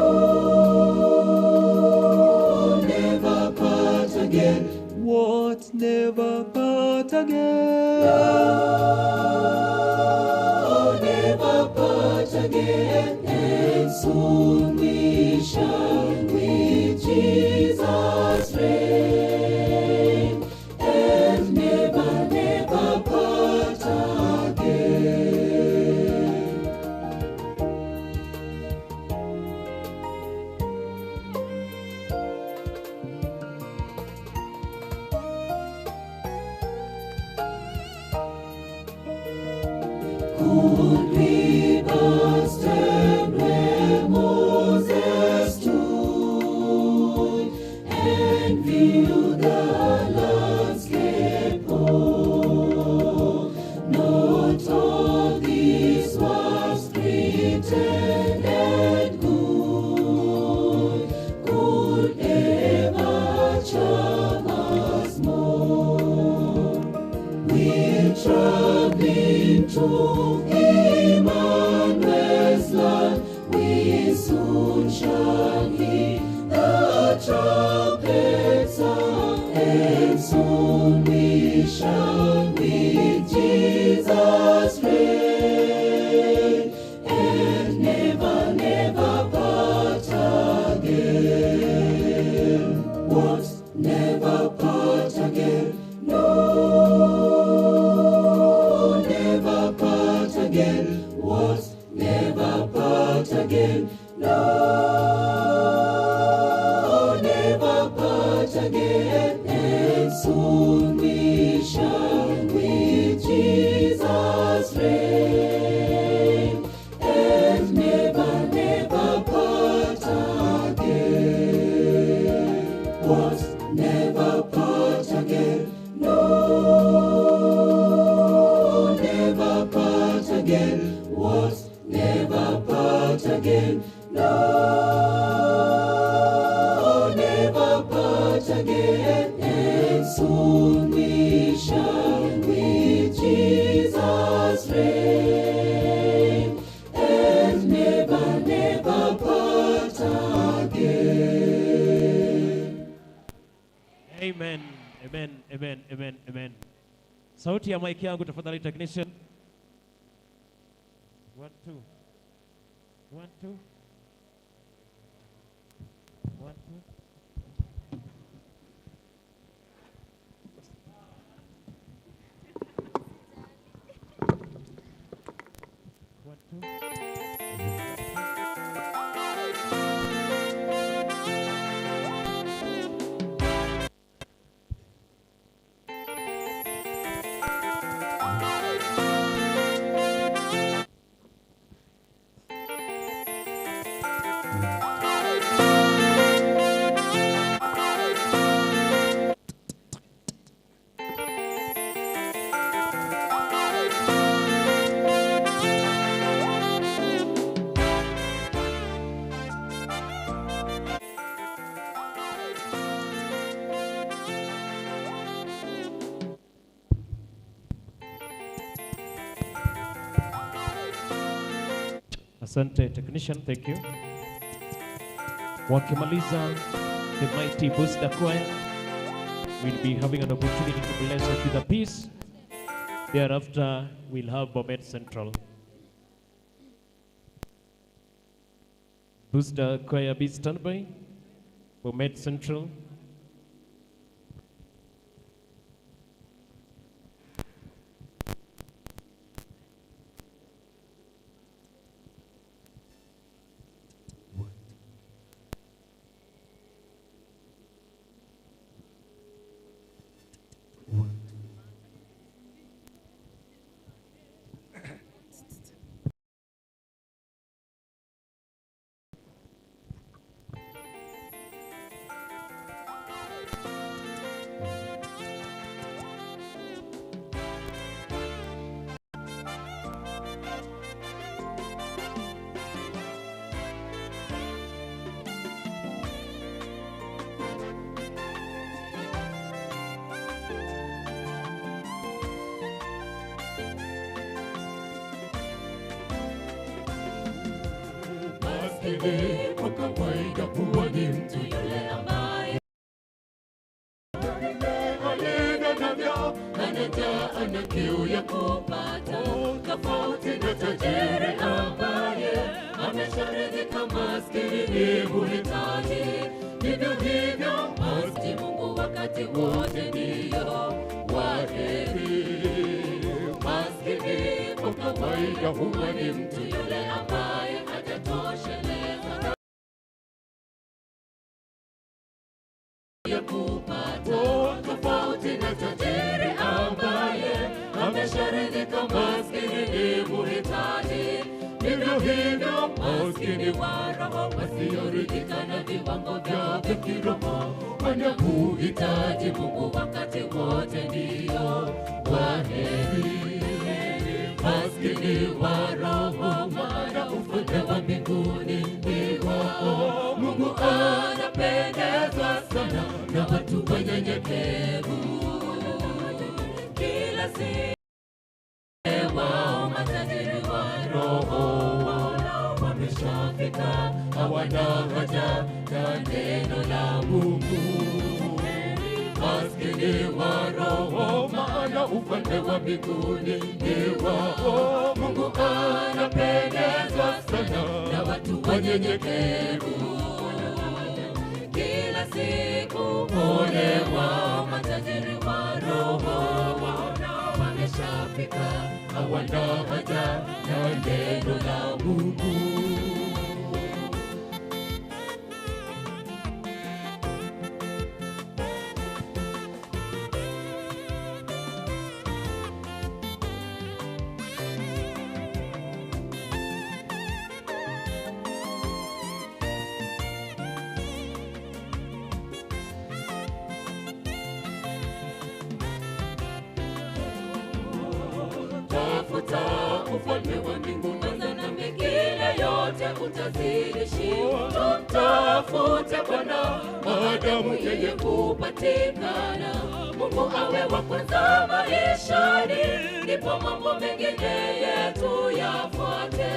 never part again. What never part again? No, never part again. And soon we shall with Jesus reign, and never, never part again. Could we but stand where Moses stood and view the landscape o'er, not all these works pretended good could ever charm us more. We're traveling to Emmanuel's land, we soon shall hear the trumpet sound, and soon we shall with Jesus reign, and never, never part again. What? Never part again. No, never part again. What? Never part again. No, never part again. And soon we shall with Jesus reign, and never, never part again. What? Never part again. No, never part again. What? Never part again. No, never part again. And soon we shall with Jesus reign, and never, never part again. Amen, amen, amen, amen, amen. Sauti ya mic yangu tafadhali technician. 1 2 1 2 1 2. 1 2. Asante technician, thank you. Wakimaliza the mighty Booster Choir will be having an opportunity to bless us with a peace. Thereafter, we'll have Bomet Central. Booster Choir, be standby. Bomet Central. Maskini kwa kawaida huwa ni mtu yule ambaye alivyo navyo, anajaa, ana kiu ya kupata, tofauti na tajiri ambaye amesharidhika. Maskini ni muhitaji, vivyo hivyo maskini Mungu wakati wote ndiyo wa heri. Maskini kwa kawaida huwa ni mtu yule ambaye hajatosheleza ya kupata, tofauti na tajiri ambaye amesharidhika. Maskini ni muhitaji. Maskini wa roho wasioridhika na viwango vyao vya kiroho, wanamuhitaji Mungu wakati wote, ndio waheri. Maskini wa roho, maana ufalme wa mbinguni ni wao. Mungu anapendezwa sana na watu wanyenyekevu. Kila siku wao matajiri wa roho, wameshafika, hawana haja na neno la Mungu. Maskini wa roho, maana ufalme wa mbinguni ni wao. Mungu anapendezwa sana na watu wanyenyekevu. Kila siku ole wao matajiri wa roho, wameshafika, hawana haja na neno la Mungu. Tafuta ufalme wa mbingu kwanza na mengine yote utazidishiwa. Tumtafute Bwana maadamu yeye hupatikana. Mungu awe wa kwanza maishani, ndipo mambo mengine yetu yafuate.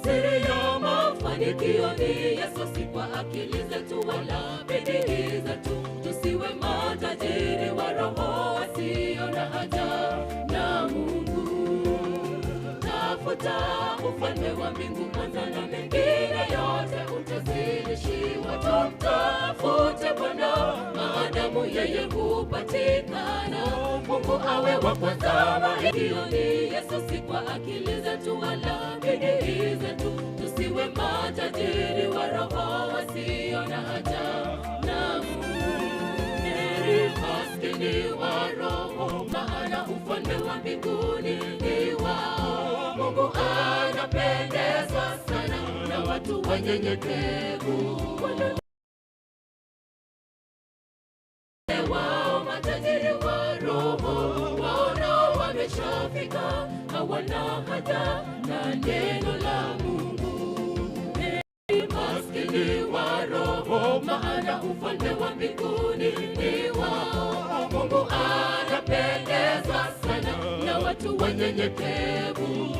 Siri ya mafanikio ni Yesu, si kwa akili zetu wala bidii zetu. Tusiwe matajiri wa roho wasio na haja na Mungu. Tafuta ufalme wa mbingu kwanza na mengine yote utazidishiwa. Tumtafute Bwana maadamu yeye hupatikana. Mungu awe wa kwanza maishani, ni Yesu, si kwa akili zetu wala bidii zetu. Tusiwe matajiri wa roho wasio na haja na Mungu. Heri maskini wa roho, maana ufalme wa mbinguni ni wao. Mungu anapendezwa sana na watu wanyenyekevu. Wao matajiri wa roho, waonao wameshafika, hawana haja na neno la Mungu. Heri maskini wa roho, maana ufalme wa mbinguni ni wao. Mungu anapendezwa sana na watu wanyenyekevu.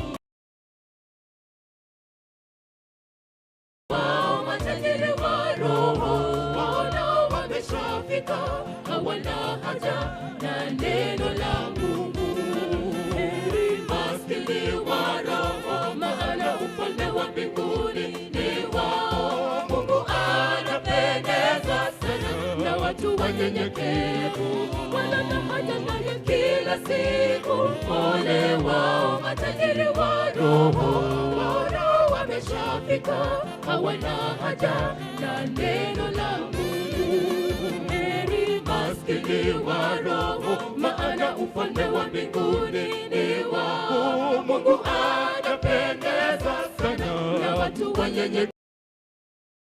Wao matajiri wa roho, waonao wameshafika, hawana haja na neno la Mungu. Heri maskini wa roho, maana ufalme wa mbinguni ni wao. Mungu anapendezwa sana na watu wanyenyekevu. Wana haja naye kila siku. Ole wao matajiri wa roho, waonao wameshafika, hawana haja na neno la Mungu. Heri maskini wa roho, maana ufalme wa mbinguni ni wao. Mungu anapendezwa sana na watu wanyenyekevu.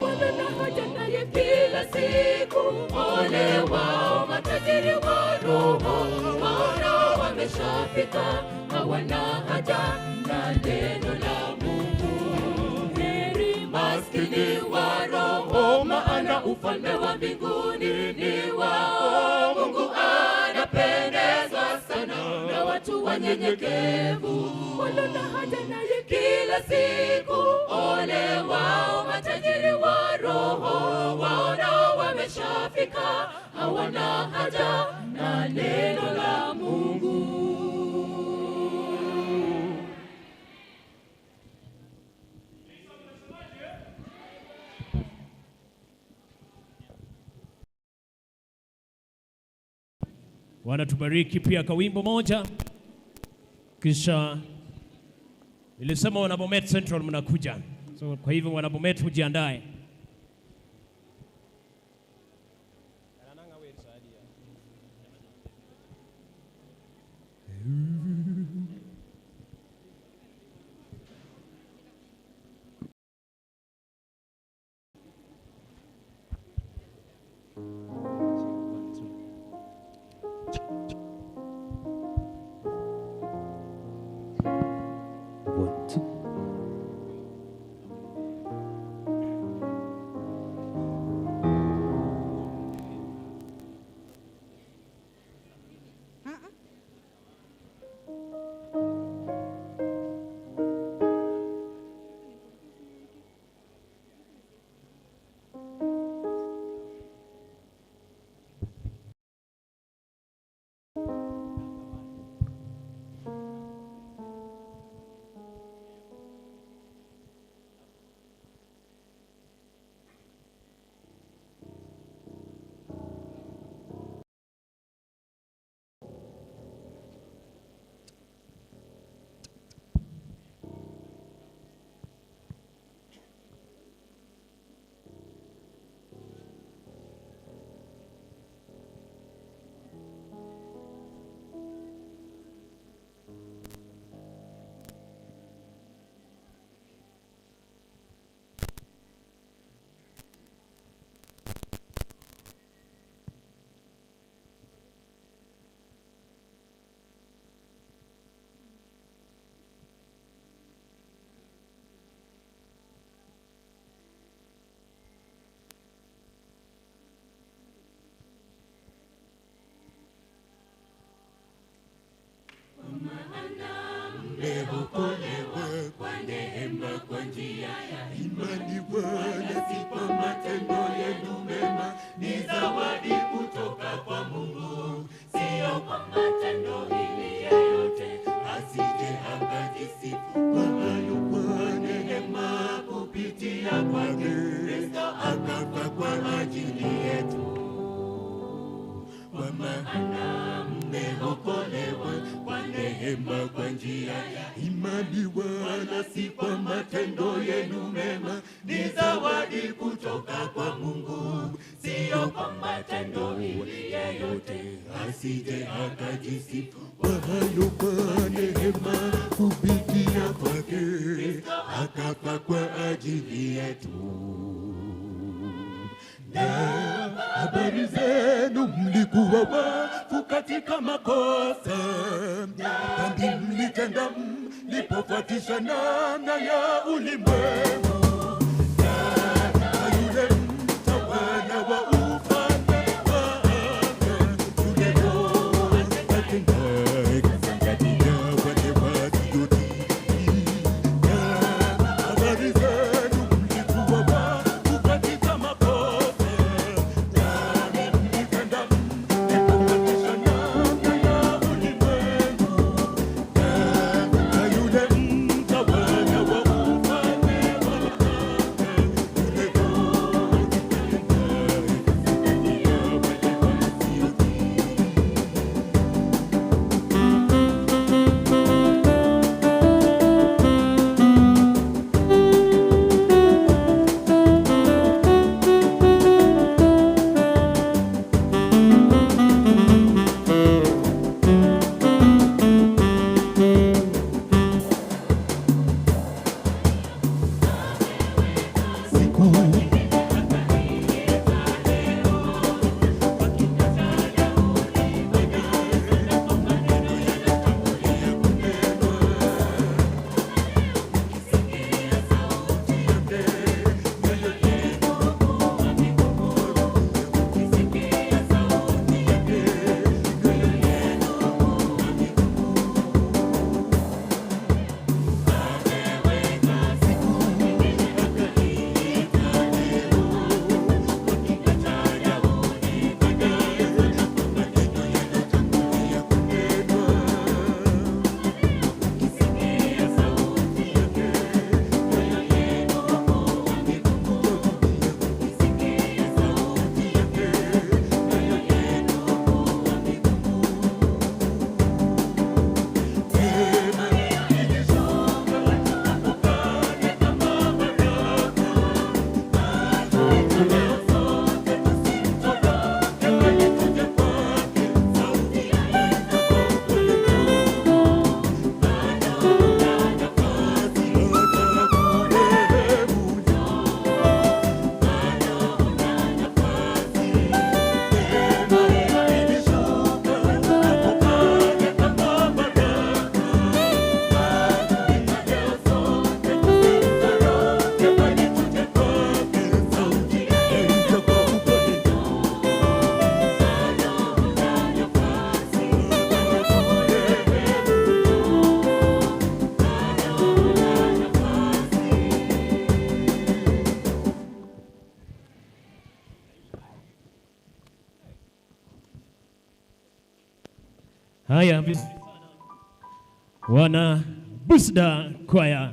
Wana haja naye kila siku. Ole wao matajiri wa roho, waonao wameshafika, hawana haja na neno la Mungu. Heri maskini wa roho, maana ufalme wa mbinguni ni wao. Mungu anapendezwa sana na watu wanyenyekevu. Wana haja naye kila siku. Ole wao matajiri wa roho, waonao wameshafika, hawana haja na neno la Mungu. Wanatubariki pia kwa wimbo moja, kisha nilisema wanabomet Central mnakuja, so kwa hivyo wanabomet hujiandae. Mmeokolewa kwa neema kwa njia ya imani, wala si kwa matendo yenu mema. Ni zawadi kutoka kwa Mungu, sio kwa matendo, ili yeyote asije akajisifu. Kwa hayo kwa neema kupitia kwake Kristo akafa kwa ajili yetu. Kwa maana mmeokolewa kwa neema kwa njia ya imani, wala si kwa matendo yenu mema. Ni zawadi kutoka kwa Mungu, sio kwa matendo, ili yeyote asije akajisifu. Kwa hayo kwa neema kupitia kwake akafa kwa ajili yetu. Na habari zenu, mlikuwa wafu katika makosa, dhambi mlitenda mlipofuatisha namna ya ulimwengu, na yule mtawala wa ufalme wa anga, yule roho atendaye kazi ndani ya wale wasiotii. Na habari zenu, mlikuwa wafu katika makosa, dhambi mlitenda mlipofuatisha namna ya ulimwengu, na yule mtawala wa ufalme wa anga, yule roho atendaye kazi ndani ya wale wasiotii. Haya, vizuri sana. Wana Busda Choir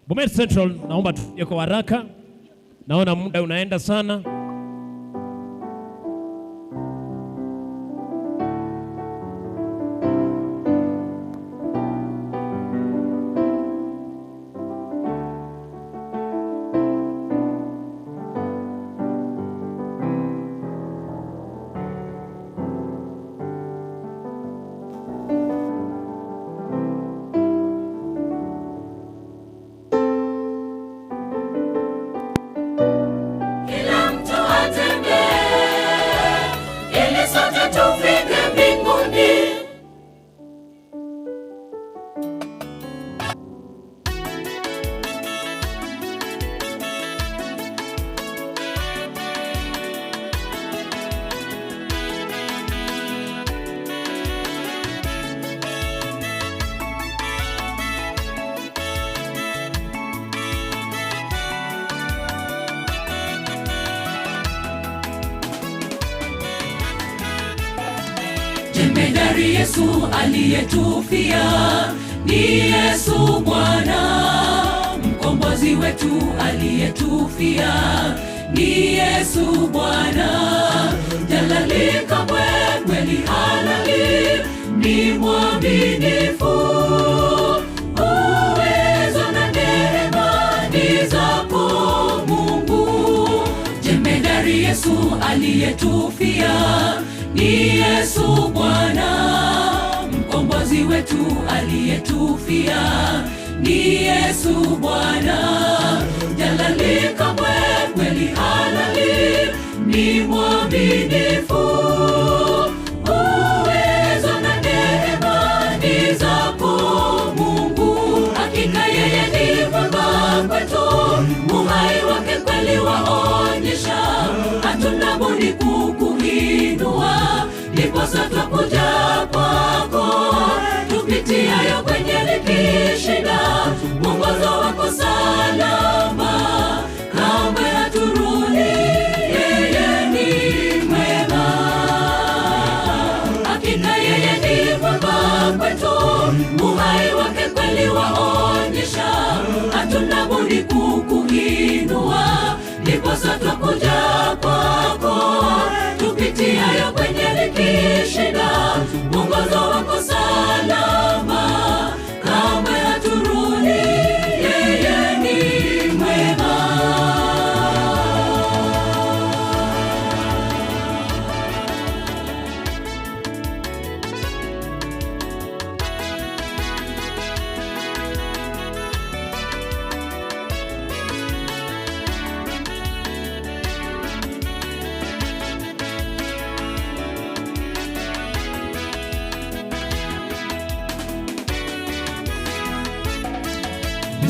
Bomet Central, naomba tuje kwa haraka, naona muda unaenda sana. Kila mtu Jemedari Yesu aliyetufia, ni Yesu Bwana, mkombozi wetu aliyetufia, ni Yesu Bwana. Jalali kamwe kweli halali, ni mwaminifu, uwezo na neema ni zako Mungu. Jemedari Yesu aliyetufia, ni Yesu Bwana, mkombozi wetu aliyetufia, ni Yesu Bwana. Jalali kamwe kweli halali, ni mwaminifu, uwezo na neema ni zako Mungu. Hakika yeye ni mwema kwetu, uhai wake kweli waonyesha, hatuna budi kukuinua, ndiposa twakuja kwako, tupitiayo kwenye dhiki shida, mwongozo wako salama, kamwe haturudi, yeye ni mwema. Hakika yeye ni mwema kwetu, uhai wake kweli waonyesha, hatuna budi kukuinua, ndiposa twakuja kwako, tupitiayo kwenye dhiki shida, mwongozo wako salama, kamwe haturudi, yeye ni mwema.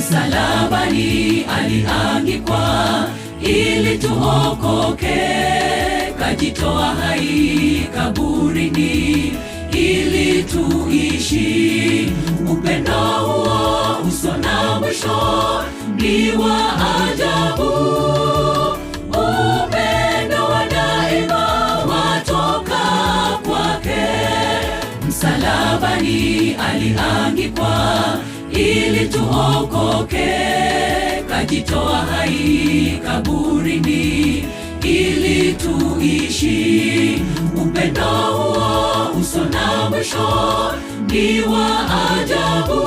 Msalabani aliangikwa ili tuokoke, kajitoa hai kaburini ili tuishi. Upendo huo usio na mwisho ni wa ajabu, upendo wa daima watoka kwake. Msalabani aliangikwa ili tuokoke, kajitoa hai kaburini ili tuishi. Upendo huo usio na mwisho ni wa ajabu,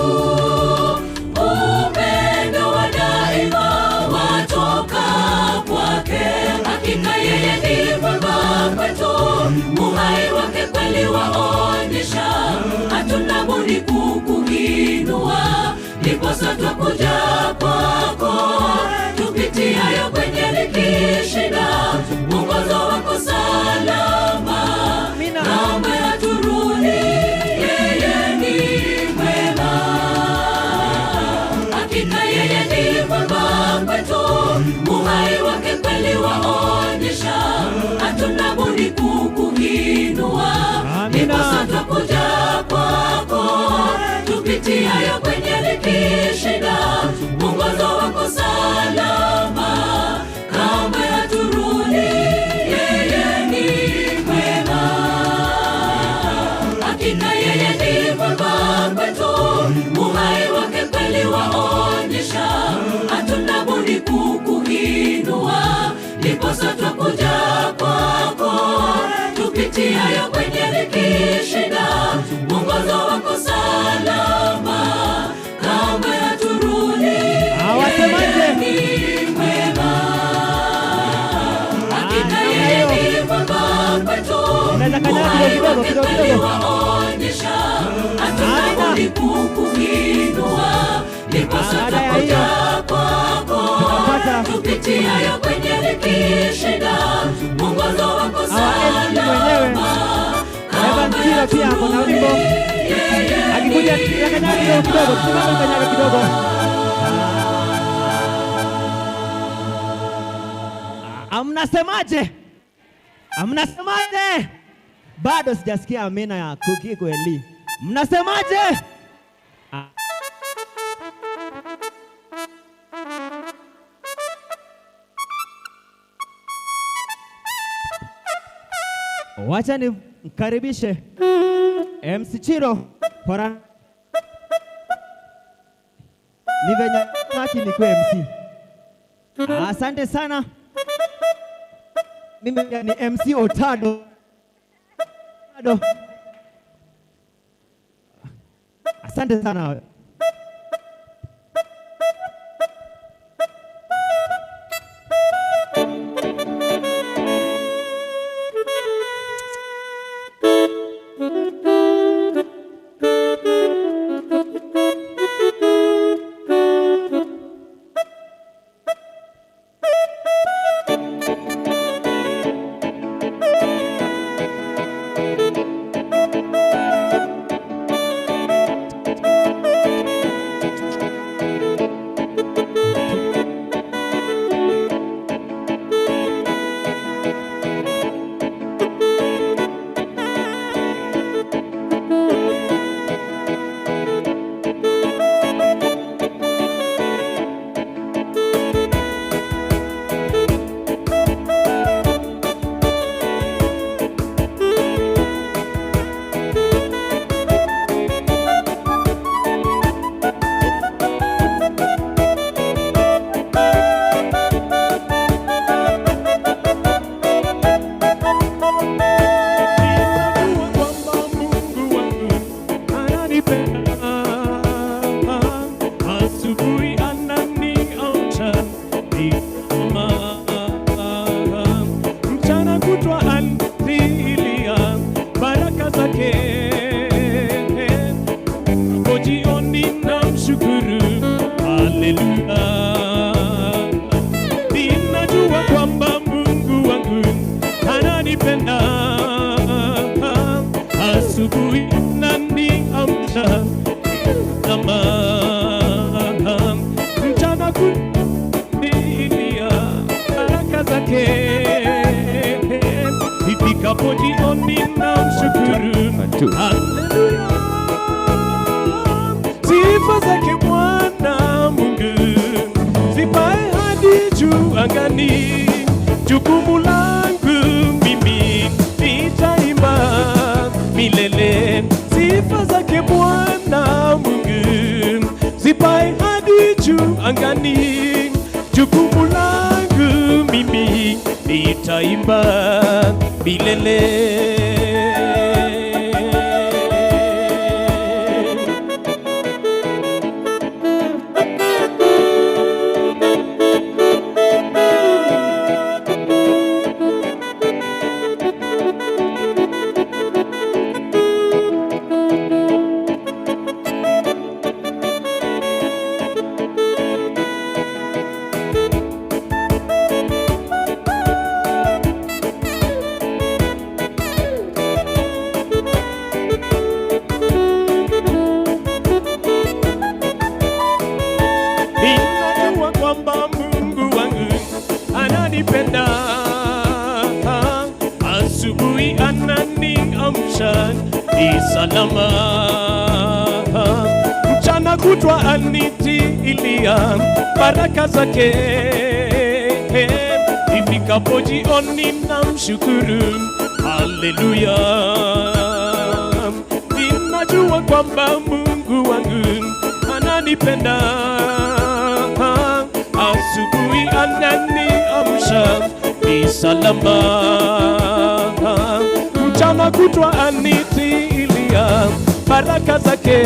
upendo wa daima watoka kwake. Hakika yeye ni mwema kwetu, uhai wake kweli waonyesha, hatuna budi kukuinua, ndiposa twakuja kwako, tupitiayo kwenye dhiki shida, mwongozo wako salama, kamwe haturudi, yeye ni mwema. Hakika yeye ni mwema kwetu, uhai wake kweli waonyesha, hatuna budi kukuinua, ndiposa twakuja kwako, tupitiayo kwenye dhiki shida, mwongozo wako salama, kamwe haturudi, yeye ni mwema. Hakika yeye ni mwema kwetu, uhai wake kweli waonyesha, hatuna budi kukuinua, ndiposa twakuja kwako, tupitiayo kwenye dhiki shida, mwongozo wako salama, kamwe haturudi, yeye ni mwema. Hakika yeye ni mwema kwetu, uhai wake kweli waonyesha, hatuna budi kukuinua, ndiposa twakuja kwako, tupitiayo kwenye dhiki shida, mwongozo wako salama, Evans Kiro pia ako na wimbo. Akikuja kanyaga kidogo, tusimame kanyaga kidogo. Amnasemaje? Amnasemaje? Bado sijasikia amina ya Kuki kweli. Mnasemaje? Wacha nimkaribishe MC Chiro pora ni venye taki nikuwe MC. Asante sana. Mimi ni MC Otado. Otado. Asante sana. Asubuhi ananiamsha nikoma, mchana kutwa anitilia baraka zake, hapo jioni namshukuru, haleluya. Ninajua kwamba Mungu wangu ananipenda, asubuhi ananiamsha kama mchana kunilia baraka zake, ifikapo jioni namshukuru, haleluya. Sifa zake Bwana Mungu zipae hadi juu angani, jukumu langu mimi nitaimba milele. Sifa zake Bwana Mungu zipae hadi juu angani, jukumu langu mimi nitaimba milele. Ninajua kwamba Mungu wangu ananipenda, asubuhi ananiamsha ni salama, mchana kutwa anitilia baraka zake, ifikapo jioni namshukuru, haleluya. Ninajua kwamba Mungu wangu ananipenda, asubuhi ananiamsha ni salama, mchana kutwa anitilia baraka zake,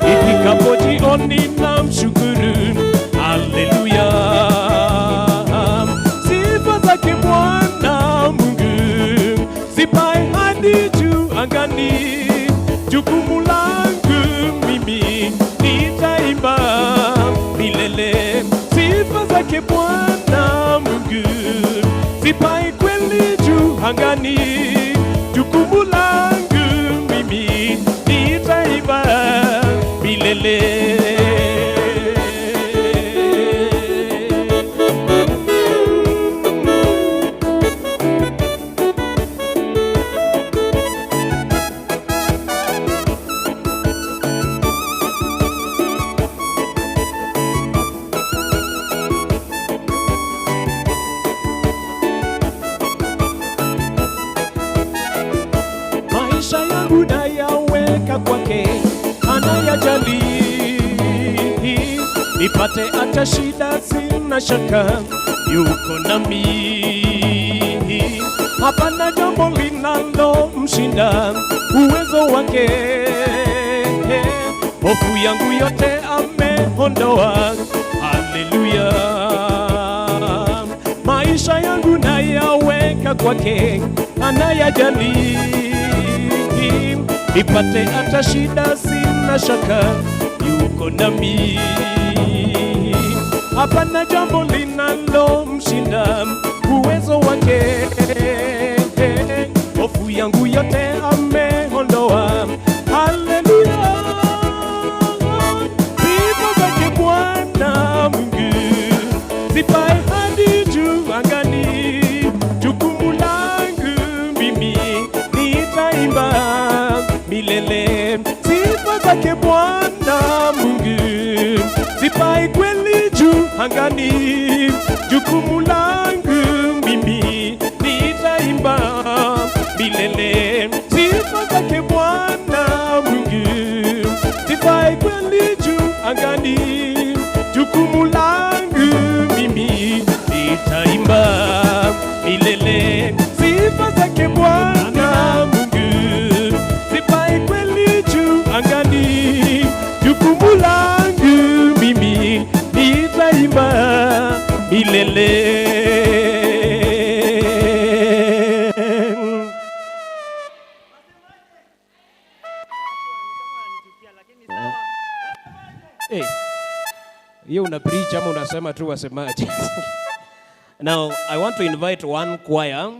ifikapo jioni namshukuru, haleluya. Sifa zake Bwana Mungu zipae hadi juu angani, jukumu langu mimi nitaimba milele. Sifa zake Bwana Mungu zipae kweli juu angani, jukumu langu mimi nitaimba milele. Anayajali, nipate hata shida, sina shaka yuko nami. Hapana jambo linalomshinda uwezo wake, hofu yangu yote ameondoa. Haleluya, maisha yangu nayaweka kwake, anayajali, nipate hata shida, sina shaka yuko nami. Hapana jambo linalomshinda uwezo wake, hofu yangu yote ameondoa. Haleluya, sifa zake Bwana Mungu zipae hadi juu angani. Jukumu langu mimi nitaimba milele, sifa zake Bwana Mungu zipae kweli juu angani. Jukumu langu mimi nitaimba milele, sifa zake Bwana Mungu zipae kweli juu angani. Jukumu langu mimi nitaimba milele, sifa zake Bwana Mungu zipae kweli juu angani. Jukumu langu mimi nitaimba milele. Hey, hiyo una preach ama unasema tu wasemaje? Now, I want to invite one choir